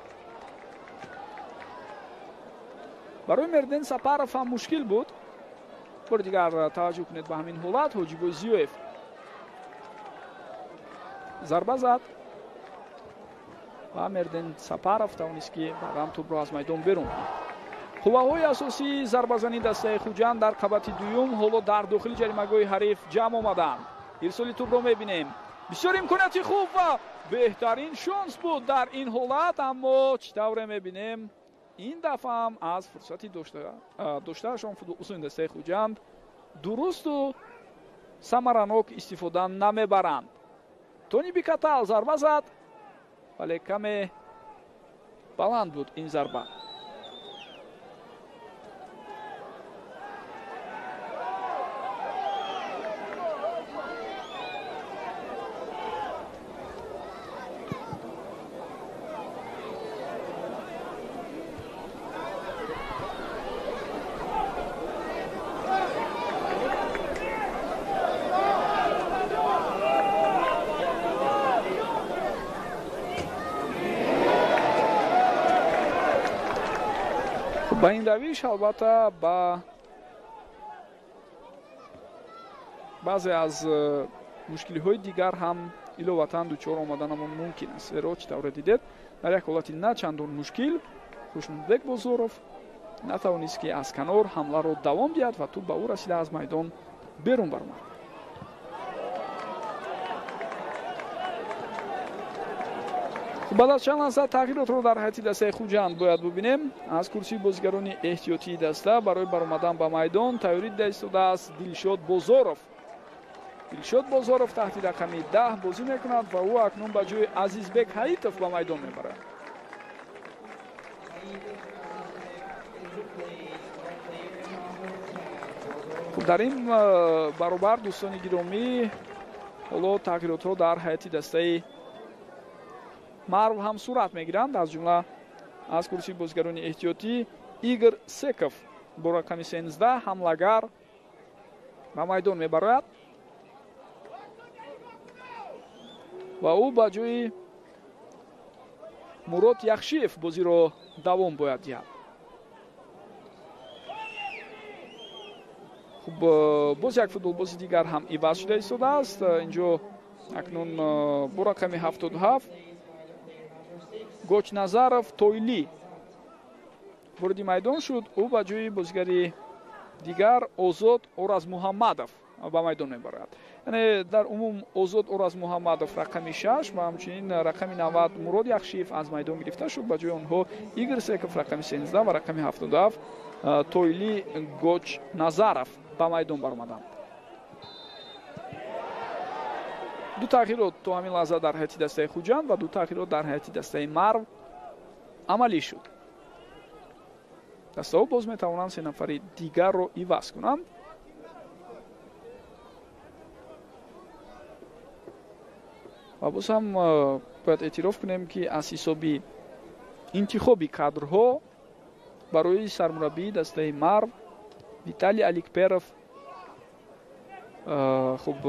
Барои Мерден Сапаров ҳам мушкил буд. Бори дигар таваҷҷӯҳ кунед ба ҳамин ҳолат. Ҳоҷибой Зиёев зарба зад ва Мерден Сапаров тавонист, ки баъдан тӯбро аз майдон берун кунад. Қувваҳои асосии зарбазании дастаи Хуҷанд дар қабати дуюм ҳоло дар дохили ҷаримагоҳи ҳариф ҷамъ омаданд. Ирсоли тӯбро мебинем. Бисёр имконияти хуб ва беҳтарин шонс буд дар ин ҳолат, аммо чӣ тавре мебинем, ин дафъа ҳам аз фурсати доштаашон футболбозони дастаи Хуҷанд дурусту самаранок истифода намебаранд. Тони Бикатал зарба зад, вале каме баланд буд ин зарба. Ба ин равиш албатта ба баъзе аз мушкилиҳои дигар ҳам иловатан дучор омаданамон мумкин аст. Зеро чӣ тавре дидед, дар як ҳолати на чандон мушкил Хушнудбек Бозоров натавонист, ки аз канор ҳамларо давом диҳад ва тӯб ба ӯ расида аз майдон берун баромад. Баъд аз чанд лаҳза тағйиротро дар ҳайати дастаи Хуҷанд бояд бубинем. Аз курсии бозигарони эҳтиётии даста барои баромадан ба майдон тайёрӣ дида истодааст Дилшод Бозоров. Дилшод Бозоров таҳти рақами 10 бозӣ мекунад ва ӯ акнун ба ҷои Азизбек Ҳаитов ба майдон мебарад. Хуб, дар ин баробар, дӯстони гиромӣ, ҳоло тағйиротҳо дар ҳайати дастаи Марв ҳам сурат мегиранд. Аз ҷумла аз курсии бозигарони эҳтиётӣ Игор Секов бо рақами 13 ҳамлагар ба майдон мебарояд ва ӯ ба ҷои Мурод Яхшиев бозиро давом бояд диҳад. Хуб, боз як футболбози дигар ҳам иваз шуда истодааст. Инҷо акнун бо рақами 77 Гочназаров Тойли вориди майдон шуд. Ӯ ба ҷои бозигари дигар Озод Оразмуҳаммадов ба майдон мебарад. Яъне дар умум Озод Оразмуҳаммадов рақами 6 ва ҳамчунин рақами 90 Мурод Яхшиев аз майдон гирифта шуд. Ба ҷои онҳо Игор Секов рақами 13 ва рақами 77 Тойли Гочназаров ба майдон баромаданд. Ду тағйирот то ҳамин лаҳза дар ҳайати дастаи Хуҷанд ва ду тағйирот дар ҳайати дастаи Марв амалӣ шуд. Дастаҳо боз метавонанд се нафари дигарро иваз кунанд. Ва боз ҳам бояд эътироф кунем, ки аз ҳисоби интихоби кадрҳо барои сармураббии дастаи Марв Виталий Аликперов хуб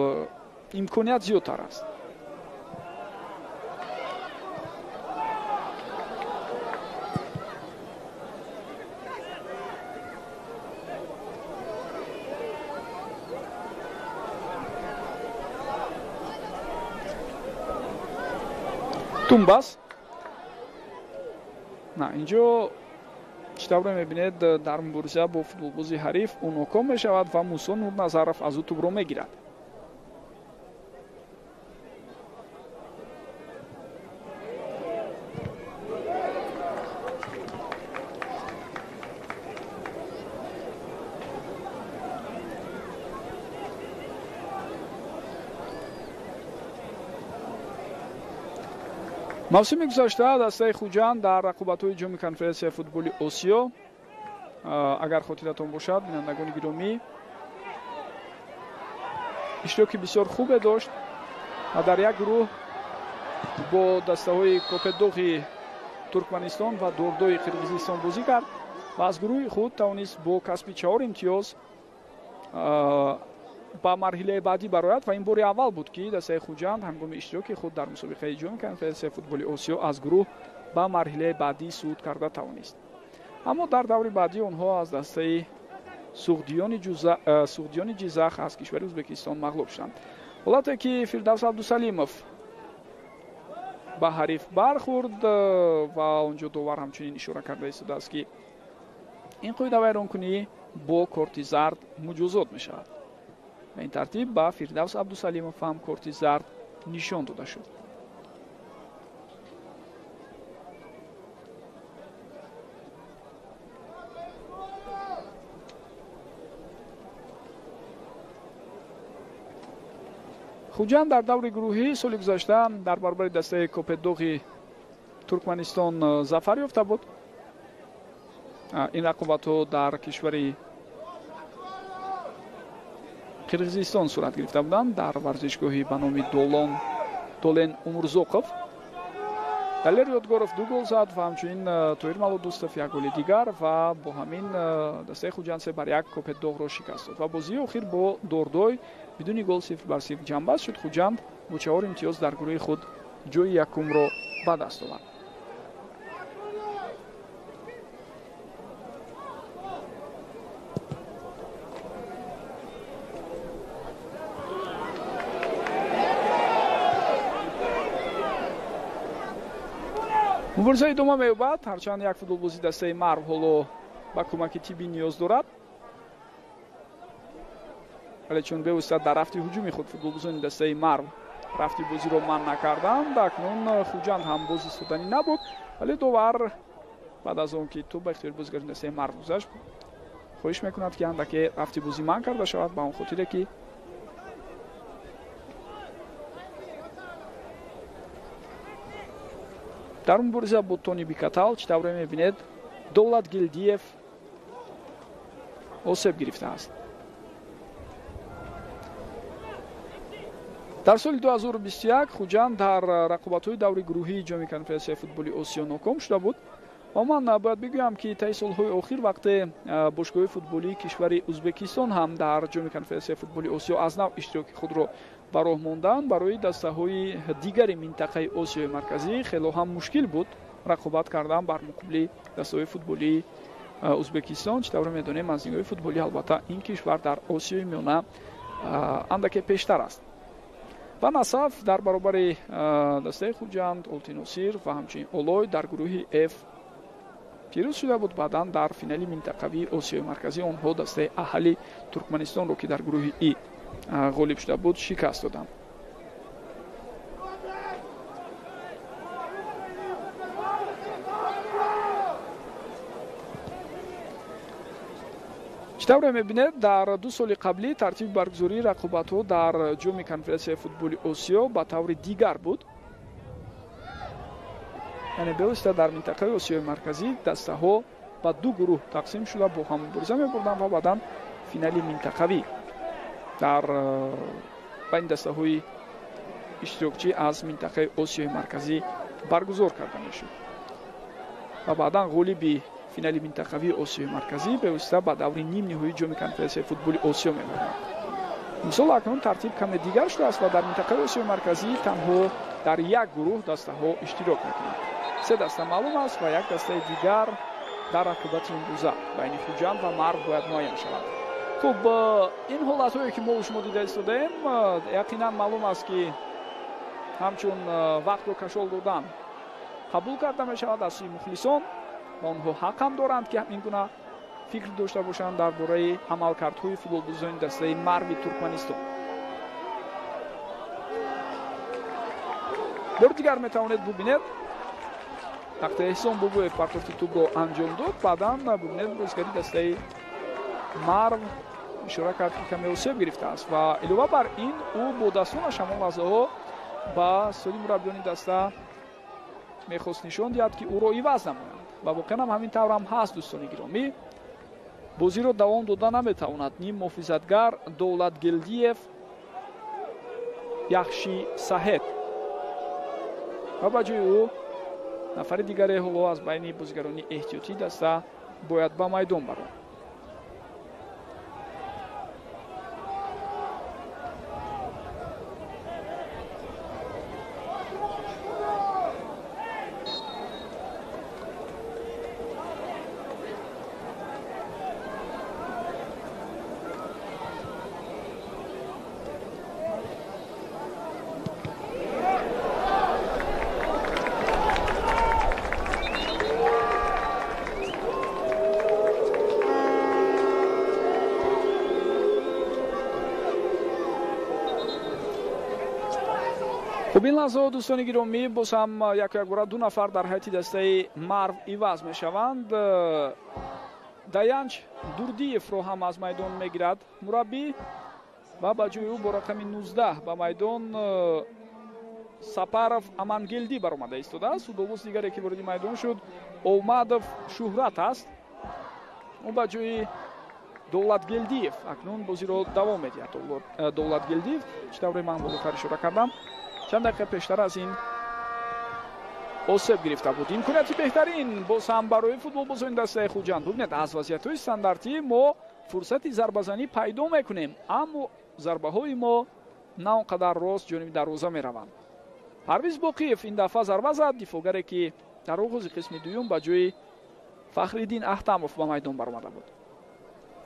имконият зиёдтар аст. Тумбас. На, инҷо чӣ тавре мебинед, дар мубориза бо футболбози ҳариф ӯ ноком мешавад ва Мусо Нурназаров аз ӯ тӯбро мегирад. Мавсими гузашта дастаи Хуҷанд дар рақобатҳои ҷоми конференсияи футболи Осиё, агар хотиратон бошад, бинандагони гиромӣ, иштироки бисёр хубе дошт ва дар як гурӯҳ бо дастаҳои Копетдоғи Туркманистон ва Дордои Қирғизистон бозӣ кард ва аз гурӯҳи худ тавонист бо касби 4 имтиёз ба марҳилаи баъдӣ барояд ва ин бори аввал буд, ки дастаи Хуҷанд ҳангоми иштироки худ дар мусобиқаи ҷоми конференсияи футболи Осиё аз гурӯҳ ба марҳилаи баъдӣ суъуд карда тавонист. Аммо дар даври баъдӣ онҳо аз дастаи Суғдиёни Ҷизах аз кишвари Ӯзбекистон мағлуб шуданд. Ҳолате ки Фирдавс Абдусалимов ба ҳариф бархӯрд ва онҷо довар ҳамчунин ишора карда истодааст, ки ин қоидавайронкунӣ бо корти зард муҷозот мешавад. Ба ин тартиб ба Фирдавс Абдусалимов ҳам корти зард Нишон дода шуд. Хуҷанд дар даври гурӯҳӣ соли гузашта дар баробари дастаи Копетдоғи Туркманистон зафар ёфта буд. Ин рақобатҳо дар кишвари Қирғизистон сурат гирифта буданд, дар варзишгоҳи ба номи Долен Умурзоқов. Далер Ёдгоров 2 гол зад ва ҳамчунин Тоҳир Малодустов 1 голи дигар ва бо ҳамин дастаи Хуҷанд 3-1 Копетдоғро шикаст дод. Ва бозии охир бо Дордой бидуни гол 0-0 ҷамъбаст шуд. Хуҷанд бо 4 имтиёз дар гурӯҳи худ ҷои якумро ба даст овард. Мубориза идома меёбад, ҳарчанд як футболбози дастаи Марв ҳоло ба кӯмаки тиббӣ ниёз дорад, вале чун бевосита дар рафти ҳуҷуми худ футболбозони дастаи Марв рафти бозиро манъ накарданд, акнун Хуҷанд ҳам боз истоданӣ набуд, вале довар баъд аз он ки тӯб ба ихтиёри бозигарони дастаи Марв гузашт, хоҳиш мекунад, ки андаке рафти бозӣ манъ карда шавад, ба он хотире ки дар мубориза бо Тони Бикатал, чӣ тавре мебинед, Давлат Гилдиев осеб гирифтааст. Дар соли 2021 Хуҷанд дар рақобатҳои даври гурӯҳии ҷоми конфедератсияи футболи Осиё ноком шуда буд. Ва ман бояд бигӯям, ки таи солҳои охир вақте бошгоҳи футболии кишвари Ӯзбекистон ҳам дар ҷоми конфедератсияи футболи Осиё аз нав иштироки худро ба роҳ монданд, барои дастаҳои дигари минтақаи Осиёи Марказӣ хело ҳам мушкил буд рақобат кардан бар муқобили дастаҳои футболии Ӯзбекистон. Чӣ тавре медонем, аз нигоҳи футболӣ албатта ин кишвар дар Осиёи Миёна андаке пештар аст. Ва Насаф дар баробари дастаи Хуҷанд, Олтиносир ва ҳамчунин Олой дар гурӯҳи F пирӯз шуда буд. Баъдан дар финали минтақавии Осиёи Марказӣ онҳо дастаи Аҳали Туркманистонро, ки дар гурӯҳи И ғолиб шуда буд, шикаст доданд. Чӣ тавре мебинед, дар 2 соли қаблӣ тартиби баргузории рақобатҳо дар ҷоми конфедератсияи футболи Осиё ба таври дигар буд. Яъне бевосита дар минтақаи Осиёи Марказӣ дастаҳо ба 2 гурӯҳ тақсим шуда бо ҳам мубориза мебурданд ва баъдан финали минтақавӣ дар байни дастаҳои иштирокчӣ аз минтақаи Осиёи Марказӣ баргузор карда мешуд. Ва баъдан ғолиби финали минтақавии Осиёи Марказӣ бевосита ба даври нимниҳоии ҷоми конфедератсияи футболи Осиё мебурданд. Имсол акнун тартиб каме дигар шудааст ва дар минтақаи Осиёи Марказӣ танҳо дар як гурӯҳ дастаҳо иштирок мекунанд. 3 даста маълум аст ва як дастаи дигар дар рақобати имрӯза байни Хуҷанд ва Марв бояд муайян шавад. Хуб, ин ҳолатҳое ки мо шумо дида истодаем, яқинан маълум аст, ки ҳамчун вақтро кашол додан қабул карда мешавад аз сӯи мухлисон ва онҳо ҳақ ҳам доранд, ки ин гуна фикр дошта бошанд дар бораи амалкардҳои футболбозони дастаи Марви Туркманистон. Бори дигар метавонед бубинед, вақте Эҳсон Бобоев партофти тӯбро анҷом дод, баъдан бубинед бозигари дастаи Марв ишора кард, ки каме осеб гирифтааст ва илова бар ин ӯ бо дастонаш ҳамон лаҳзаҳо ба соли мураббиёни даста мехост нишон диҳад, ки ӯро иваз намоянд. Ва воқеан ҳам ҳамин тавр ҳам ҳаст, дӯстони гиромӣ. Бозиро давом дода наметавонад ним муҳофизатгар Давлат Гелдиев Яхши Саҳед ва ба ҷои ӯ нафари дигаре ҳоло аз байни бозигарони эҳтиётии даста бояд ба майдон барояд. Хуб, ин лаҳзаҳо, дӯстони гиромӣ, боз ҳам яку якбора ду нафар дар ҳайати дастаи Марв иваз мешаванд. Даянч Дурдиевро ҳам аз майдон мегирад мураббӣ ва ба ҷои ӯ бо рақами 19 ба майдон Сапаров Амангелдӣ баромада истодааст. Футболбози дигаре, ки вориди майдон шуд, Омадов Шуҳрат аст. Ӯ ба ҷои Довлатгелдиев акнун бозиро давом медиҳад. Довлатгелдиев, чӣ тавре ман болотар ишора кардам, чанд дақиқа пештар аз ин осеб гирифта буд. Имконияти беҳтарин боз ҳам барои футболбозони дастаи Хуҷанд. Бубинед, аз вазъиятҳои стандартӣ мо фурсати зарбазанӣ пайдо мекунем, аммо зарбаҳои мо на он қадар рост ҷониби дарвоза мераванд. Парвиз Боқиев ин дафъа зарба зад, дифоъгаре, ки дар оғози қисми дуюм ба ҷои Фахриддин Аҳтамов ба майдон баромада буд.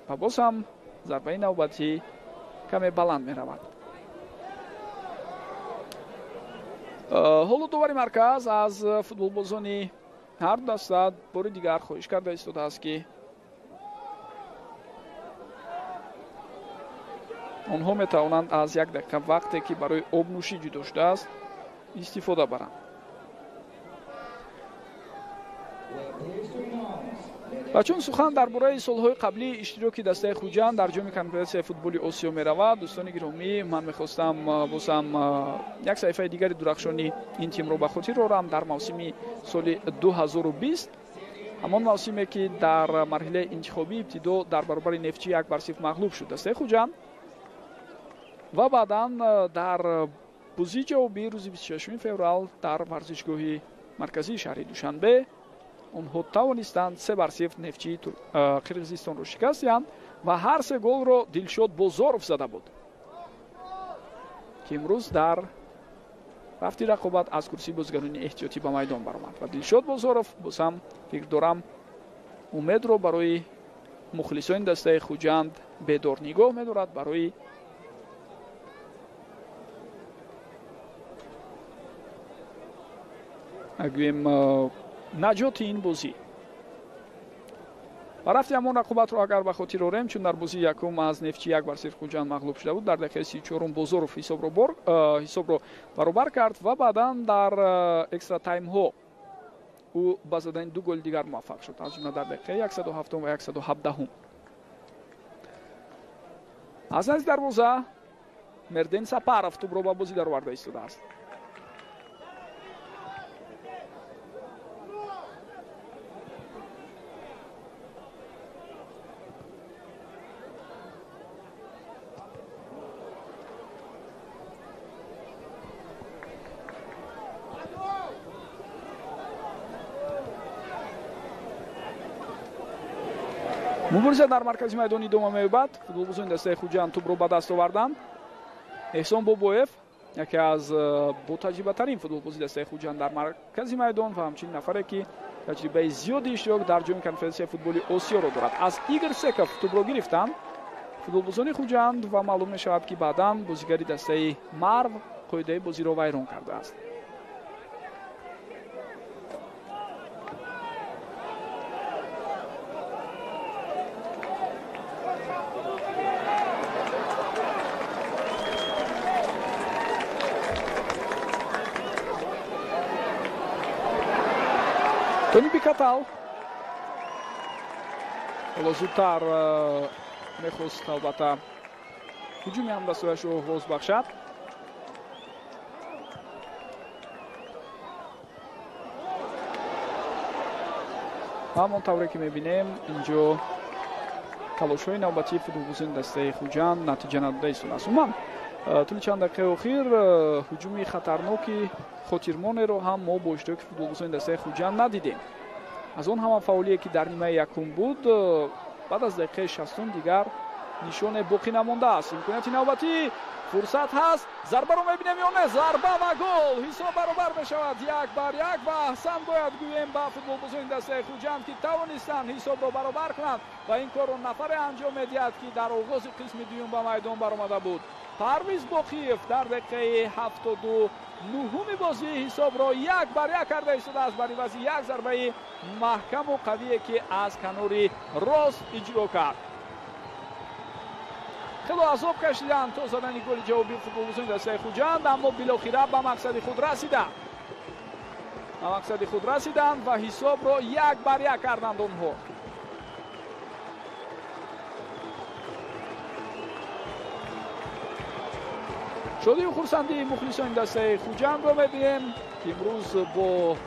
Ва боз ҳам зарбаи навбатӣ каме баланд меравад. Ҳоло довари марказ аз футболбозони ҳар ду даста бори дигар хоҳиш карда истодааст, ки онҳо метавонанд аз як дақиқа вақте, ки барои обнӯшӣ ҷудо шудааст, истифода баранд. Ва чун сухан дар бораи солҳои қаблии иштироки дастаи Хуҷанд дар ҷоми Конфедератсияи футболи Осиё меравад, дӯстони гиромӣ, ман мехостам боз ҳам як саҳифаи дигари дурахшони ин тимро ба хотир орам. Дар мавсими соли 2020, ҳамон мавсиме, ки дар марҳилаи интихобӣ ибтидо дар баробари Нефтчӣ 1-0 мағлуб шуд дастаи Хуҷанд ва баъдан дар бозии ҷавобӣ рӯзи 26 феврал дар варзишгоҳи марказии шаҳри Душанбе онҳо тавонистанд 3-0 Нефтчии Қирғизистонро шикаст диҳанд ва ҳар се голро Дилшод Бозоров зада буд, ки имрӯз дар рафти рақобат аз курсии бозигарони эҳтиётӣ ба майдон баромад. Ва Дилшод Бозоров боз ҳам, фикр дорам, умедро барои мухлисони дастаи Хуҷанд бедор нигоҳ медорад барои гӯем наҷоти ин бозӣ. Ва рафти ҳамон рақобатро агар ба хотир орем, чун дар бозии якум аз Нефтчӣ 1-0 Хуҷанд мағлуб шуда буд, дар дақиқаи 34 Бозоров ҳисобро баробар кард ва баъдан дар экстра таймҳо ӯ ба задани ду голи дигар муваффақ шуд, аз ҷумла дар дақиқаи 107 ва 117. Аз назди дарвоза Мерден Сапаров тӯбро ба бозӣ дароварда истодааст. Мубориза дар маркази майдон идома меёбад. Футболбозони дастаи Хуҷанд тӯбро ба даст оварданд. Эҳсон Бобоев, яке аз ботаҷрибатарин футболбози дастаи Хуҷанд дар маркази майдон ва ҳамчунин нафаре, ки таҷрибаи зиёди иштирок дар ҷоми Конфедератсияи футболи Осиёро дорад. Аз Игор Секов тӯбро гирифтанд футболбозони Хуҷанд ва маълум мешавад, ки баъдан бозигари дастаи Марв қоидаи бозиро вайрон кардааст. Тони Бикатал ҳоло зудтар мехост албатта ҳуҷуми ҳамдастаашро оғоз бахшад. Ҳамон тавре ки мебинем, инҷо талошҳои навбатии футболбозони дастаи Хуҷанд натиҷа надода истодааст. Умуман, тӯли чанд дақиқаи охир ҳуҷуми хатарноки хотирмонеро ҳам мо бо иштироки футболбозони дастаи Хуҷанд надидем. Аз он ҳама фаъолие, ки дар нимаи якум буд, баъд аз дақиқаи 60 дигар нишоне боқӣ намондааст. Имконияти навбатӣ, фурсат ҳаст, зарбаро мебинем ё не? Зарба ва гол! Ҳисоб баробар мешавад 1-1 ва аҳсан бояд гӯем ба футболбозони дастаи Хуҷанд, ки тавонистанд ҳисобро баробар кунанд ва ин корро нафаре анҷом медиҳад, ки дар оғози қисми дуюм ба майдон баромада буд. Парвиз Боқиев дар дақиқаи 79 бозӣ ҳисобро 1-1 карда истодааст бар ивази як зарбаи маҳкаму қавие, ки аз канори рост иҷро кард. Хело азоб кашиданд то задани голи ҷавобии футболбозони дастаи Хуҷанд, аммо билохира ба мақсади худ расиданд. Ба мақсади худ расиданд ва ҳисобро 1-1 карданд онҳо. Шодию хурсандии мухлисони дастаи Хуҷандро мебинем, ки имрӯз бо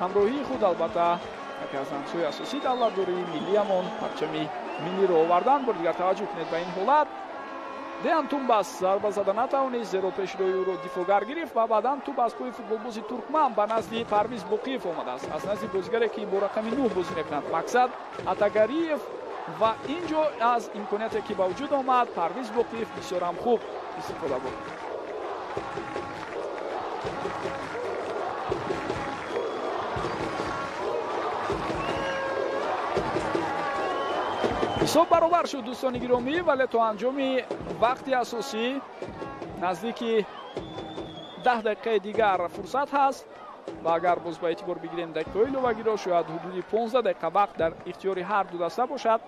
ҳамроҳии худ албатта яке аз рамзҳои асосии давлатдории миллиямон парчами миллиро оварданд. Бори дигар таваҷҷӯҳ кунед ба ин ҳолат. Деян Тумбас зарба зада натавонист, зеро пешрои ӯро дифоъгар гирифт ва баъдан тӯб аз пои футболбози туркман ба назди Парвиз Боқиев омадааст. Аз назди бозигаре ки бо рақами 9 бозӣ мекунад, Мақсад Атагариев. Ва ин ҷо аз имконияте ки ба вуҷуд омад, Парвиз Боқиев бисёр ҳам хуб истифода бурд. Ҳисоб баробар шуд, дӯстони гиромӣ, вале то анҷоми вақти асосӣ наздики 10 дақиқаи дигар фурсат ҳаст ва агар боз ба эътибор бигирем дақиқаҳои иловагиро, шояд ҳудуди 15 дақиқа вақт дар ихтиёри ҳар ду даста бошад,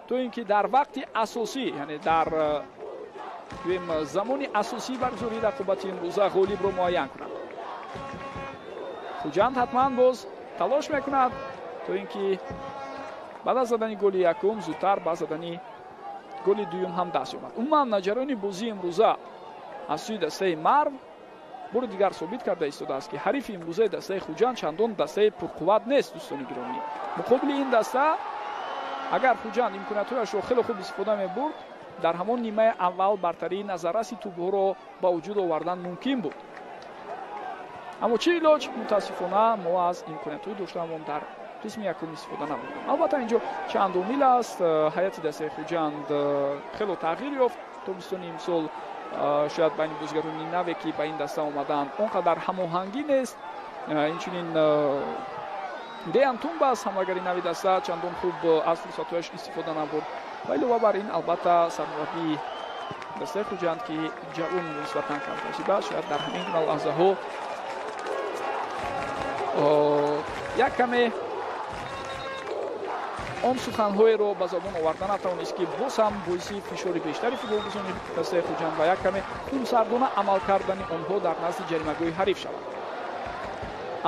то ин ки дар вақти асосӣ, яъне дар гӯем замони асосии баргузории рақобати имрӯза ғолибро муайян кунад. Хуҷанд ҳатман боз талош мекунад то ин ки баъд аз задани голи якум зудтар ба задани голи дуюм ҳам даст ёбад. Умуман ҷараёни бозии имрӯза аз сӯи дастаи Марв бори дигар собит карда истодааст, ки ҳарифи имрӯзаи дастаи Хуҷанд чандон дастаи пурқувват нест, дӯстони гиромӣ. Муқобили ин даста агар Хуҷанд имкониятҳояшро хеле хуб истифода мебурд, дар ҳамон нимаи аввал бартарии назарраси тӯбҳоро ба вуҷуд овардан мумкин буд. Аммо чӣ илоҷ, мутаассифона мо аз имкониятҳои доштаамон дар қисми якум истифода набурдем. Албатта инҷо чанд омил аст. Ҳайати дастаи Хуҷанд хело тағйир ёфт тобистони имсол. Шояд байни бозигарони наве ки ба ин даста омаданд он қадар ҳамоҳангӣ нест. Инчунин Деян Тумбас, ҳамлагари нави даста, чандон хуб аз фурсатҳояш истифода набурд. Ва илова бар ин албатта сармураббии дастаи Хуҷанд, ки ҷавон нисбатан камтаҷриба, шояд дар ҳамин гуна лаҳзаҳо як каме он суханҳоеро ба забон оварда натавонист, ки боз ҳам боиси фишори бештари футболбозони дастаи Хуҷанд ва як каме хунсардона амал кардани онҳо дар назди ҷаримагоҳи ҳариф шавад.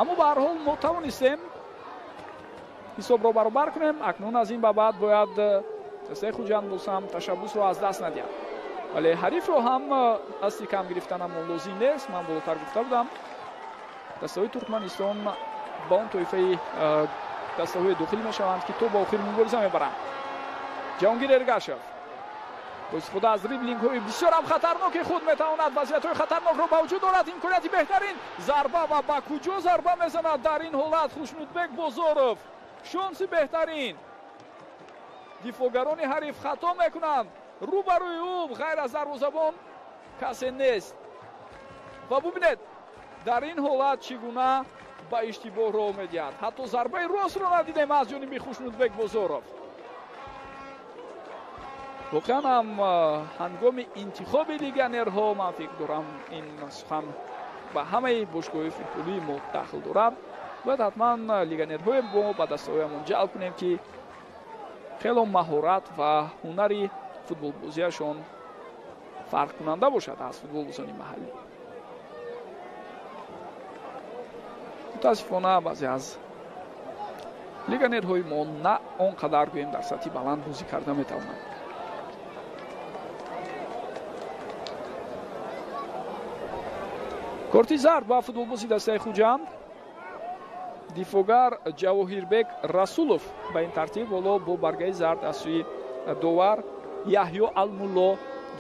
Аммо ба ҳар ҳол мо тавонистем ҳисобро баробар кунем. Акнун аз ин ба баъд бояд дастаи Хуҷанд боз ҳам ташаббусро аз даст надиҳад, вале ҳарифро ҳам дасти кам гирифтанамон лозим нест. Ман болотар гуфта будам, дастаҳои Туркманистон ба он тоифаи дастаҳое дохил мешаванд, ки то ба охир мубориза мебаранд. Ҷаҳонгир Эргашев бо истифода аз дриблингҳои бисёрам хатарноки худ метавонад вазъиятҳои хатарнокро ба вуҷуд орад. Имконияти беҳтарин зарба ва ба куҷо зарба мезанад дар ин ҳолат Хушнудбек Бозоров. Шонси беҳтарин. Дифоъгарони ҳариф хато мекунанд. Рӯбарӯи ӯ ғайр аз дарвозабон касе нест. Ва бубинед дар ин ҳолат чӣ гуна ба иштибоҳ роҳ медиҳад. Ҳатто зарбаи ростро надидем аз ҷониби Хушнудбек Бозоров. Воқеан ҳам ҳангоми интихоби легионерҳо ман фикр дорам ин сухан ба ҳамаи бошгоҳҳои футболии мо дахл дорад. Бояд ҳатман легионерҳое мо ба дастаҳоямон ҷалб кунем, ки хело маҳорат ва ҳунари футболбозиашон фарқкунанда бошад аз футболбозони маҳаллӣ. Мутаассифона баъзе аз легионерҳои мо на он қадар гӯем дар сатҳи баланд бозӣ карда метавонанд. Корти зард ба футболбози дастаи Хуҷанд. Дифоъгар Ҷавоҳирбек Расулов ба ин тартиб ҳоло бо баргаи зард аз сӯи довар Яҳё Алмулло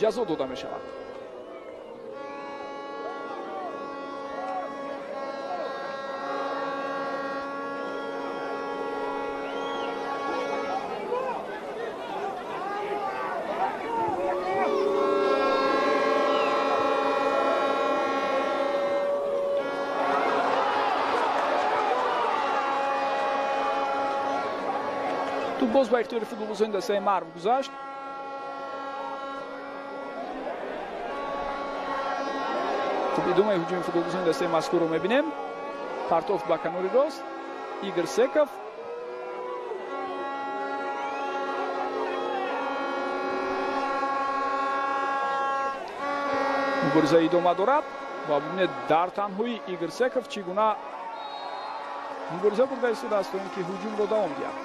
ҷазо дода мешавад. Боз ба ихтиёри футболбозони дастаи Марв гузашт. Хуб, идомаи ҳуҷуми футболбозони дастаи мазкурро мебинем. Партофт ба канори рост. Игор Секов. Мубориза идома дорад ва бубинед, дар танҳои Игор Секов чӣ гуна мубориза бурда истодааст, то ин ки ҳуҷумро давом диҳад.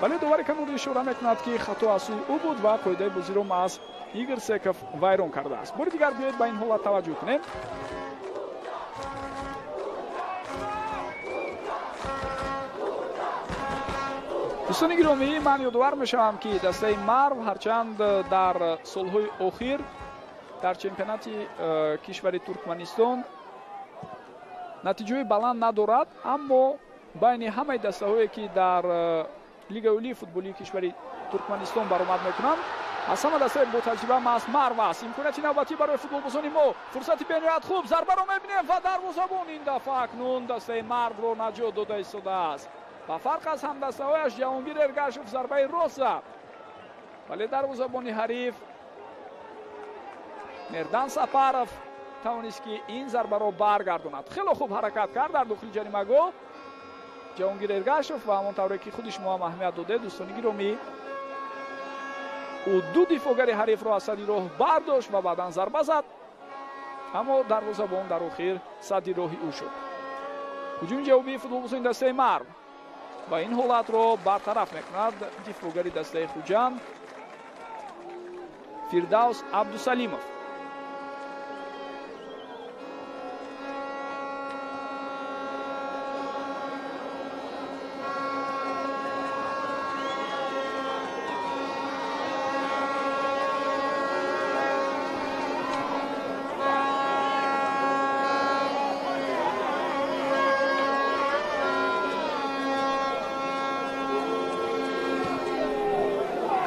Вале довари канорӣ ишора мекунад, ки хато аз сӯи ӯ буд ва қоидаи бозиро маҳз Игор Секов вайрон кардааст. Бори дигар биёед ба ин ҳолат таваҷҷӯҳ кунем. Дӯстони гиромӣ, ман ёдовар мешавам, ки дастаи Марв ҳарчанд дар солҳои охир дар чемпионати кишвари Туркманистон натиҷаҳои баланд надорад, аммо байни ҳамаи дастаҳое, ки дар Лигаи олии футболии кишвари Туркманистон баромад мекунанд, аз ҳама дастаи ботаҷриба маҳз Марв аст. Имконияти навбатӣ барои футболбозони мо, фурсати бениҳоят хуб, зарбаро мебинем ва дарвозабон ин дафъа акнун дастаи Марвро наҷот дода истодааст. Ба фарқ аз ҳамдастаҳояш Ҷаҳонгир Эргашев зарбаи рост зад, вале дарвозабони ҳариф Мердан Сапаров тавонист, ки ин зарбаро баргардонад. Хело хуб ҳаракат кард дар дохили ҷаримагоҳ Ҷаҳонгир Эргашев ва ҳамон тавре ки худи шумо ҳам аҳамият додед, дӯстони гиромӣ, ӯ ду дифоъгари ҳарифро аз сади роҳ бардошт ва баъдан зарба зад, аммо дарвозабон дар охир садди роҳи ӯ шуд. Ҳуҷуми ҷавобии футболбозони дастаи Марв ва ин ҳолатро бартараф мекунад дифоъгари дастаи Хуҷанд Фирдавс Абдусалимов.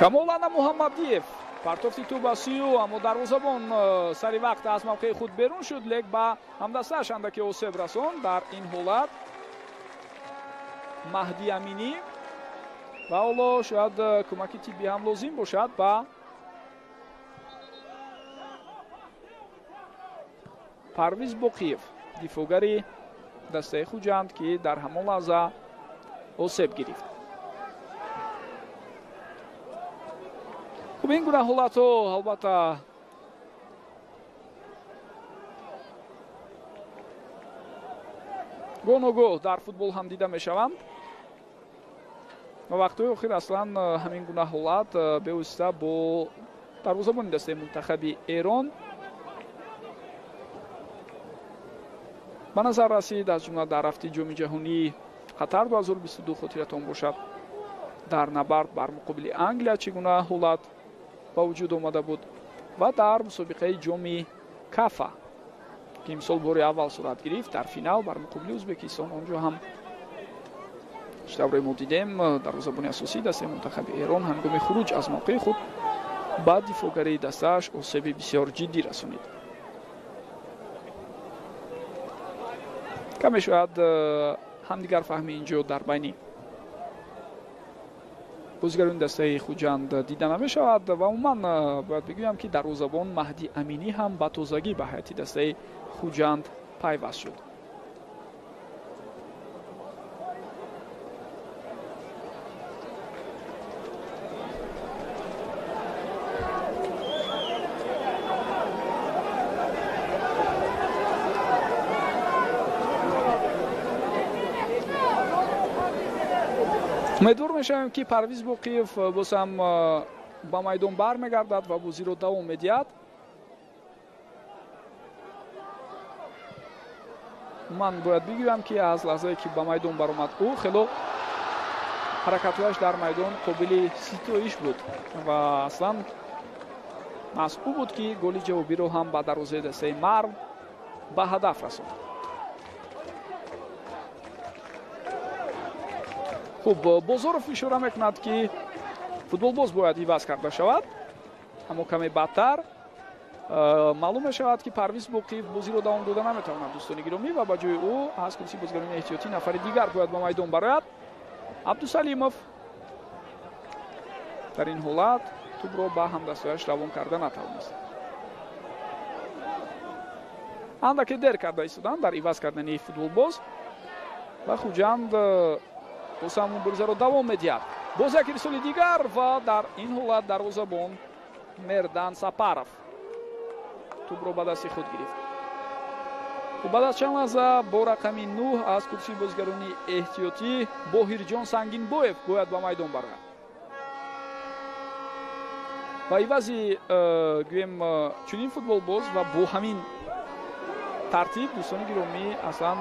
Камолана Муҳаммадиев партофти тӯб ба сӯи ӯ, аммо дарвозабон сари вақт аз мавқеи худ берун шуд, лек ба ҳамдастааш андаке осеб расон. Дар ин ҳолат Маҳдӣ Аминӣ ва ҳоло шояд кӯмаки тиббӣ ҳам лозим бошад ба Парвиз Боқиев, дифоъгари дастаи Хуҷанд, ки дар ҳамон лаҳза осеб гирифт. Хуб, ин гуна ҳолатҳо албатта гоҳ-ногоҳ дар футбол ҳам дида мешаванд ва вақтҳои охир аслан ҳамин гуна ҳолат бевосита бо дарвозабони дастаи мунтахаби Эрон ба назар расид, аз ҷумла дар рафти Ҷоми ҷаҳонии Қатар 2022. Хотиратон бошад, дар набард бар муқобили Англия чӣ гуна ҳолат ба вуҷуд омада буд ва дар мусобиқаи Ҷоми Кафа, ки имсол бори аввал сурат гирифт, дар финал бар муқобили Ӯзбекистон, он ҷо ҳам чӣ тавре мо дидем, дарвозабони асосии дастаи мунтахаби Эрон ҳангоми хуруҷ аз мавқеи худ ба дифоъгарии дастааш осеби бисёр ҷиддӣ расонид. Каме шояд ҳамдигарфаҳми ин ҷо дар байни бозигарони дастаи Хуҷанд дида намешавад ва умуман бояд бигӯям, ки дарвозабон Маҳдӣ Аминӣ ҳам ба тозагӣ ба ҳайати дастаи Хуҷанд пайваст шуд. Умедвор мешавем, ки Парвиз Боқиев боз ҳам ба майдон бармегардад ва бозиро давом медиҳад. Ман бояд бигӯям, ки аз лаҳзае ки ба майдон баромад, ӯ хело ҳаракатҳояш дар майдон қобили ситоиш буд ва аслан маҳз ӯ буд, ки голи ҷавобиро ҳам ба дарвозаи дастаи Марв ба ҳадаф расонд. Хуб, Бозоров ишора мекунад, ки футболбоз бояд иваз карда шавад, аммо каме баъдтар маълум мешавад, ки Парвиз Боқиев бозиро давом дода наметавонад, дӯстони гиромӣ, ва ба ҷои ӯ аз курсии бозигарони эҳтиётӣ нафари дигар бояд ба майдон барояд. Абдусалимов дар ин ҳолат тӯбро ба ҳамдастҳояш равон карда натавонист. Андаке дер карда истоданд дар иваз кардани футболбоз ва Хуҷанд боз ҳам муборизаро давом медиҳад. Боз як ирсоли дигар ва дар ин ҳолат дарвозабон Мердан Сапаров Тӯбро ба дасти худ гирифт. Баъд аз чанд лаҳза бо рақами 9 аз курсии бозигарони эҳтиётӣ Боҳирҷон Сангинбоев бояд ба майдон барояд. Ва ивази гӯем чунин футболбоз ва бо ҳамин тартиб, дӯстони гиромӣ, аслан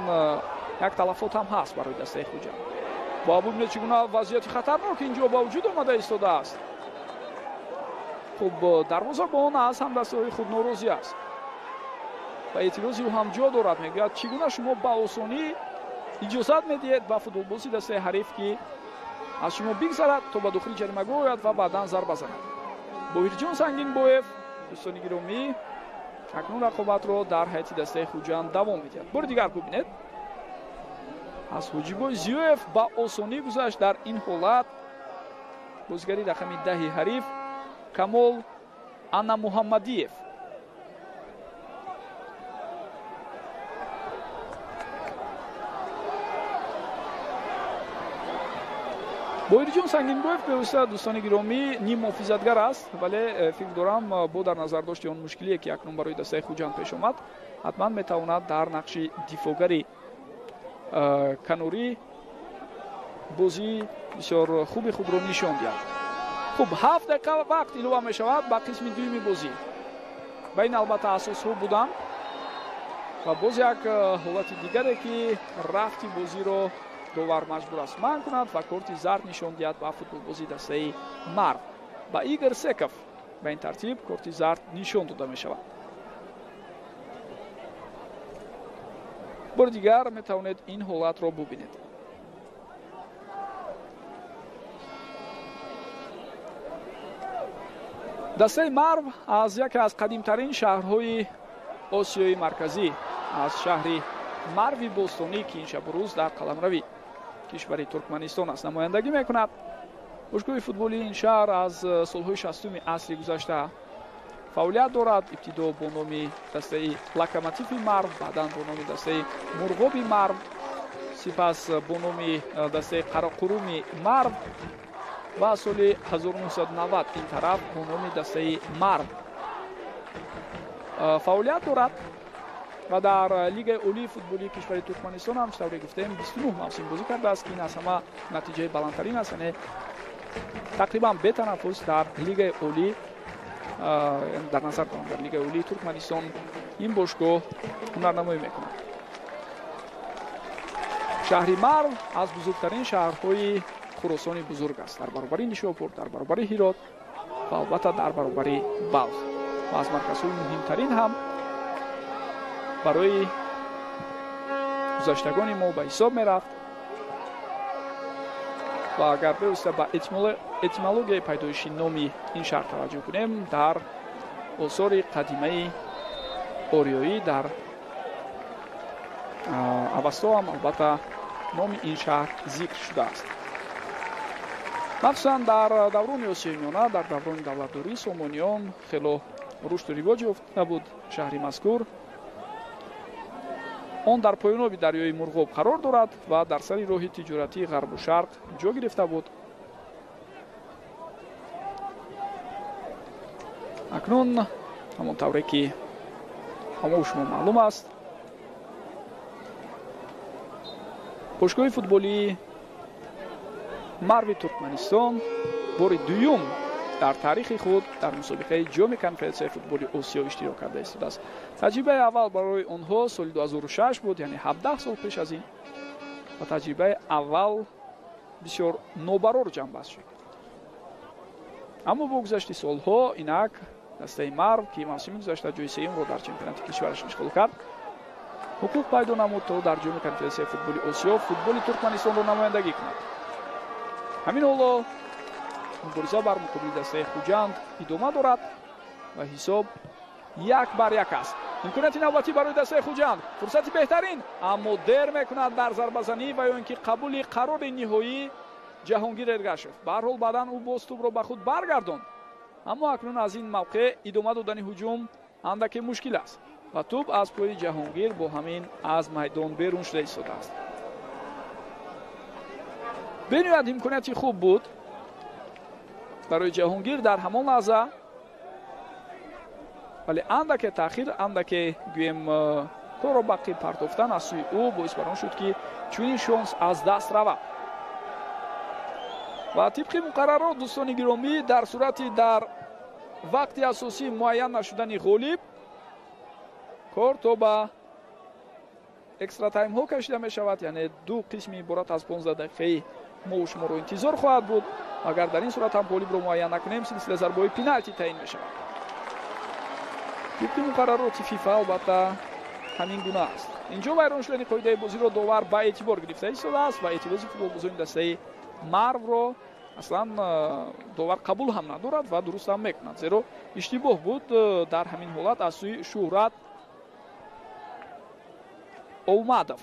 як талафот ҳам ҳаст барои дастаи Хуҷанд. Ва бубинед, чӣ гуна вазъияти хатарнок инҷо ба вуҷуд омада истодааст. Хуб, дарвозабон аз ҳамдастаҳои худ норозӣ аст ва эътирози ӯ ҳам ҷо дорад. Мегӯяд, чӣ гуна шумо ба осонӣ иҷозат медиҳед ба футболбози дастаи ҳариф, ки аз шумо бигзарад то ба дохили ҷаримагоҳ ояд ва баъдан зарба занад. Боҳирҷон Сангинбоев, дӯстони гиромӣ, акнун рақобатро дар ҳайати дастаи Хуҷанд давом медиҳад. Бори дигар бубинед, аз Ҳоҷибой Зиёев ба осонӣ гузашт. Дар ин ҳолат бозигари рақами 10 ҳариф Камол Анамуҳаммадиев. Боҳирҷон Сангинбоев бевосита, дӯстони гиромӣ, ним муҳофизатгар аст, вале фикр дорам, бо дар назар дошти он мушкилие, ки акнун барои дастаи Хуҷанд пеш омад, ҳатман метавонад дар нақши дифоъгари канорӣ бозии бисёр хуби худро нишон диҳад. Хуб, 7 дақиқа вақт илова мешавад ба қисми дуюми бозӣ. Ва ин албатта асосҳо буданд ва боз як ҳолати дигаре, ки рафти бозиро довар маҷбур аст манъ кунад ва корти зард нишон диҳад ба футболбози дастаи Марв, ба Игор Секов. Ба ин тартиб корти зард нишон дода мешавад. Бори дигар метавонед ин ҳолатро бубинед. Дастаи Марв аз яке аз қадимтарин шаҳрҳои Осиёи Марказӣ, аз шаҳри Марви бостонӣ, ки ин шабу рӯз дар қаламрави кишвари Туркманистон аст, намояндагӣ мекунад. Бошгоҳи футболии ин шаҳр аз солҳои 60-уми асри гузашта фаъолият дорад. Ибтидо бо номи дастаи Локомотиви Марв, баъдан бо номи дастаи Мурғоби Марв, сипас бо номи дастаи Қарақуруми Марв ва соли 1990 ин тараф бо номи дастаи Марв фаъолият дорад. Ва дар Лигаи олии футболии кишвари Туркманистон ҳам, чӣ тавре гуфтем, 29 мавсим бозӣ кардааст, ки ин аз ҳама натиҷаи баландтарин аст, яъне тақрибан бетанаффус дар Лигаи олӣ, дар назар дорам, дар Лигаи олии Туркманистон ин бошгоҳ ҳунарнамоӣ мекунад. Шаҳри Марв аз бузургтарин шаҳрҳои Хуросони бузург аст, дар баробари Нишопур, дар баробари Ҳирот ва албатта дар баробари Балх, ва аз марказҳои муҳимтарин ҳам барои гузаштагони мо ба ҳисоб мерафт. Ва агар бевосита ба этимологияи пайдоиши номи ин шаҳр таваҷҷӯҳ кунем, дар осори қадимаи ориёӣ, дар Авасто ҳам албатта номи ин шаҳр зикр шудааст. Махсусан дар даврони Осиёи Миёна, дар даврони давлатдории Сомониён хело рушду ривоҷ ёфта буд шаҳри мазкур. Он дар поёноби дарёи Мурғоб қарор дорад ва дар сари роҳи тиҷоратии ғарбу шарқ ҷо гирифта буд. Акнун ҳамон тавре ки ҳамаи шумо маълум аст, бошгоҳи футболии Марви Туркманистон бори дуюм дар таърихи худ дар мусобиқаи ҷоми конференсияи футболи Осиё иштирок карда истодааст. Таҷрибаи аввал барои онҳо соли 2006 буд, яъне 17 сол пеш аз ин, ва таҷрибаи аввал бисёр нобарор ҷамъбаст шуд. Аммо бо гузашти солҳо инак дастаи Марв, ки мавсими гузашта ҷои сеюмро дар чемпионати кишвараш ишғол кард, ҳуқуқ пайдо намуд то дар ҷоми конференсияи футболи Осиё футболи Туркманистонро намояндагӣ кунад. Ҳамин ҳоло мубориза бар муқобили дастаи Хуҷанд идома дорад ва ҳисоб 1-1 аст. Имконияти навбатӣ барои дастаи Хуҷанд, фурсати беҳтарин, аммо дер мекунад дар зарбазанӣ ва ё ин ки қабули қарори ниҳоӣ Ҷаҳонгир Эргашев. Ба ҳар ҳол баъдан ӯ боз тӯбро ба худ баргардонд, аммо акнун аз ин мавқеъ идома додани ҳуҷум андаке мушкил аст ва тӯб аз пои Ҷаҳонгир бо ҳамин аз майдон берун шуда истодааст. Бениҳоят имконияти хуб буд барои Ҷаҳонгир дар ҳамон лаҳза, Вале андаке таъхир, андаке гӯем корро ба қиб партофтан аз сӯи ӯ боис бар он шуд, ки чунин шонс аз даст равад. Ва тибқи муқаррарот, дӯстони гиромӣ, дар сурати дар вақти асосӣ муайян нашудани ғолиб, кор то ба экстратаймҳо кашида мешавад, яъне ду қисми иборат аз 15 дақиқаи мо шуморо интизор хоҳад буд. Агар дар ин сурат ҳам ғолибро муайян накунем, силсила зарбаҳои пеналти таъин мешавад. Тибқи муқаррароти ФИФА албатта ҳамин гуна аст. Инҷо вайрон шудани қоидаи бозиро довар ба эътибор гирифта истодааст ва эътирози футболбозони дастаи Марвро аслан довар қабул ҳам надорад ва дуруст ҳам мекунад, зеро иштибоҳ буд дар ҳамин ҳолат аз сӯи Шӯҳрат Олмадов.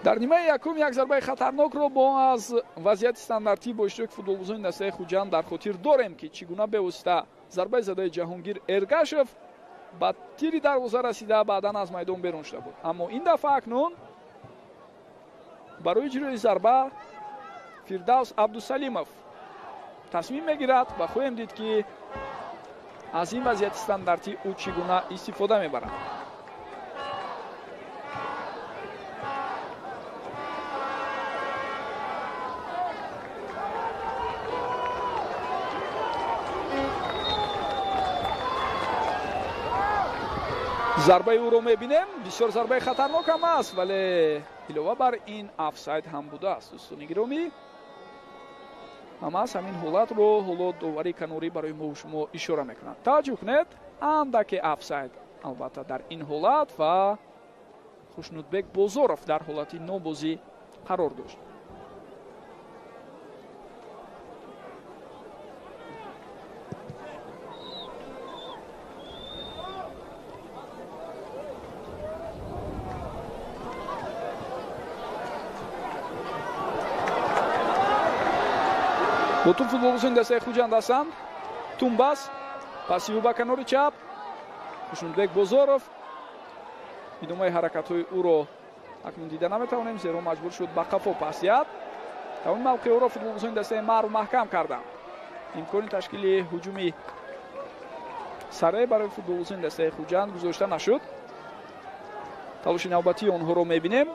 Дар нимаи якум як зарбаи хатарнокро бо аз вазъияти стандартӣ бо иштироки футболбозони дастаи Хуҷанд дар хотир дорем, ки чӣ гуна бевосита зарбаи задаи Ҷаҳонгир Эргашев ба тири дарвоза расида, баъдан аз майдон берун шуда буд. Аммо ин дафъа акнун барои иҷрои зарба Фирдавс Абдусалимов тасмим мегирад ва хоҳем дид, ки аз ин вазъияти стандартӣ ӯ чӣ гуна истифода мебарад. Зарбаи ӯро мебинем, бисёр зарбаи хатарнок ҳам аст, вале илова бар ин офсайд ҳам будааст. Дӯстони гиромӣ, ҳамас ҳамин ҳолатро ҳоло довари канорӣ барои мо шумо ишора мекунад. Таваҷҷӯҳ кунед, андаке офсайд албатта дар ин ҳолат ва Хушнудбек Бозоров дар ҳолати нобозӣ қарор дошт. Бо туп футболбозони дастаи Хуҷанд ҳастанд. Тумбас паси ӯ ба канори чап, Хушнудбек Бозоров. Идомаи ҳаракатҳои ӯро акнун дида наметавонем, зеро маҷбур шуд ба қафо пас диҳад. Тамоми мавқеъҳоро футболбозони дастаи Марв маҳкам карданд. Имкони ташкили ҳуҷуми сареъ барои футболбозони дастаи Хуҷанд гузошта нашуд. Талоши навбатии онҳоро мебинем.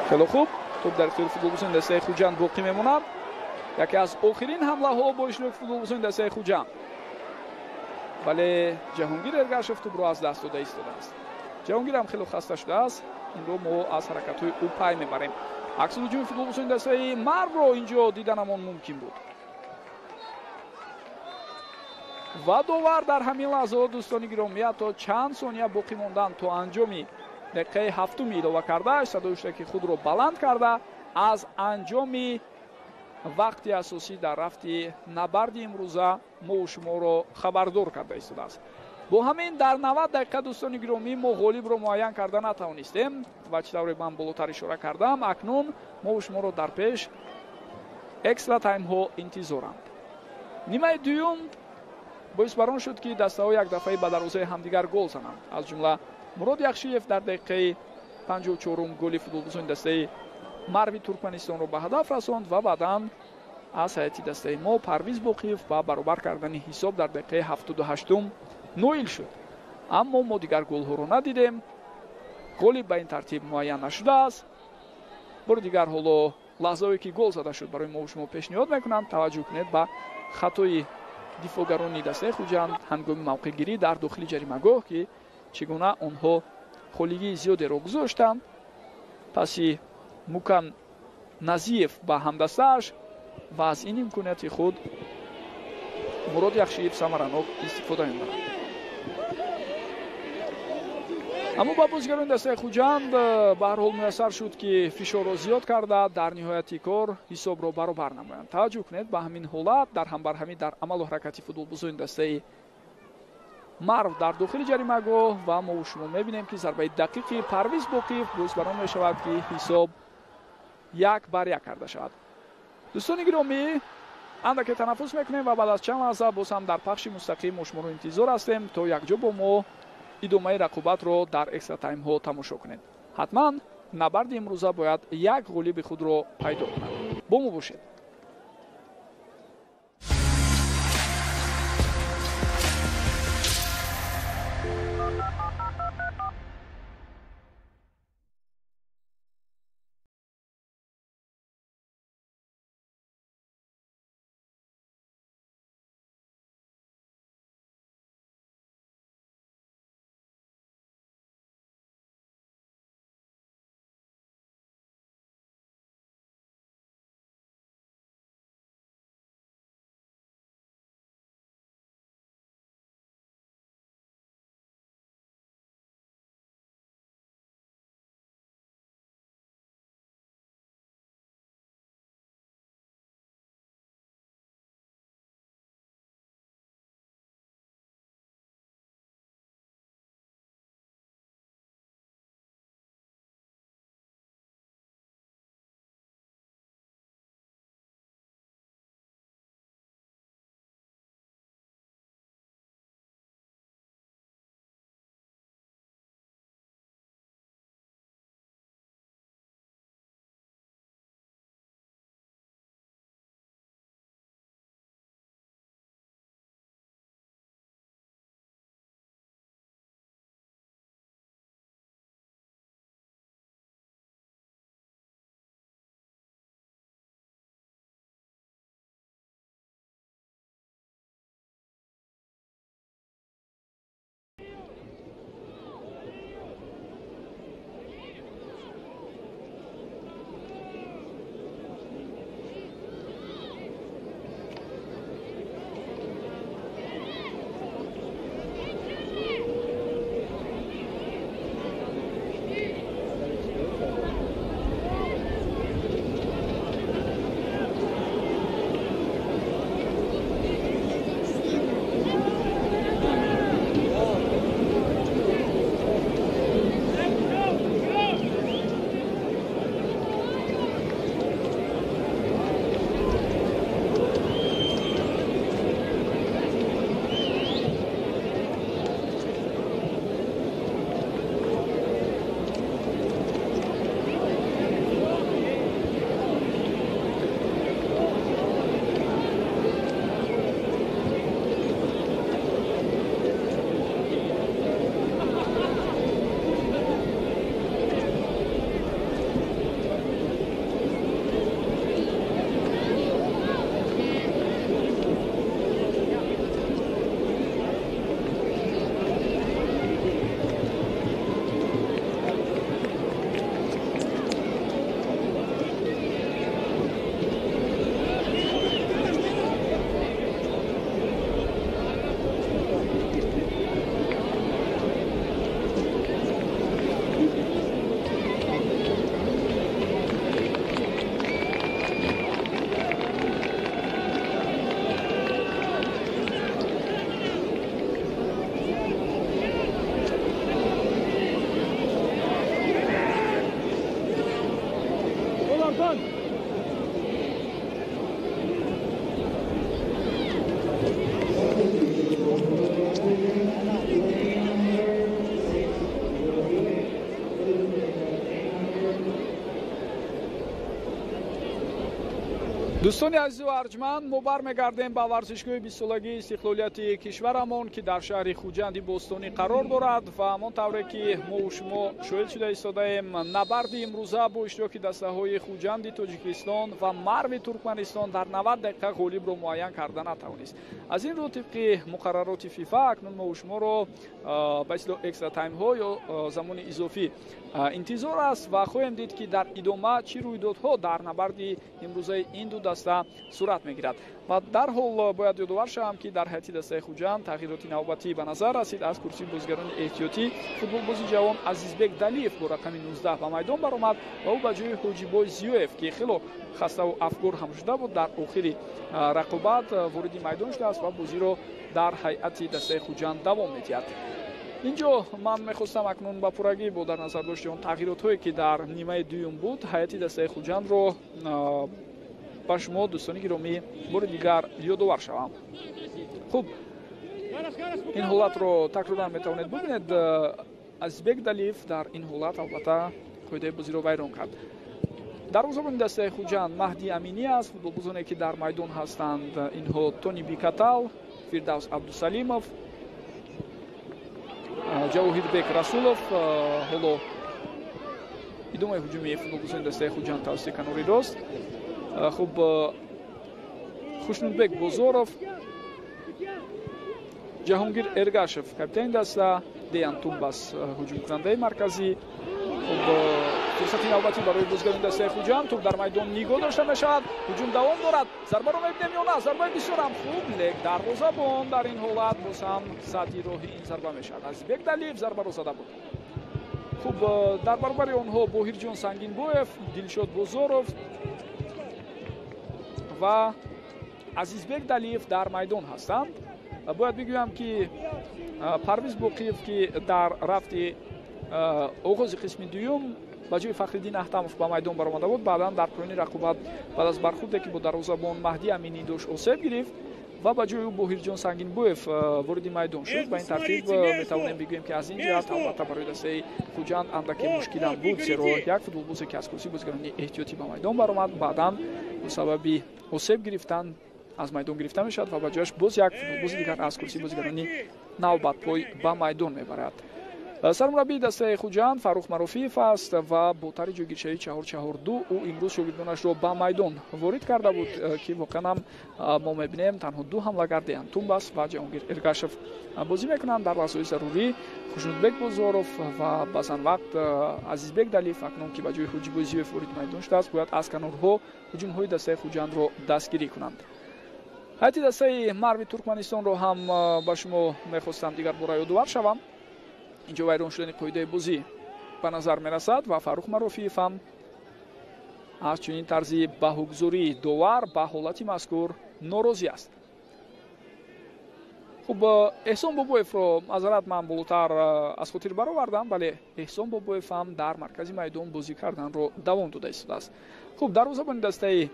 Хеле хуб, топ дар ихтиёри футболбозони дастаи Хуҷанд боқӣ мемонад. Яке аз охирин ҳамлаҳо бо иштироки футболбозони дастаи Хуҷанд, вале Ҷаҳонгир Эргашев тӯбро аз даст дода истодааст. Ҷаҳонгир ҳам хеле хаста шудааст, инро мо аз ҳаракатҳои ӯ пай мебарем. Акси ҳуҷуми футболбозони дастаи Марвро инҷо диданамон мумкин буд. Ва довар дар ҳамин лаҳзаҳо, дӯстони гиромӣ, ҳатто чанд сония боқӣ мондан то анҷоми дақиқаи ҳафтуми илова кардааш садои ҳуштаки худро баланд карда аз анҷоми вақти асосӣ дар рафти набарди имрӯза мо шуморо хабардор карда истодааст. Бо ҳамин дар 90 дақиқа, дӯстони гиромӣ, мо ғолибро муайян карда натавонистем ва чӣ тавре ман болотар ишора кардам, акнун мо шуморо дар пеш экстра таймҳо интизоранд. Нимаи дуюм боис бар он шуд, ки дастаҳо як дафъаи ба дарвозаи ҳамдигар гол зананд. Аз ҷумла Мурод Яхшиев дар дақиқаи 54-ум голи футболбозони дастаи Марви Туркманистонро ба ҳадаф расонд ва баъдан аз ҳайати дастаи мо Парвиз Боқиев ба баробар кардани ҳисоб дар дақиқаи 78-ум ноил шуд. Аммо мо дигар голҳоро надидем. Ғолиб ба ин тартиб муайян нашудааст. Бори дигар ҳоло лаҳзаое ки гол зада шуд барои мо шумо пешниҳод мекунам. Таваҷҷӯҳ кунед ба хатои дифоъгарони дастаи Хуҷанд ҳангоми мавқеъгирӣ дар дохили ҷаримагоҳ, ки чӣ гуна онҳо холигии зиёдеро гузоштанд. Паси Мукан Назиев ба ҳамдастааш ва аз ин имконияти худ Мурод Яхшиев самаранок истифода мебарад. Аммо ба бозигарони дастаи Хуҷанд ба ҳар ҳол муяссар шуд, ки фишорро зиёд карда дар ниҳояти кор ҳисобро баробар намоянд. Таваҷҷӯҳ кунед ба ҳамин ҳолат дар ҳамбарҳамӣ дар амалу ҳаракати футболбозони дастаи Марв дар дохили ҷаримагоҳ ва мо шумо мебинем, ки зарбаи дақиқи Парвиз Боқиев боис бар он мешавад, ки ҳисоб 1-1 карда шавад. Дӯстони гиромӣ, Андаке танаффус мекунем ва баъд аз чанд лаҳза боз ҳам дар пахши мустақим мо шуморо интизор ҳастем, то якҷо бо мо идомаи рақобатро дар экстра таймҳо тамошо кунед. Ҳатман набарди имрӯза бояд як ғолиби худро пайдо кунад. Бо мо бошед. Дӯстони азизу арҷманд, мо бармегардем ба варзишгоҳи бистсолагии истиқлолияти кишварамон, ки дар шаҳри Хуҷанди бостонӣ қарор дорад ва ҳамон тавре ки мо шумо шоҳид шуда истодаем, набарди имрӯза бо иштироки дастаҳои Хуҷанди Тоҷикистон ва Марви Туркманистон дар 90 дақиқа ғолибро муайян карда натавонист. Аз ин рӯ тибқи муқаррароти ФИФА акнун мо шуморо ба истилоҳ экстра таймҳо ё замони изофӣ интизор аст ва хоҳем дид, ки дар идома чӣ рӯйдодҳо дар набарди имрӯзаи ин ду даста сурат мегирад. Ва дарҳол бояд ёдовар шавам, ки дар ҳайати дастаи Хуҷанд тағйироти навбатӣ ба назар расид. Аз курсии бозигарони эҳтиётӣ футболбози ҷавон Азизбек Далиев бо рақами 19 ба майдон баромад ва ӯ ба ҷои Ҳоҷибой Зиёев, ки хело хаставу афгор ҳам шуда буд, дар охири рақобат вориди майдон шудааст ва бозиро дар ҳайати дастаи Хуҷанд давом медиҳад. Инҷо ман мехостам акнун ба пуррагӣ бо дар назар дошти он тағйиротҳое, ки дар нимаи дуюм буд, ҳайати дастаи Хуҷандро ба шумо, дӯстони гиромӣ, бори дигар ёдовар шавам. Хуб, ин ҳолатро такроран метавонед бубинед. Азизбек Далиев дар ин ҳолат албатта қоидаи бозиро вайрон кард. Дарвозабони дастаи Хуҷанд Маҳди Аминӣ аст. Футболбозоне ки дар майдон ҳастанд инҳо Тони Бикатал, Фирдавс Абдусалимов, Ҷавоҳирбек Расулов. Ҳоло идомаи ҳуҷуми футболбозони дастаи Хуҷанд тавассути канори рост. Хуб, Хушнудбек Бозоров, Ҷаҳонгир Эргашев капитани даста, Деян Тумбас ҳуҷумкунандаи марказӣ. Хуб, фурсати навбатӣ барои бозигарони дастаи Хуҷанд. Туп дар майдон нигоҳ дошта мешавад, ҳуҷум давом дорад, зарбаро мебинем ё на? Зарбаи бисёрам хуб, лек дарвозабон дар ин ҳолат боз ҳам садди роҳи ин зарба мешавад. Азизбек Далиев зарбаро зада буд. Хуб, дар баробари онҳо Боҳирҷон Сангинбоев, Дилшод Бозоров ва Азизбек Далиев дар майдон ҳастанд. Бояд бигӯям, ки Парвиз Боқиев, ки дар рафти оғози қисми дуюм ба ҷои Фахриддин Аҳтамов ба майдон баромада буд, баъдан дар поёни рақобат баъд аз бархурде ки бо дарвозабон Маҳди Аминӣ дошт осеб гирифт ва ба ҷои ӯ Боҳирҷон Сангинбоев вориди майдон шуд. Ба ин тартиб метавонем бигӯем, ки аз ин ҷиҳат албатта барои дастаи Хуҷанд андаке мушкилам буд, зеро як футболбозе ки аз курсии бозигарони эҳтиётӣ ба майдон баромад, баъдан бо сабаби осеб гирифтан аз майдон гирифта мешавад ва ба ҷояш боз як футболбози дигар аз курсии бозигарони навбатпой ба майдон мебарад. Сармураббии дастаи Хуҷанд Фаррух Марофиев аст ва бо тарҳи ҷойгиршавии 4-4-2 ӯ имрӯз шогирдонашро ба майдон ворид карда буд, ки воқеан ҳам мо мебинем танҳо ду ҳамлагар, Деян Тумбас ва Ҷаҳонгир Эргашев, бозӣ мекунанд. Дар лаҳзаҳои зарурӣ Хушнудбек Бозоров ва баъзан вақт Азизбек Далиев, акнун ки ба ҷои Ҳуҷибозиев ворид майдон шудааст, бояд аз канорҳо ҳуҷумҳои дастаи Хуҷандро дастгирӣ кунанд. Ҳайати дастаи Марви Туркманистонро ҳам ба шумо мехостам дигар бора ёдовар шавам. Инҷо вайрон шудани қоидаи бозӣ ба назар мерасад ва Фаррух Марофиев ҳам аз чунин тарзи баҳогузории довар ба ҳолати мазкур норозӣ аст. Хуб, Эҳсон Бобоевро маъзарат ман болотар аз хотир баровардам, вале Эҳсон Бобоев ҳам дар маркази майдон бозӣ карданро давом дода истодааст. Хуб, дарвозабони дастаи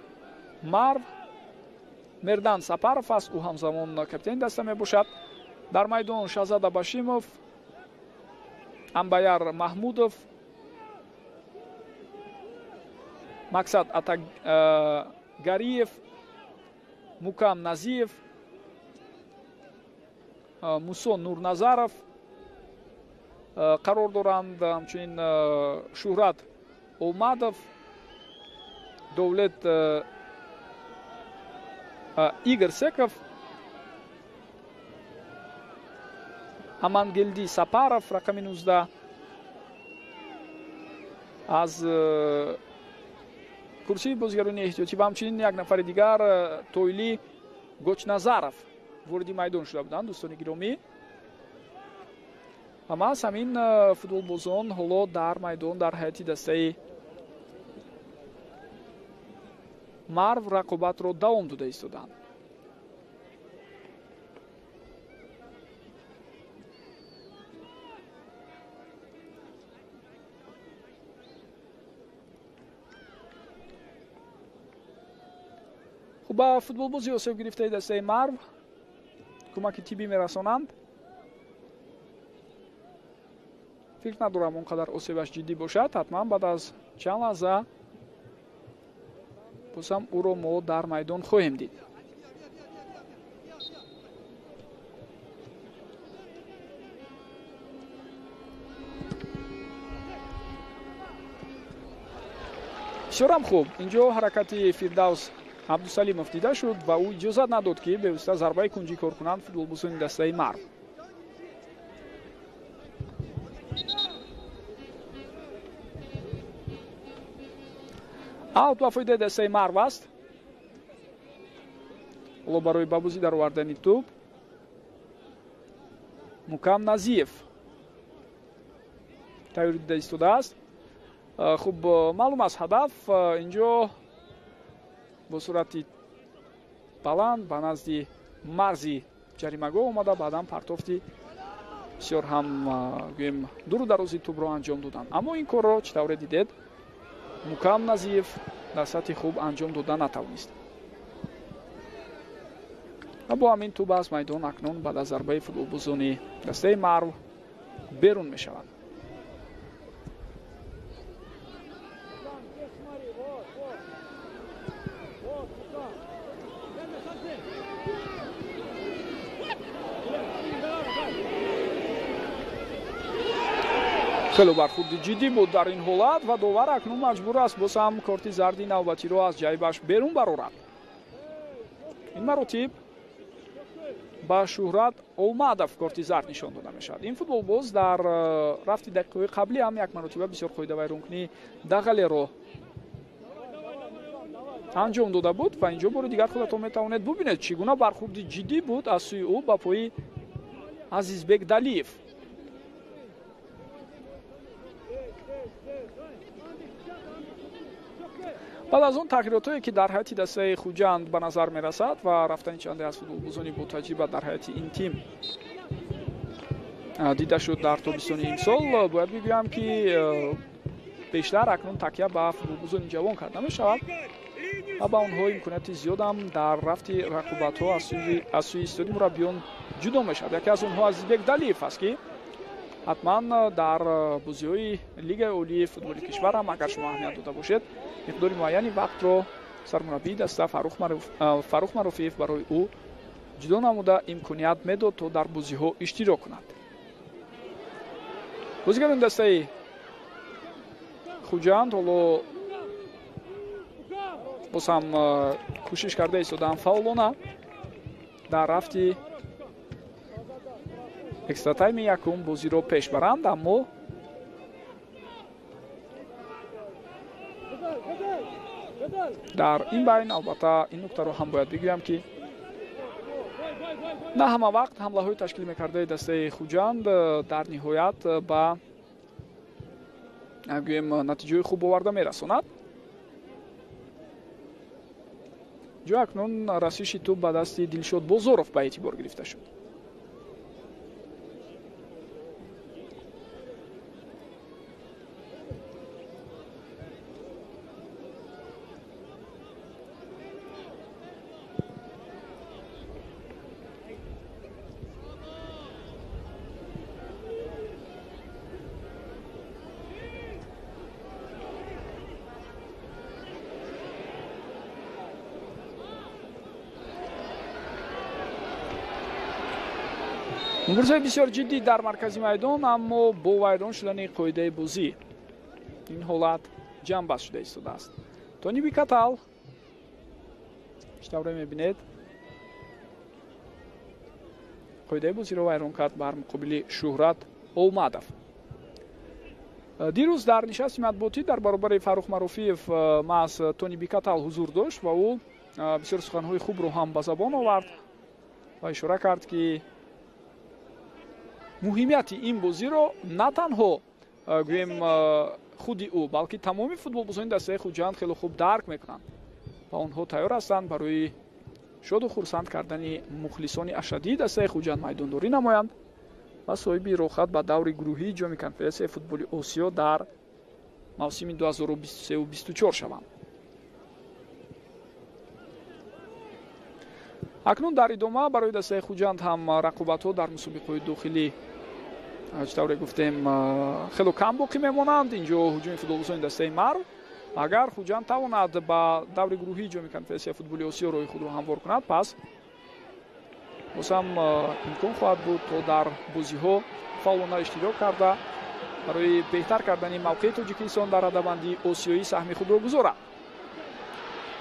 Марв Мердан Сапаров аст, ӯ ҳамзамон капитани даста мебошад. Дар майдон Шаҳзода Башимов, Амбаяр Маҳмудов, Мақсад Атагариев, Мукам Назиев, Мусо Нурназаров қарор доранд, ҳамчунин Шӯҳрат Омадов, Довлет Игор Секов, Амангелди Сапаров рақами 19 аз курсии бозигарони эҳтиётӣ ва ҳамчунин як нафари дигар Тойли Гочназаров вориди майдон шуда буданд. Дӯстони гиромӣ, ва маҳз ҳамин футболбозон ҳоло дар майдон дар ҳайати дастаи Марв рақобатро давом дода истоданд. Хуб, ба футболбози осеб гирифтаи дастаи Марв кӯмаки тиббӣ мерасонанд. Фикр надорам он қадар осебаш ҷиддӣ бошад. Ҳатман баъд аз чанд лаҳза бозам ӯро мо дар майдон хоҳем дид. Бисёрам хуб, инҷо ҳаракати Фирдавс Абдусалимов дида шуд ва ӯ иҷозат надод, ки бевосита зарбаи кунҷӣ кор кунанд футболбозони дастаи Марв. Аут ба фоидаи дастаи Марв аст. Ҳоло барои ба бозӣ даровардани тӯб Мукам Назиев тайёрӣ дида истодааст. Хуб, маълум аст ҳадаф инҷо бо суръати баланд ба назди марзи ҷаримагоҳ омада, баъдан партофти бисёр ҳам гӯем дуру дарози тӯбро анҷом доданд. Аммо ин корро чӣ тавре дидед, Мукам Назиев дар сатҳи хуб анҷом дода натавонист. Ва бо ҳамин тӯб аз майдон акнун баъд аз зарбаи футболбозони дастаи Марв берун мешавад. Хеле бархурди ҷиддӣ буд дар ин ҳолат ва довар акнун маҷбур аст боз ҳам корти зарди навбатиро аз ҷайбаш берун барорад. Ин маротиб ба Шӯҳрат Олмадов корти зард нишон дода мешавад. Ин футболбоз дар рафти дақиқаҳои қаблӣ ҳам як маротиба бисёр қоидавайронкунии дағалеро анҷом дода буд ва инҷо бори дигар худатон метавонед бубинед, чӣ гуна бархурди ҷиддӣ буд аз сӯи ӯ ба пои Азизбек Далиев. Баъд аз он тағйиротҳое, ки дар ҳайати дастаи Хуҷанд ба назар мерасад ва рафтани чанде аз футболбозони ботаҷриба дар ҳайати ин тим дида шуд дар тобистони имсол, бояд бигӯям, ки бештар акнун такя ба футболбозони ҷавон карда мешавад ва ба онҳо имконияти зиёдам дар рафти рақобатҳо аз сӯи истоди мураббиён ҷудо мешавад. Яке аз онҳо Азизбек Далиев аст, ки ҳатман дар бозиҳои Лигаи олии футболи кишвар ҳам, агар шумо аҳамият дода бошед, миқдори муайяни вақтро сармураббии даста Фаррух Маруфиев барои ӯ ҷудо намуда имконият медод, то дар бозиҳо иштирок кунад. Бозигарони дастаи Хуҷанд ҳоло боз ҳам кӯшиш карда истодаанд фаъолона дар рафти экстратайми якум бозиро пеш баранд, аммо дар ин байн албатта ин нуктаро ҳам бояд бигӯям, ки на ҳама вақт ҳамлаҳои ташкил мекардаи дастаи Хуҷанд дар ниҳоят ба гӯем натиҷаҳои хуб оварда мерасонад. Ҷо акнун расиши тӯб ба дасти Дилшод Бозоров ба эътибор гирифта шуд. Муборизаи бисёр ҷиддӣ дар маркази майдон, аммо бо вайрон шудани қоидаи бозӣ ин ҳолат ҷамъбаст шуда истодааст. Тони Бикатал чӣ тавре мебинед, қоидаи бозиро вайрон кард бар муқобили Шӯҳрат Олмадов. Дирӯз дар нишасти матбуотӣ дар баробари Фаррух Маруфиев маҳз Тони Бикатал ҳузур дошт ва ӯ бисёр суханҳои хубро ҳам ба забон овард ва ишора кард, ки муҳимияти ин бозиро на танҳо гӯем худи ӯ, балки тамоми футболбозони дастаи Хуҷанд хеле хуб дарк мекунанд ва онҳо тайёр ҳастанд барои шоду хурсанд кардани мухлисони ашаддии дастаи Хуҷанд майдондорӣ намоянд ва соҳиби роҳхат ба даври гурӯҳии ҷоми конфедератсияи футболи Осиё дар мавсими 2023-24 шаванд. Акнун дар идома барои дастаи Хуҷанд ҳам рақобатҳо дар мусобиқаҳои дохилӣ чӣ тавре гуфтем хело кам боқӣ мемонанд. Инҷо ҳуҷуми футболбозони дастаи Марв. Агар Хуҷанд тавонад ба даври гурӯҳии ҷоми конфедератсияи футболи Осиё роҳи худро ҳамвор кунад, пас боз ҳам имкон хоҳад буд, то дар бозиҳо фаъолона иштирок карда барои беҳтар кардани мавқеи Тоҷикистон дар радабандии осиёӣ саҳми худро гузорад.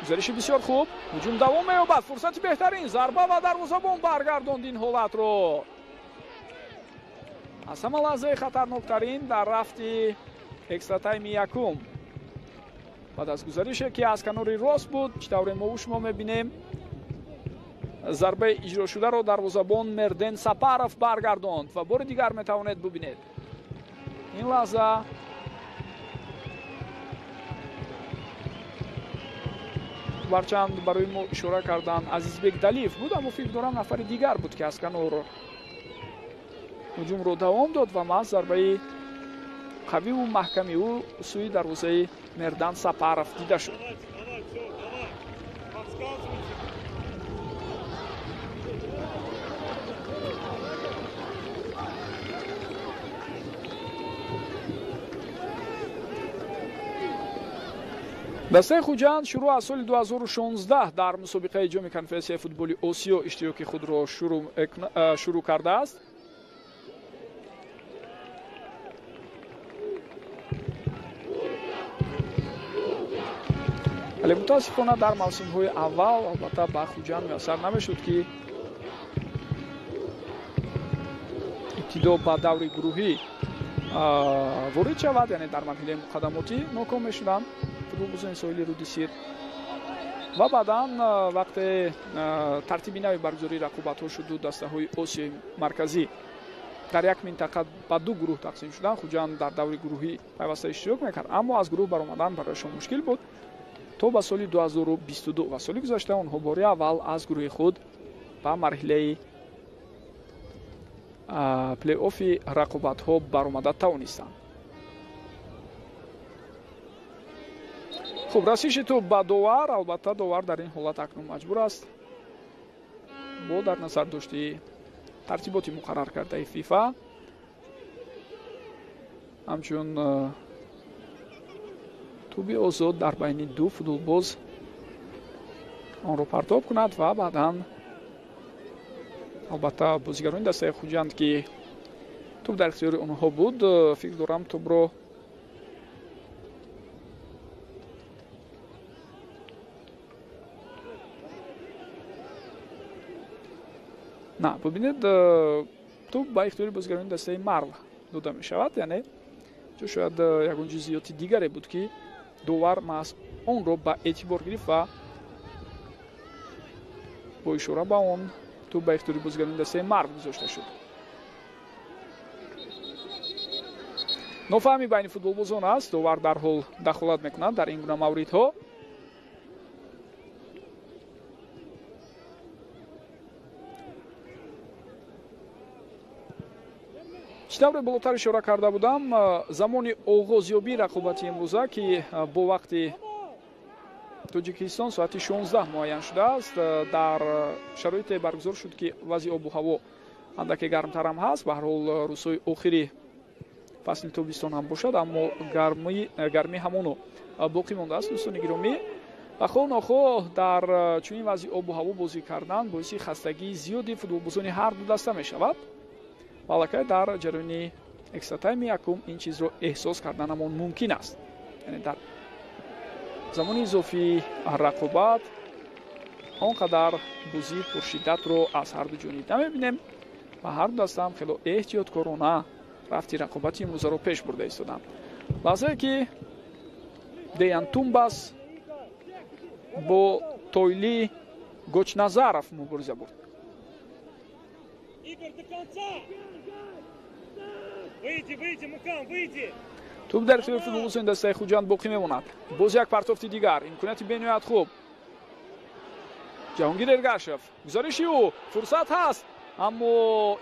Гузариши бисёр хуб, ҳуҷум давом меёбад, фурсати беҳтарин, зарба ва дарвозабон баргардонд ин ҳолатро. Аз ҳама лаҳзаи хатарноктарин дар рафти экстратайми якум. Баъд аз гузарише, ки аз канори рост буд, чӣ тавре мо шумо мебинем, зарбаи иҷрошударо дарвозабон Мерден Сапаров баргардонд ва бори дигар метавонед бубинед. Ин лаҳза барчанд барои мо ишора кардан Азизбек Далиев буд, аммо фикр дорам нафари дигар буд, ки аз канор ҳуҷумро давом дод ва маҳз зарбаи қавиву маҳками ӯ сӯи дарвозаи Мердан Сапаров дида шуд. Дастаи Хуҷанд шурӯъ аз соли 2016 дар мусобиқаи ҷоми конфедератсияи футболи Осиё иштироки худро шурӯъ кардааст. Вале мутаассифона дар мавсимҳои аввал албатта ба Хуҷанд муяссар намешуд, ки ибтидо ба даври гурӯҳӣ ворид шавад, яъне дар марҳилаи муқаддамотӣ ноком мешуданд футболбозони соҳили Руди Сир. Ва баъдан вақте тартиби нави баргузории рақобатҳо шуду дастаҳои Осиёи Марказӣ дар як минтақа ба ду гурӯҳ тақсим шуданд, Хуҷанд дар даври гурӯҳӣ пайваста иштирок мекард, аммо аз гурӯҳ баромадан барояшон мушкил буд то ба соли 2022 ва соли гузашта онҳо бори аввал аз гурӯҳи худ ба марҳилаи плей-оффи рақобатҳо баромада тавонистанд. Хуб, расиши тӯб ба довар, албатта довар дар ин ҳолат акнун маҷбур аст бо дар назар дошти тартиботи муқаррар кардаи ФИФА ҳамчун тӯби озод дар байни ду футболбоз онро партоб кунад ва баъдан албатта бозигарони дастаи Хуҷанд, ки тӯб дар ихтиёри онҳо буд, фикр дорам тӯбро на, бубинед, тӯб ба ихтиёри бозигарони дастаи Марв дода мешавад, яъне чун шояд ягон ҷузъиёти дигаре буд, ки довар маҳз онро ба эътибор гирифт ва бо ишора ба он тӯб ба ихтиёри бозигарони дастаи Марв гузошта шуд. Нофаҳмӣ байни футболбозон аст, довар дарҳол дахолат мекунад дар ин гуна мавридҳо. Чӣ тавре болотар ишора карда будам, замони оғозёбии рақобати имрӯза, ки бо вақти Тоҷикистон соати 16 муайян шудааст, дар шароите баргузор шуд, ки вазъи обу ҳаво андаке гармтарам ҳаст. Ба ҳар ҳол рӯзҳои охири фасли тобистон ҳам бошад, аммо гармӣ ҳамоно боқӣ мондааст. Дӯстони гиромӣ, ва хоҳ нохоҳ дар чунин вазъи обу ҳаво бозӣ кардан боиси хастагии зиёди футболбозони ҳар ду даста мешавад. Ва аллакай дар ҷараёни экстратайми якум ин чизро эҳсос карданамон мумкин аст. Яъне дар замони изофии рақобат он қадар бозии пуршиддатро аз ҳар ду ҷониб намебинем ва ҳар ду даста ҳам хело эҳтиёткорона рафти рақобати имрӯзаро пеш бурда истоданд. Лаҳзае ки Деян Тумбас бо Тойли Гочназаров мубориза бурд. Тӯб дар ихтиёри футболбозони дастаи Хуҷанд боқӣ мемонад. Боз як партофти дигар, имконияти бениҳоят хуб. Ҷаҳонгир Эргашев, гузариши ӯ, фурсат ҳаст, аммо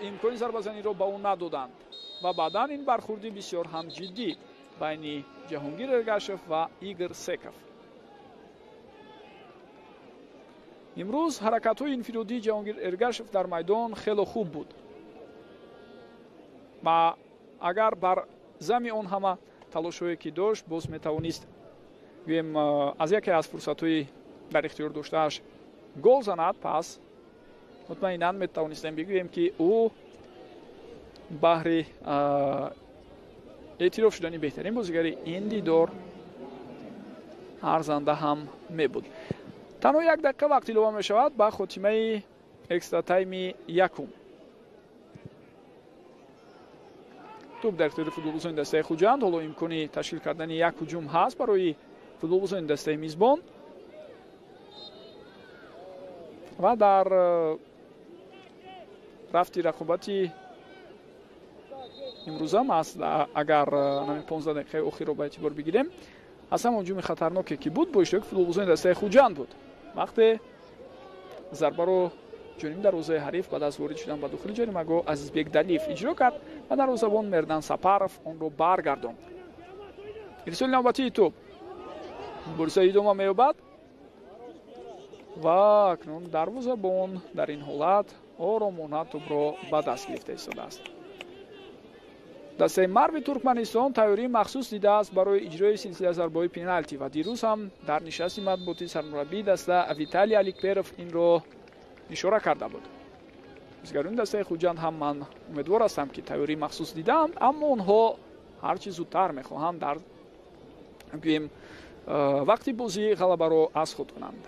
имкони зарбазаниро ба ӯ надоданд ва баъдан ин бархурди бисёр ҳам ҷиддӣ байни Ҷаҳонгир Эргашев ва Игор Секов. Имрӯз ҳаракатҳои инфиродии Ҷаҳонгир Эргашев дар майдон хело хуб буд ва агар бар зами он ҳама талошҳое ки дошт, боз метавонист гӯем аз яке аз фурсатҳои дар ихтиёр доштааш гол занад, пас мутмаинан метавонистем бигӯем, ки ӯ баҳри эътироф шудани беҳтарин бозигари ин дидор арзанда ҳам мебуд. Танҳо як дақиқа вақт илова мешавад ба хотимаи экстратайми якум. Тӯб дар ихтиёри футболбозони дастаи Хуҷанд. Ҳоло имкони ташкил кардани як ҳуҷум ҳаст барои футболбозони дастаи мизбон ва дар рафти рақобати имрӯза маст, агар 15 дақиқаи охирро ба эътибор бигирем, аз ҳамон ҳуҷуми хатарноке ки буд бо иштироки футболбозони дастаи Хуҷанд буд. Вақте зарбаро ҷониби дарвозаи ҳариф баъд аз ворид шудан ба дохили ҷаримагоҳ Азизбек Далиев иҷро кард ва дарвозабон Мердан Сапаров онро баргардонд. Ирсоли навбатии тӯб мубориза идома меёбад ва акнун дарвозабон дар ин ҳолат оромона тӯбро ба даст гирифта истодааст. Дастаи Марви Туркманистон тайёрии махсус дидааст барои иҷрои силсила зарбаҳои пеналти ва дирӯз ҳам дар нишасти матбуотӣ сармураббии даста Виталий Аликперов инро ишора карда буд. Бозигарони дастаи Хуҷанд ҳам ман умедвор ҳастам, ки тайёрии махсус дидаанд, аммо онҳо ҳарчи зудтар мехоҳанд дар гӯем вақти бозӣ ғалабаро аз худ кунанд.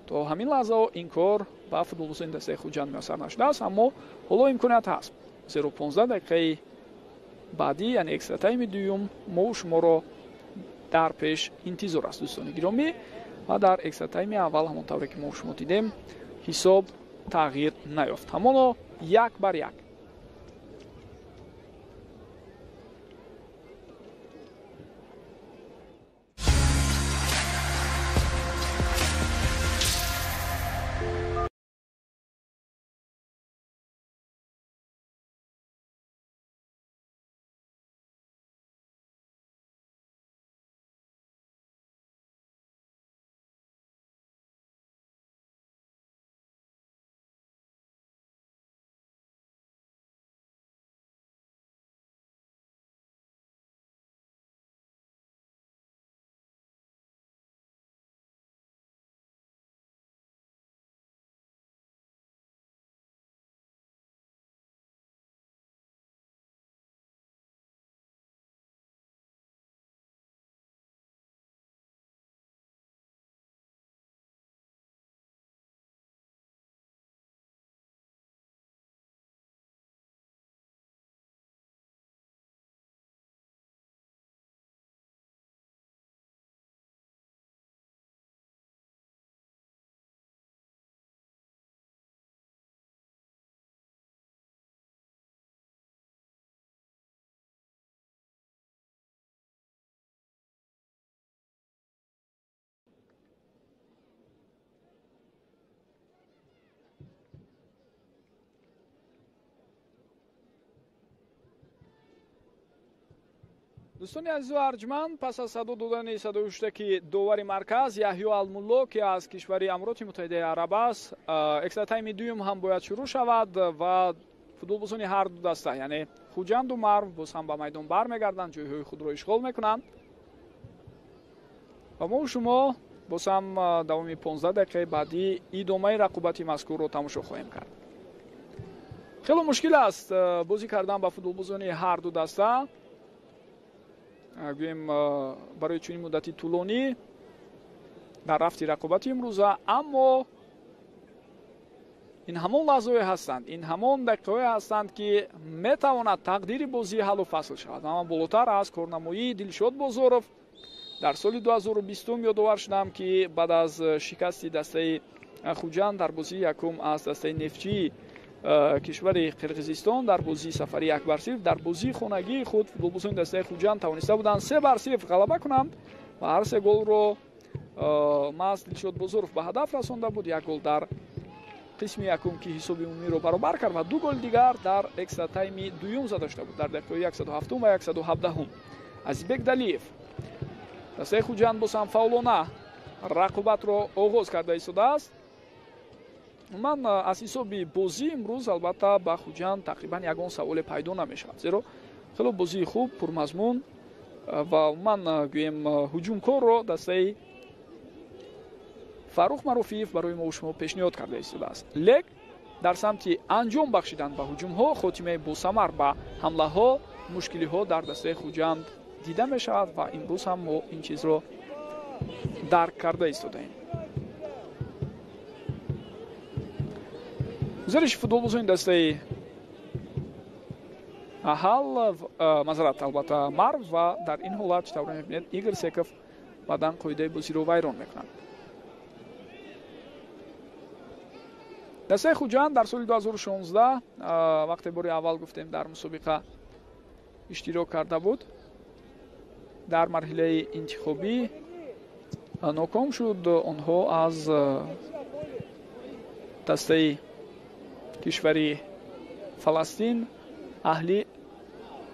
То ҳамин лаҳзаҳо ин кор ба футболбозони дастаи Хуҷанд муяссар нашудааст, аммо ҳоло имконият ҳаст, зеро 15 дақиқаи баъдӣ, яъне экстратайми дуюм, мо шуморо дар пеш интизор аст, дӯстони гиромӣ. Ва дар экстратайми аввал ҳамон тавре ки мо шумо дидем, ҳисоб тағйир наёфт, ҳамоно 1-1. Дӯстони азизу арҷманд, пас аз садо додани садои ҳуштаки довари марказ Яҳё Алмулло, ки аз кишвари Амироти Муттаҳидаи Араб аст, экстратайми дуюм ҳам бояд шурӯъ шавад ва футболбозони ҳар ду даста, яъне Хуҷанду Марв, боз ҳам ба майдон бармегарданд, ҷойҳои худро ишғол мекунанд ва мо шумо боз ҳам давоми 15 дақиқаи баъдӣ идомаи рақобати мазкурро тамошо хоҳем кард. Хело мушкил аст бозӣ кардан ба футболбозони ҳар ду даста, гӯем барои чунин муддати тӯлонӣ дар рафти рақобати имрӯза, аммо ин ҳамон лаҳзаҳое ҳастанд, ин ҳамон дақиқаҳое ҳастанд, ки метавонад тақдири бозӣ ҳаллу фасл шавад. Ва ман болотар аз корнамоии Дилшод Бозоров дар соли 2020 ёдовар шудам, ки баъд аз шикасти дастаи Хуҷанд дар бозии якум аз дастаи Нефтчии кишвари Қирғизистон дар бозии сафари 1-0, дар бозии хонагии худ футболбозони дастаи Хуҷанд тавониста буданд 3-0 ғалаба кунанд ва ҳар се голро маҳз Дилшод Бозоров ба ҳадаф расонда буд. Як гол дар қисми якум, ки ҳисоби умумиро баробар кард, ва ду голи дигар дар экстратайми дуюм зада шуда буд дар дақиқаҳои 107 ва 117. Азизбек Далиев. Дастаи Хуҷанд боз ҳам фаъолона рақобатро оғоз карда истодааст. Ман аз ҳисоби бозӣ имрӯз албатта ба Хуҷанд тақрибан ягон саволе пайдо намешавад, зеро хело бозии хуб, пурмазмун ва ман гӯем ҳуҷумкорро дастаи Фаррух Маруфиев барои мо шумо пешниҳод карда истодааст. Лек дар самти анҷом бахшидан ба ҳуҷумҳо, хотимаи босамар ба ҳамлаҳо, мушкилиҳо дар дастаи Хуҷанд дида мешавад ва имрӯз ҳам мо ин чизро дарк карда истодаем. Гузариши футболбозони дастаи Аҳал, мазарат албатта Марв, ва дар ин ҳолат чӣ тавр мебинед, Игор Секов баъдан қоидаи бозиро вайрон мекунад. Дастаи Хуҷанд дар соли 2016 вақте бори аввал гуфтем дар мусобиқа иштирок карда буд, дар марҳилаи интихобӣ ноком шуд. Онҳо аз дастаи кишвари Фаластин Аҳли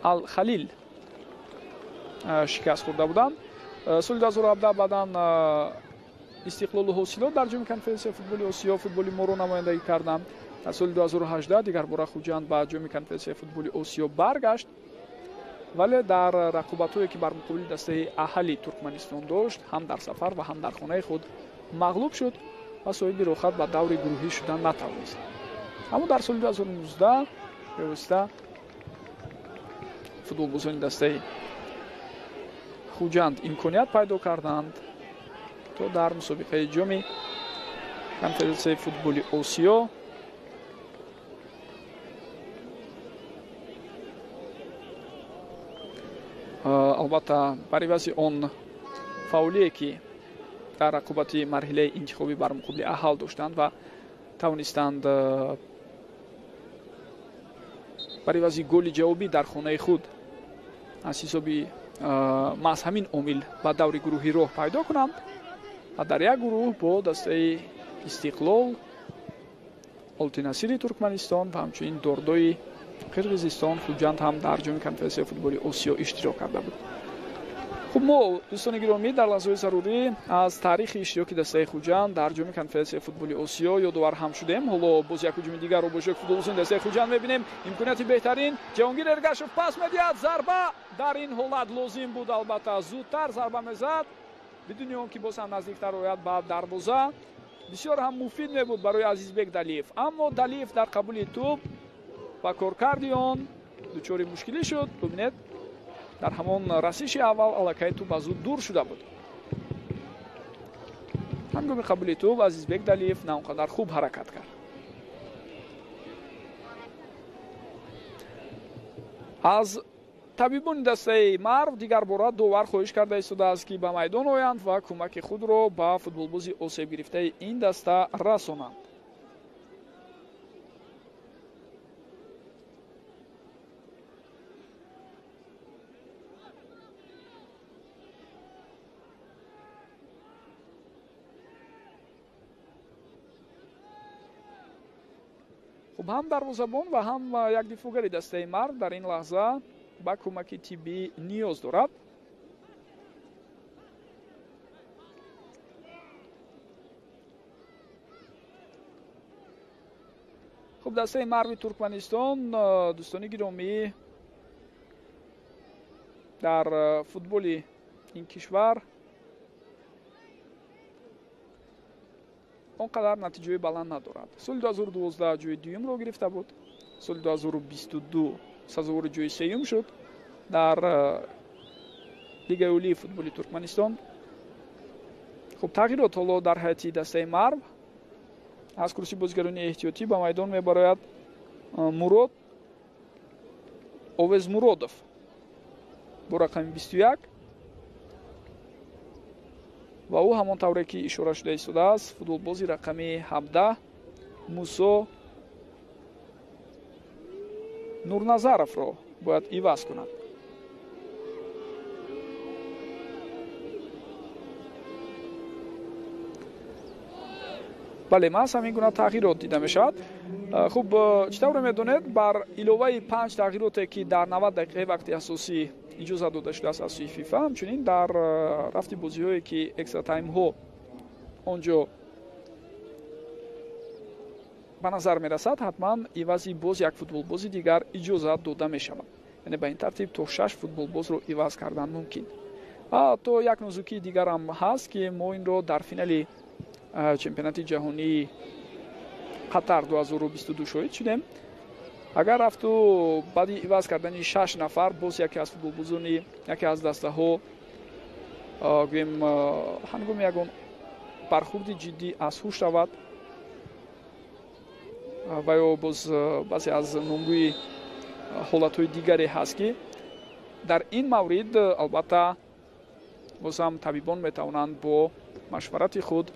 Ал-Халил шикаст хӯрда буданд. Соли 2017 баъдан Истиқлолу Ҳосилот дар ҷоми конференсияи футболи Осиё футболи моро намояндагӣ карданд. Дар соли 2018 дигар бора Хуҷанд ба ҷоми конференсияи футболи Осиё баргашт. Вале дар рақобатҳое, ки бар муқобили дастаи Аҳали Туркманистон дошт, ҳам дар сафар ва ҳам дар хонаи худ мағлуб шуд ва соҳиби роҳхат ба даври гурӯҳӣ шудан натавонист. Аммо дар соли 2019 бевосита футболбозони дастаи Хуҷанд имконият пайдо карданд, то дар мусобиқаи ҷоми Конфедератсияи футболи Осиё албатта бар ивази он фаъолие, ки дар рақобати марҳилаи интихобӣ бар муқобили Аҳал доштанд ва тавонистанд бар ивази голи ҷавобӣ дар хонаи худ аз ҳисоби маҳз ҳамин омил ба даври гурӯҳӣ роҳ пайдо кунанд ва дар як гурӯҳ бо дастаи Истиқлол, Олтинасири Туркманистон ва ҳамчунин Дордои Қирғизистон Хуҷанд ҳам дар ҷоми Конфедератсияи футболи Осиё иштирок карда буд. Хуб, мо, дӯстони гиромӣ, дар лаҳзаҳои зарурӣ аз таърихи иштироки дастаи Хуҷанд дар ҷоми Конфедератсияи футболи Осиё ёдовар ҳам шудем. Ҳоло боз як ҳуҷуми дигарро бо иштироки футболбозони дастаи Хуҷанд мебинем. Имконияти беҳтарин, Ҷаҳонгир Эргашев пас медиҳад, зарба дар ин ҳолат лозим буд, албатта зудтар зарба мезад, бидуни он ки боз ҳам наздиктар ояд ба дарвоза. Бисёр ҳам муфид мебуд барои Азизбек Далиев, аммо Далиев дар қабули тӯб ва коркарди он дучори мушкилӣ шуд. Бубинед, дар ҳамон расиши аввал аллакай тӯб аз ӯ дур шуда буд. Ҳангоми қабули тӯб Азизбек Далиев на он қадар хуб ҳаракат кард. Аз табибони дастаи Марв дигар бора довар хоҳиш карда истодааст, ки ба майдон оянд ва кӯмаки худро ба футболбози осебгирифтаи ин даста расонанд. Хуб, ҳам дарвозабон ва ҳам як дифоъгари дастаи Марв дар ин лаҳза ба кӯмаки тиббӣ ниёз дорад. Хуб, дастаи Марви Туркманистон, дӯстони гиромӣ, дар футболи ин кишвар он қадар натиҷаи баланд надорад. Соли 2012 ҷои дуюмро гирифта буд, соли 2022 сазовори ҷои сеюм шуд дар Лигаи олии футболи Туркманистон. Хуб, тағйирот ҳоло дар ҳайати дастаи Марв. Аз курсии бозигарони эҳтиётӣ ба майдон мебарояд Мурод Овезмуродов бо рақами 21 ва ӯ ҳамон тавре ки ишора шуда истодааст, футболбози рақами 17 Мусо Нурназаровро бояд иваз кунад. Бале, маҳз ҳамин гуна тағйирот дида мешавад. Хуб, чӣ тавре медонед, бар иловаи 5 тағйироте, ки дар 90 дақиқаи вақти асосӣ иҷозат дода шудааст аз сӯи ФИФА, ҳамчунин дар рафти бозиҳое, ки экстратаймҳо он ҷо ба назар мерасад, ҳатман ивази боз як футболбози дигар иҷозат дода мешавад. Яъне ба ин тартиб то 6 футболбозро иваз кардан мумкин. То як нозукии дигарам ҳаст, ки мо инро дар финали чемпионати ҷаҳонии Қатар 2022 шоҳид шудем. Агар рафту баъди иваз кардани 6 нафар боз яке аз футболбозони яке аз дастаҳо, гӯем, ҳангоми ягон бархурди ҷиддӣ аз ҳуш равад ва ё боз баъзе аз номгӯи ҳолатҳои дигаре ҳаст, ки дар ин маврид албатта боз ҳам табибон метавонанд бо машварати худ,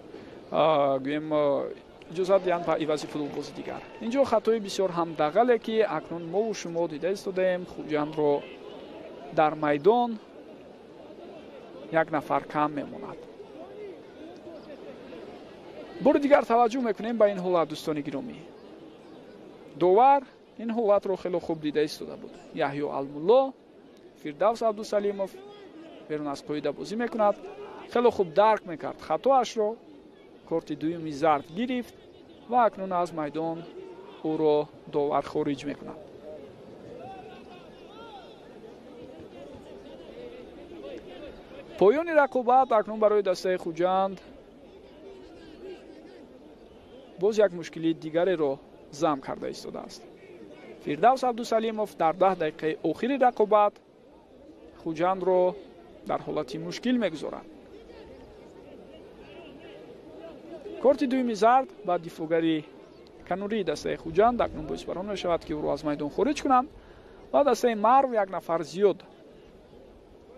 гӯем, иҷозат диҳанд ба ивази футболбози дигар. Инҷо хатои бисёр ҳам дағале, ки акнун мову шумо дида истодаем, Хуҷандро дар майдон як нафар кам мемонад. Бори дигар таваҷҷӯҳ мекунем ба ин ҳолат, дӯстони гиромӣ. Довар ин ҳолатро хело хуб дида истода буд. Яҳё Алмулло, Фирдавс Абдусалимов берун аз қоида бозӣ мекунад, хело хуб дарк мекард хатоашро, корти дуюми зард гирифт ва акнун аз майдон ӯро довар хориҷ мекунад. Поёни рақобат акнун барои дастаи Хуҷанд боз як мушкили дигареро зам карда истодааст. Фирдавс Абдусалимов дар 10 дақиқаи охири рақобат Хуҷандро дар ҳолати мушкил мегузорад. Корти дуюми зард ба дифоъгари канории дастаи Хуҷанд акнун боис бар он мешавад, ки ӯро аз майдон хориҷ кунанд ва дастаи Марв як нафар зиёд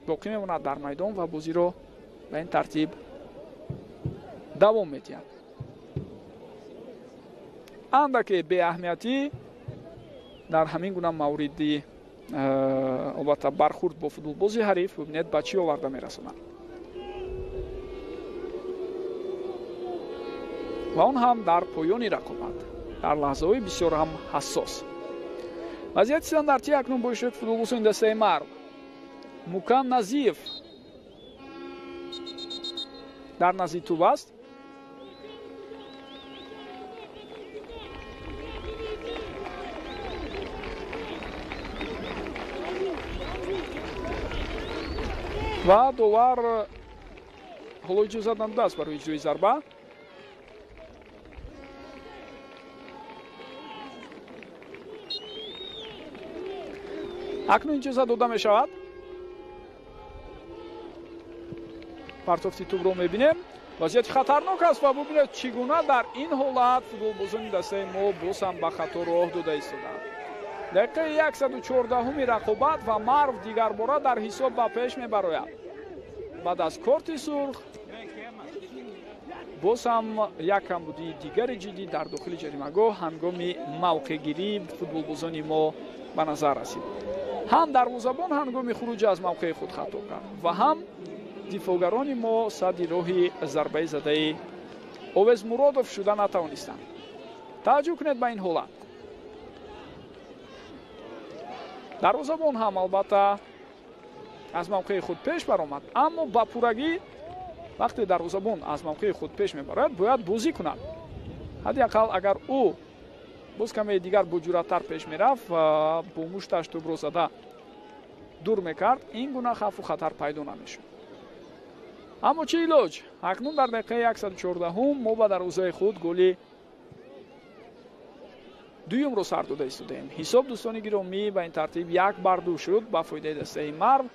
боқӣ мемонад дар майдон ва бозиро ба ин тартиб давом медиҳад. Андаке беаҳамиятӣ дар ҳамин гуна мавриди албатта бархурд бо футболбози ҳариф бибинед ба чӣ оварда мерасонад. Ва он ҳам дар поёни рақобат, дар лаҳзаҳои бисёр ҳам ҳассос. Вазъияти стандартӣ акнун бо иштироки футболбозони дастаи Марв. Мукан Назиев дар назди тӯб аст. Ва довар ҳоло иҷозат надодааст барои иҷрои зарба. Акнун иҷозат дода мешавад. Партофти тӯбро мебинем. Вазъияти хатарнок аст ва бубинед чӣ гуна дар ин ҳолат футболбозони дастаи мо боз ҳам ба хато роҳ дода истодаанд. Дақиқаи 114-уми рақобат ва Марв дигарбора дар ҳисоб ба пеш мебарояд. Баъд аз корти сурх боз ҳам як камбудии дигари ҷиддӣ дар дохили ҷаримагоҳ ҳангоми мавқеъгирии футболбозони мо ба назар расид. Ҳам дарвозабон ҳангоми хуруҷ аз мавқеи худ хато кард ва ҳам дифоъгарони мо садди роҳи зарбаи задаи Овез Муродов шуда натавонистанд. Таваҷҷӯҳ кунед ба ин ҳолат. Дарвозабон ҳам албатта аз мавқеи худ пеш баромад, аммо ба пуррагӣ вақте дарвозабон аз мавқеи худ пеш мебарояд, бояд бозӣ кунад. Ҳадди ақал агар ӯ боз каме дигар боҷуръаттар пеш мерафт ва бо мушташ тӯбро зада дур мекард, ин гуна хавфу хатар пайдо намешуд. Аммо чӣ илоҷ? Акнун дар дақиқаи 114-ум мо ба дарвозаи худ голи дуюмро сар дода истодаем. Ҳисоб, дӯстони гиромӣ, ба ин тартиб 1-2 шуд ба фоидаи дастаи Марв.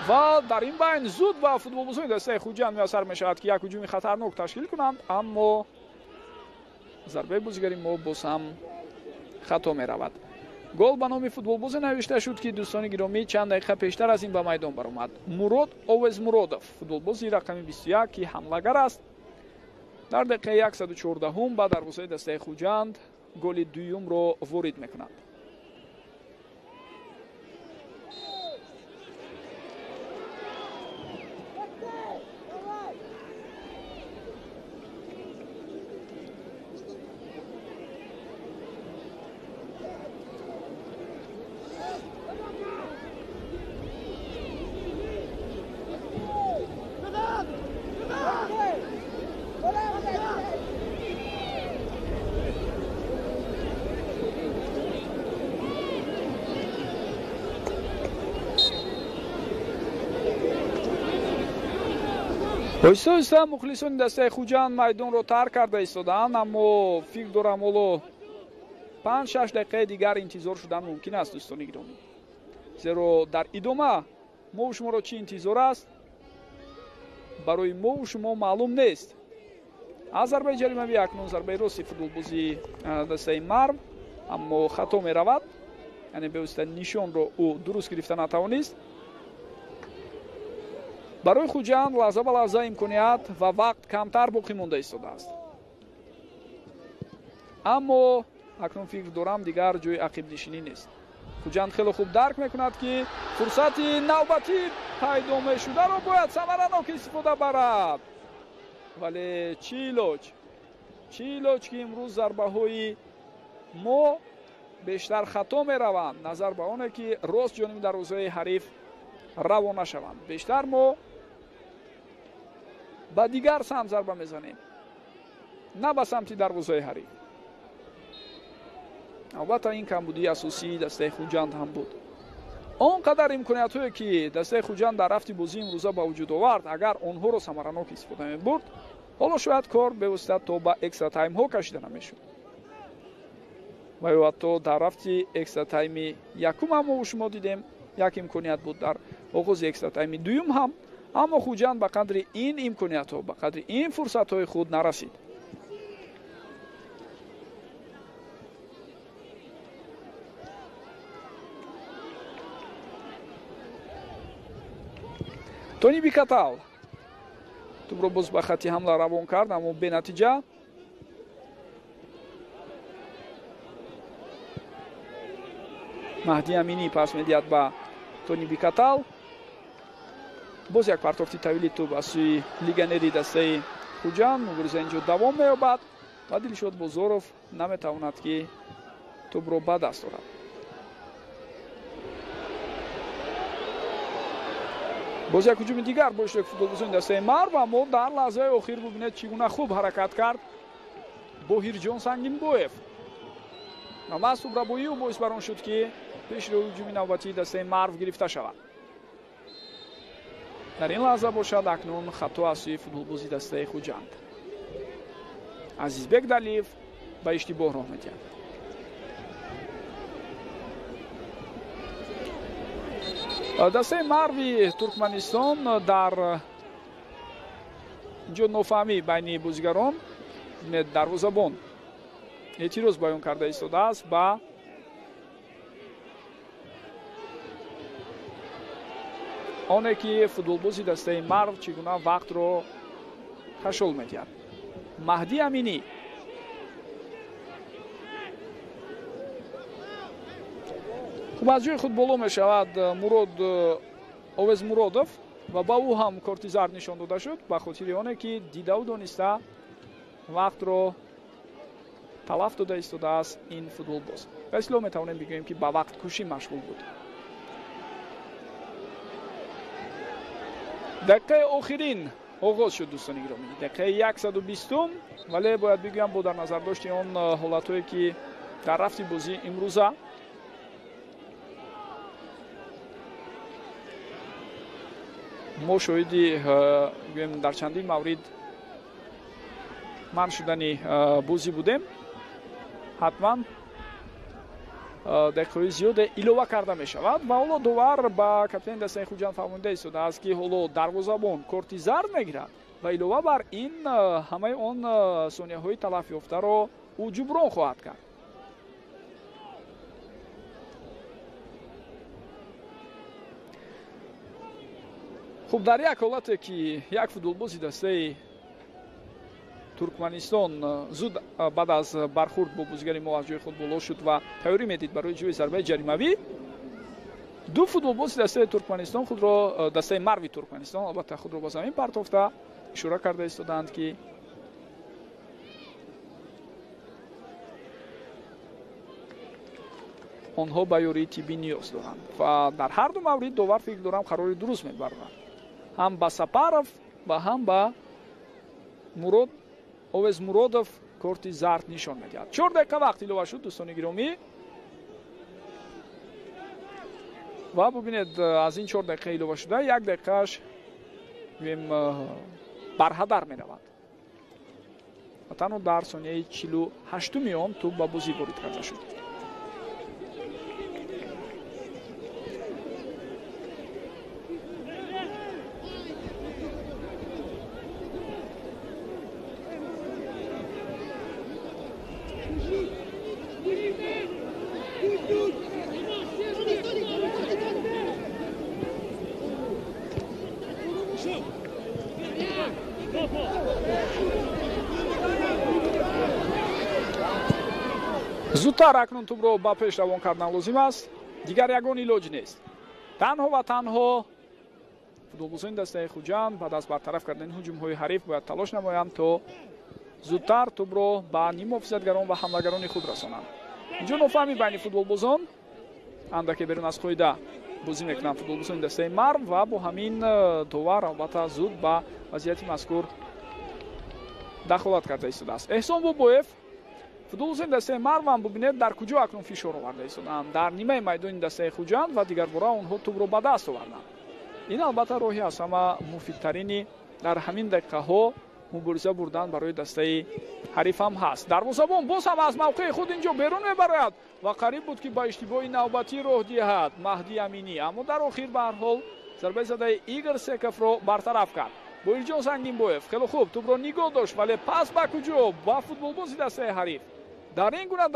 Ва дар ин байн зуд ба футболбозони дастаи Хуҷанд муяссар мешавад, ки як ҳуҷуми хатарнок ташкил кунанд, аммо зарбаи бозигари мо боз ҳам хато меравад. Гол ба номи футболбозе навишта шуд, ки дӯстони гиромӣ чанд дақиқа пештар аз ин ба майдон баромад. Мурод Овезмуродов, футболбози рақами 21, ки ҳамлагар аст, дар дақиқаи 114-ум ба дарвозаи дастаи Хуҷанд голи дуюмро ворид мекунад. Оҳиста оҳиста мухлисони дастаи Хуҷанд майдонро тарк карда истодаанд, аммо фикр дорам ҳоло 5-6 дақиқаи дигар интизор шудан мумкин аст, дӯстони гиромӣ. Зеро дар идома мову шуморо чӣ интизор аст, барои мову шумо маълум нест. Аз зарбаи ҷаримавӣ акнун зарбаи рости футболбозии дастаи Марв, аммо хато меравад, яъне бевосита нишонро ӯ дуруст гирифта натавонист. Барои Хуҷанд лаҳза ба лаҳза имконият ва вақт камтар боқӣ монда истодааст. Аммо акнун фикр дорам дигар ҷои ақибнишинӣ нест. Хуҷанд хеле хуб дарк мекунад, ки фурсати навбатӣ пайдо мешударо бояд самаранок истифода барад. Вале чӣ илоҷ? Чӣ илоҷ, ки имрӯз зарбаҳои мо бештар хато мераванд, назар ба оне ки рост ҷониби дарвозаи ҳариф равона шаванд. Бештар мо ба дигар самт зарба мезанем, на ба самти дарвозаи ҳариф. Албатта ин камбудии асосии дастаи Хуҷанд ҳам буд. Он қадар имкониятҳое, ки дастаи Хуҷанд дар рафти бозии имрӯза ба вуҷуд овард, агар онҳоро самаранок истифода мебурд, ҳоло шояд кор бевосита то ба экстра таймҳо кашида намешуд. Ва ё ҳатто дар рафти экстра тайми якум ҳам мо шумо дидем, як имконият буд, дар оғози экстра тайми дуюм ҳам, аммо Хуҷанд ба қадри ин имкониятҳо, ба қадри ин фурсатҳои худ нарасид. Тони Бикатал тӯбро боз ба хатти ҳамла равон кард, аммо бенатиҷа. Маҳди Аминӣ пас медиҳад ба Тони Бикатал. Боз як партофти тавили тӯб аз сӯи легионери дастаи Хуҷанд. Мубориза инҷо давом меёбад ва Дилшод Бозоров наметавонад, ки тӯбро ба даст орад. Боз як ҳуҷуми дигар бо иштироки футболбозони дастаи Марв, аммо дар лаҳзаи охир бубинед, чӣ гуна хуб ҳаракат кард Боҳирҷон Сангинбоев. Ва маҳз тӯбрабоӣ ӯ боис бар он шуд, ки пешрои ҳуҷуми навбатии дастаи Марв гирифта шавад. Дар ин лаҳза бошад акнун хато аз сӯи футболбози дастаи Хуҷанд. Азизбек Далиев ба иштибоҳ роҳ медиҳад. Дастаи Марви Туркманистон дар инҷо нофаҳмӣ байни бозигарон, дарвозабон эътироз баён карда истодааст ба оне, ки футболбози дастаи Марв чӣ гуна вақтро хашол медиҳад. Маҳдӣ Аминӣ. Хуб, аз ҷои худ боло мешавад Мурод Овез Муродов ва ба ӯ ҳам корти зард нишон дода шуд ба хотири оне, ки дидаву дониста вақтро талаф дода истодааст ин футболбоз. Ба истилоҳ метавонем бигӯем, ки ба вақткушӣ машғул буд. Дақиқаи охирин оғоз шуд, дӯстони гиромӣ, дақиқаи 120-ум, вале бояд бигӯям, бо дар назардошти он ҳолатҳое, ки дар рафти бозии имрӯза мо шоҳиди, гӯем, дар чандин маврид манъ шудани бозӣ будем, ҳатман дақиқаҳои зиёде илова карда мешавад. Ва ҳоло довар ба капитани дастаи Хуҷанд фармонида истодааст, ки ҳоло дарвозабон корти зард мегирад ва илова бар ин ҳамаи он сонияҳои талаф ёфтаро ӯ ҷуброн хоҳад кард. Хуб, дар як ҳолате, ки як футболбози дастаи Туркманистон зуд баъд аз бархурд бо бозигари мо аз ҷои худ боло шуд ва тайёрӣ медид барои иҷрои зарбаи ҷаримавӣ, ду футболбози дастаи Туркманистон худро, дастаи Марви Туркманистон албатта, худро ба замин партофта ишора карда истодаанд, ки онҳо ба ёрии тиббӣ ниёз доранд. Ва дар ҳар ду маврид довар, фикр дорам, қарори дуруст мебарорад, ҳам ба Сапаров ва ҳам ба Мурод Овез Муродов корти зард нишон медиҳад. 4 дақиқа вақт илова шуд, дӯстони гиромӣ, ва бубинед, аз ин 4 дақиқа илова шуда як дақиқааш, гӯем, барҳадар меравад ва танҳо дар сонияи 48-уми он тӯб ба бозӣ ворид карда шуд. Зудтар акнун тӯбро ба пеш равон кардан лозим аст, дигар ягон илоҷ нест. Танҳо ва танҳо футболбозони дастаи Хуҷанд баъд аз бартараф кардани ҳуҷумҳои ҳариф бояд талош намоянд, то зудтар тӯбро ба ниммуҳофизатгарон ва ҳамлагарони худ расонанд. Инҷо нофаҳмӣ байни футболбозон, андаке берун аз қоида бозӣ мекунанд футболбозони дастаи Марв ва бо ҳамин довар албатта зуд ба вазъияти мазкур дахолат карда истодааст. Эҳсон Бобоев, Футболбозони дастаи Марв ҳам бубинед дар куҷо акнун фишор оварда истоданд. Дар нимаи майдони дастаи Хуҷанд ва дигарбора онҳо тӯбро ба даст оварданд. Ин албатта роҳи аз ҳама муфидтарини дар ҳамин дақиқаҳо мубориза бурдан барои дастаи ҳариф ҳам ҳаст. Дарвозабон боз ҳам аз мавқеи худ инҷо берун мебарояд ва қариб буд ки ба иштибоҳи навбатӣ роҳ диҳад Маҳди Аминӣ, аммо дар охир ба ҳар ҳол зарбаи задаи Игор Сековро бартараф кард. Боирҷон Сангинбоев хеле хуб тӯбро нигоҳ дошт, вале пас ба куҷо? Ба футболбози дастаи ҳариф. Дар ин гуна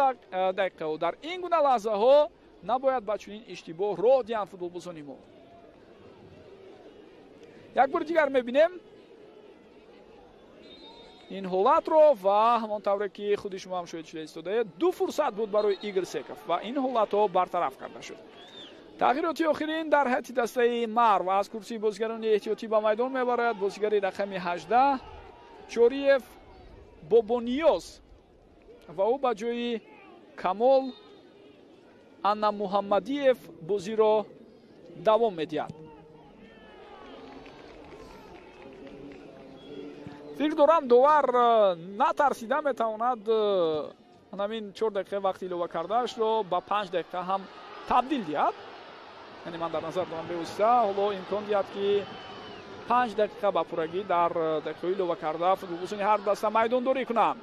дақиқаҳо, дар ин гуна лаҳзаҳо набояд ба чунин иштибоҳ роҳ диҳанд футболбозони мо. Як бори дигар мебинем ин ҳолатро ва ҳамон тавре ки худи шумо ҳам шоҳид шуда истодаед, ду фурсат буд барои Игор Секов ва ин ҳолатҳо бартараф карда шуд. Тағйироти охирин дар ҳайати дастаи Марв аз курсии бозигарони эҳтиётӣ ба майдон мебарад бозигари рақами 18 Чориев Бобониёз ва ӯ ба ҷои Камол Анна Муҳаммадиев бозиро давом медиҳад. Фикр дорам довар натарсида метавонад ҳамин 4 дақиқа вақти илова кардаашро ба 5 дақиқа ҳам табдил диҳад. Яъне ман дар назар дорам бевосита ҳоло имкон диҳад ки 5 дақиқа ба пуррагӣ дар дақиқаҳои илова карда футболбозони ҳар даста майдондорӣ кунанд.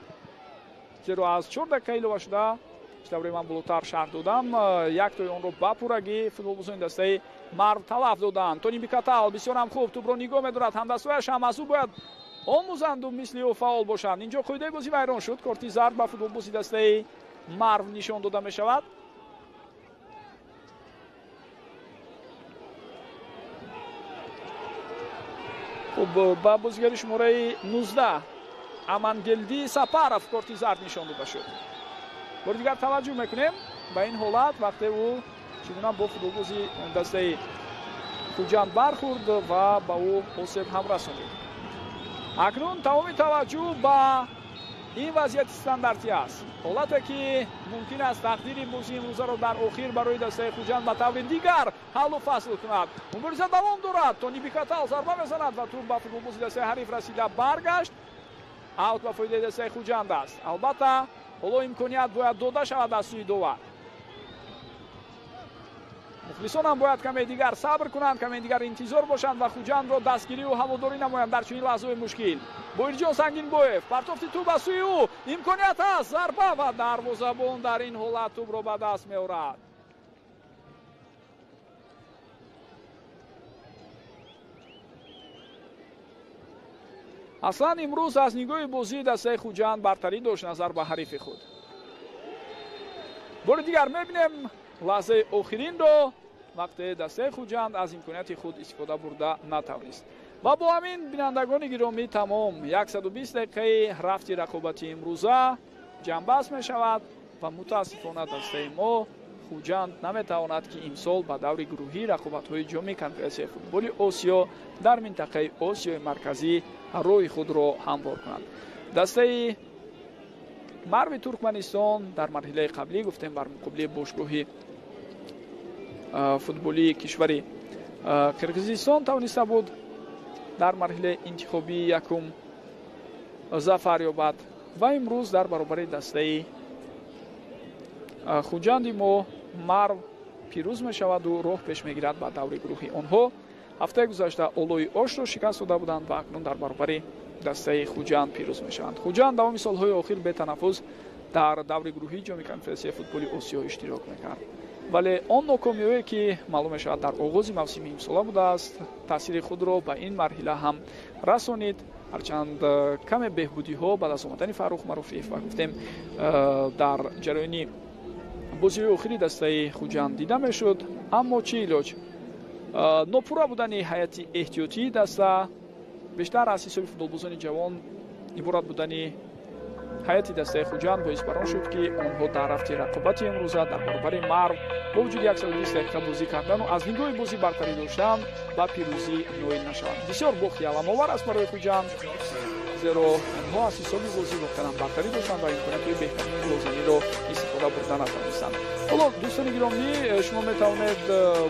Зеро аз 4 дақиқа илова шуда, чӣ ман болотар шарҳ додам, яктои онро ба пуррагӣ футболбозони дастаи Марв талаф доданд. Тони Бикатал бисёр ҳам хуб тӯбро нигоҳ медорад, ҳамдастҳояш ҳам аз ӯ бояд омӯзанду мисли ӯ фаъол бошанд. Инҷо қоидаи бозӣ вайрон шуд, корти зард ба футболбози дастаи Марв нишон дода мешавад. Хуб, ба бозигари шумораи 19 Амангелди Сапаров корти зард нишон дода шуд. Бори дигар таваҷҷӯҳ мекунем ба ин ҳолат, вақте ӯ чӣ гуна бо футболбози дастаи Хуҷанд бархӯрд ва ба ӯ осеб ҳам расонид. Акнун тамоми таваҷҷӯҳ ба ин вазъияти стандартӣ аст. Ҳолате ки мумкин аст тақдири бозии имрӯзаро дар охир барои дастаи Хуҷанд ба таври дигар ҳаллу фасл кунад. Мубориза давом дорад. Тони Бикатал зарба мезанад ва тӯб ба футболбози дастаи ҳариф расида баргашт. Аут ба фоидаи дастаи Хуҷанд аст. Албатта ҳоло имконият бояд дода шавад аз сӯи довар. Мухлисон ҳам бояд каме дигар сабр кунанд, каме дигар интизор бошанд ва Хуҷандро дастгирию ҳаводорӣ намоянд дар чунин лаҳзаҳои мушкил. Боирҷон Сангинбоев партофти тӯб ба сӯи ӯ, имконият ҳаст, зарба ва дарвозабон дар ин ҳолат тӯбро ба даст меорад. Аслан имрӯз аз нигоҳи бозии дастаи Хуҷанд бартарӣ дошт назар ба ҳарифи худ. Бори дигар мебинем лаҳзаи охиринро, вақте дастаи Хуҷанд аз имконияти худ истифода бурда натавонист. Ва бо ҳамин бинандагони гиромӣ тамом 120 дақиқаи рафти рақобати имрӯза ҷамъбаст мешавад ва мутаассифона дастаи мо Хуҷанд наметавонад ки имсол ба даври гурӯҳии рақобатҳои ҷоми конфедератсияи футболи Осиё дар минтақаи Осиёи Марказӣ роҳи худро ҳамвор кунад. Дастаи Марви Туркманистон дар марҳилаи қаблӣ гуфтем бар муқобили бошгоҳи футболии кишвари Қирғизистон тавониста буд дар марҳилаи интихобии якум зафар ёбад ва имрӯз дар баробари дастаи Хуҷанди мо Марв пирӯз мешаваду роҳ пеш мегирад ба даври гурӯҳи. Онҳо ҳафтаи гузашта Олои Ошро шикаст дода буданд ва акнун дар баробари дастаи Хуҷанд пирӯз мешаванд. Хуҷанд давоми солҳои охир бетанаффус дар даври гурӯҳии ҷоми конфедератсияи футболи Осиё иштирок мекард. Вале он нокомиҳое ки маълум мешавад дар оғози мавсими имсола будааст, таъсири худро ба ин марҳила ҳам расонид. Ҳарчанд каме беҳбудиҳо баъд аз омадани Фаррух Маруфиев ва гуфтем дар ҷараёни бозиҳои охири дастаи Хуҷанд дида мешуд, аммо чӣ илоҷ? Нопурра будани ҳайати эҳтиётии даста, бештар аз ҳисоби футболбозони ҷавон иборат будани ҳайати дастаи Хуҷанд боис бар он шуд, ки онҳо дар рафти рақобати имрӯза дар баробари Марв бо вуҷуди 120 дақиқа бозӣ кардану аз нигоҳи бозӣ бартарӣ доштан ба пирӯзӣ ноил нашаванд. Бисёр бохти аламовар аст барои Хуҷанд, Зеро онҳо аз ҳисоби бозӣ воқеан бартарӣ доштанд ва имкониятҳои беҳтарини голзаниро истифода бурда натавонистанд. Ҳоло, дӯстони гиромӣ, шумо метавонед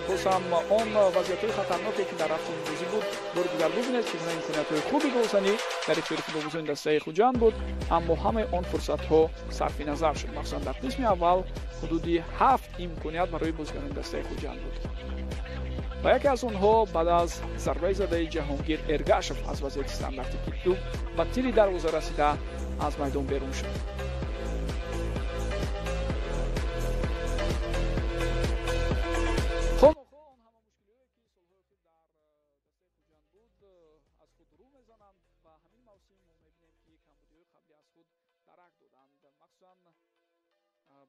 боз ҳам он вазъиятҳои хатарноке, ки дар рафти ин бозӣ буд, бори дигар бибинед, чӣ гуна имкониятҳои хуби голзанӣ дар ихтиёри футболбозони дастаи Хуҷанд буд, аммо ҳамаи он фурсатҳо сарфи назар шуд. Махсусан дар қисми аввал ҳудуди 7 имконият барои бозигарони дастаи Хуҷанд буд ва яке аз онҳо баъд аз зарбаи задаи Ҷаҳонгир Эргашев аз вазъияти стандартӣ, ки тӯб ба тири дарвоза расида, аз майдон берун шуд. Хонохоҳ он ҳама мушкилиҳое, ки солҳои охир дар дастаи Хуҷанд буд, аз худ рӯ мезананд ва ҳамин мавсим мо мебинем, ки камбудиҳои қаблӣ аз худ дарак доданд. Махсусан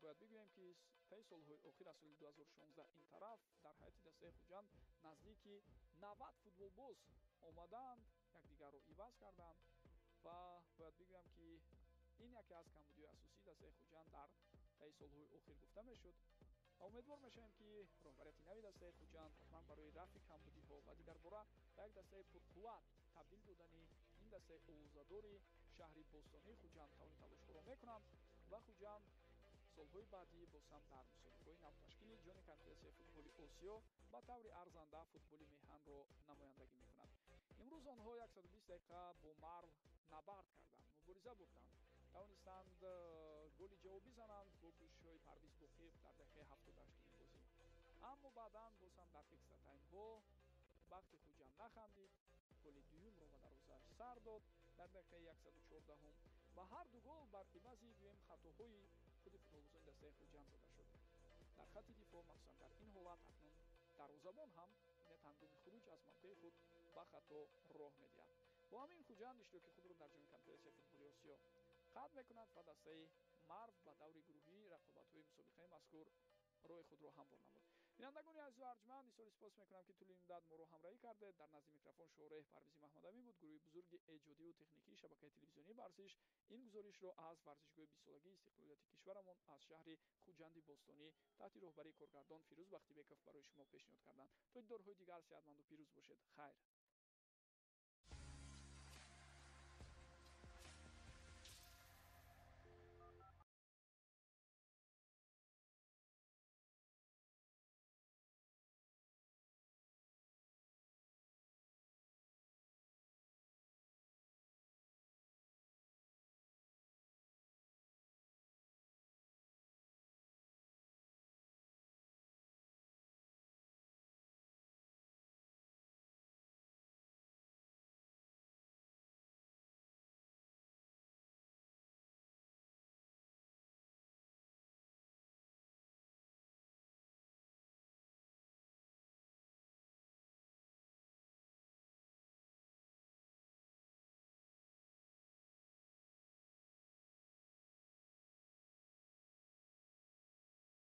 бояд бигӯем, ки таи солҳои охир, аз соли 2016 ин тараф, дар ҳайати дастаи Хуҷанд наздики 90 футболбоз омадаанд, якдигарро иваз карданд ва бояд бигӯям, ки ин яке аз камбудиҳои асосии дастаи Хуҷанд дар таи солҳои охир гуфта мешуд ва умедвор мешавем, ки роҳбарияти нави дастаи Хуҷанд ҳатман барои рафъи камбудиҳо ва дигарбора ба як дастаи пурқувват табдил додани ин дастаи овозадори шаҳри бостонии Хуҷанд тавони талошҳоро мекунанд ва Хуҷанд солҳои баъдӣ боз ҳам дар мусобиқаҳои навташкили Ҷоми Конфедератсияи футболи Осиё ба таври арзанда футболи меҳанро намояндагӣ мекунад. Имрӯз онҳо 120 дақиқа бо Марв набард карданд, мубориза бурданд, тавонистанд голи ҷавобӣ зананд бо кӯшишҳои Парвиз Боқиев дар дақиқаи 78-уми бозӣ, аммо баъдан боз ҳам дар экстратаймҳо бахти Хуҷанд нахандид, голи дуюмро ба дарвозааш сар дод дар дақиқаи 114-ум ва ҳар ду гол бар ивази, гӯем, хатоҳои худи футболбозони дастаи Хуҷанд зада шуд дар хатти дифоъ. Махсусан дар ин ҳолат акнун дарвозабон ҳам бинед, ҳангоми хуруҷ аз мавқеи худ ба хато роҳ медиҳад. Бо ҳамин Хуҷанд иштироки худро дар Ҷоми Конфедератсияи футболи Осиё қатъ мекунад ва дастаи Марв ба даври гурӯҳии рақобатҳои мусобиқаи мазкур роҳи худро ҳамвор намуд. Бинандагони азизу арҷманд, изҳори сипос мекунам, ки тӯли муддат моро ҳамроҳӣ кардед. Дар назди микрофон шореҳ Парвизи Маҳмадамин буд. Гурӯҳи бузурги эҷодиву техникии шабакаи телевизионии Варзиш ин гузоришро аз варзишгоҳи 20-солагии истиқлолияти кишварамон, аз шаҳри Хуҷанди бостонӣ, таҳти роҳбарии коргардон Фирӯз Бахтибеков барои шумо пешниҳод карданд. То дидорҳои дигар сеҳатманду пирӯз бошед. Хайр.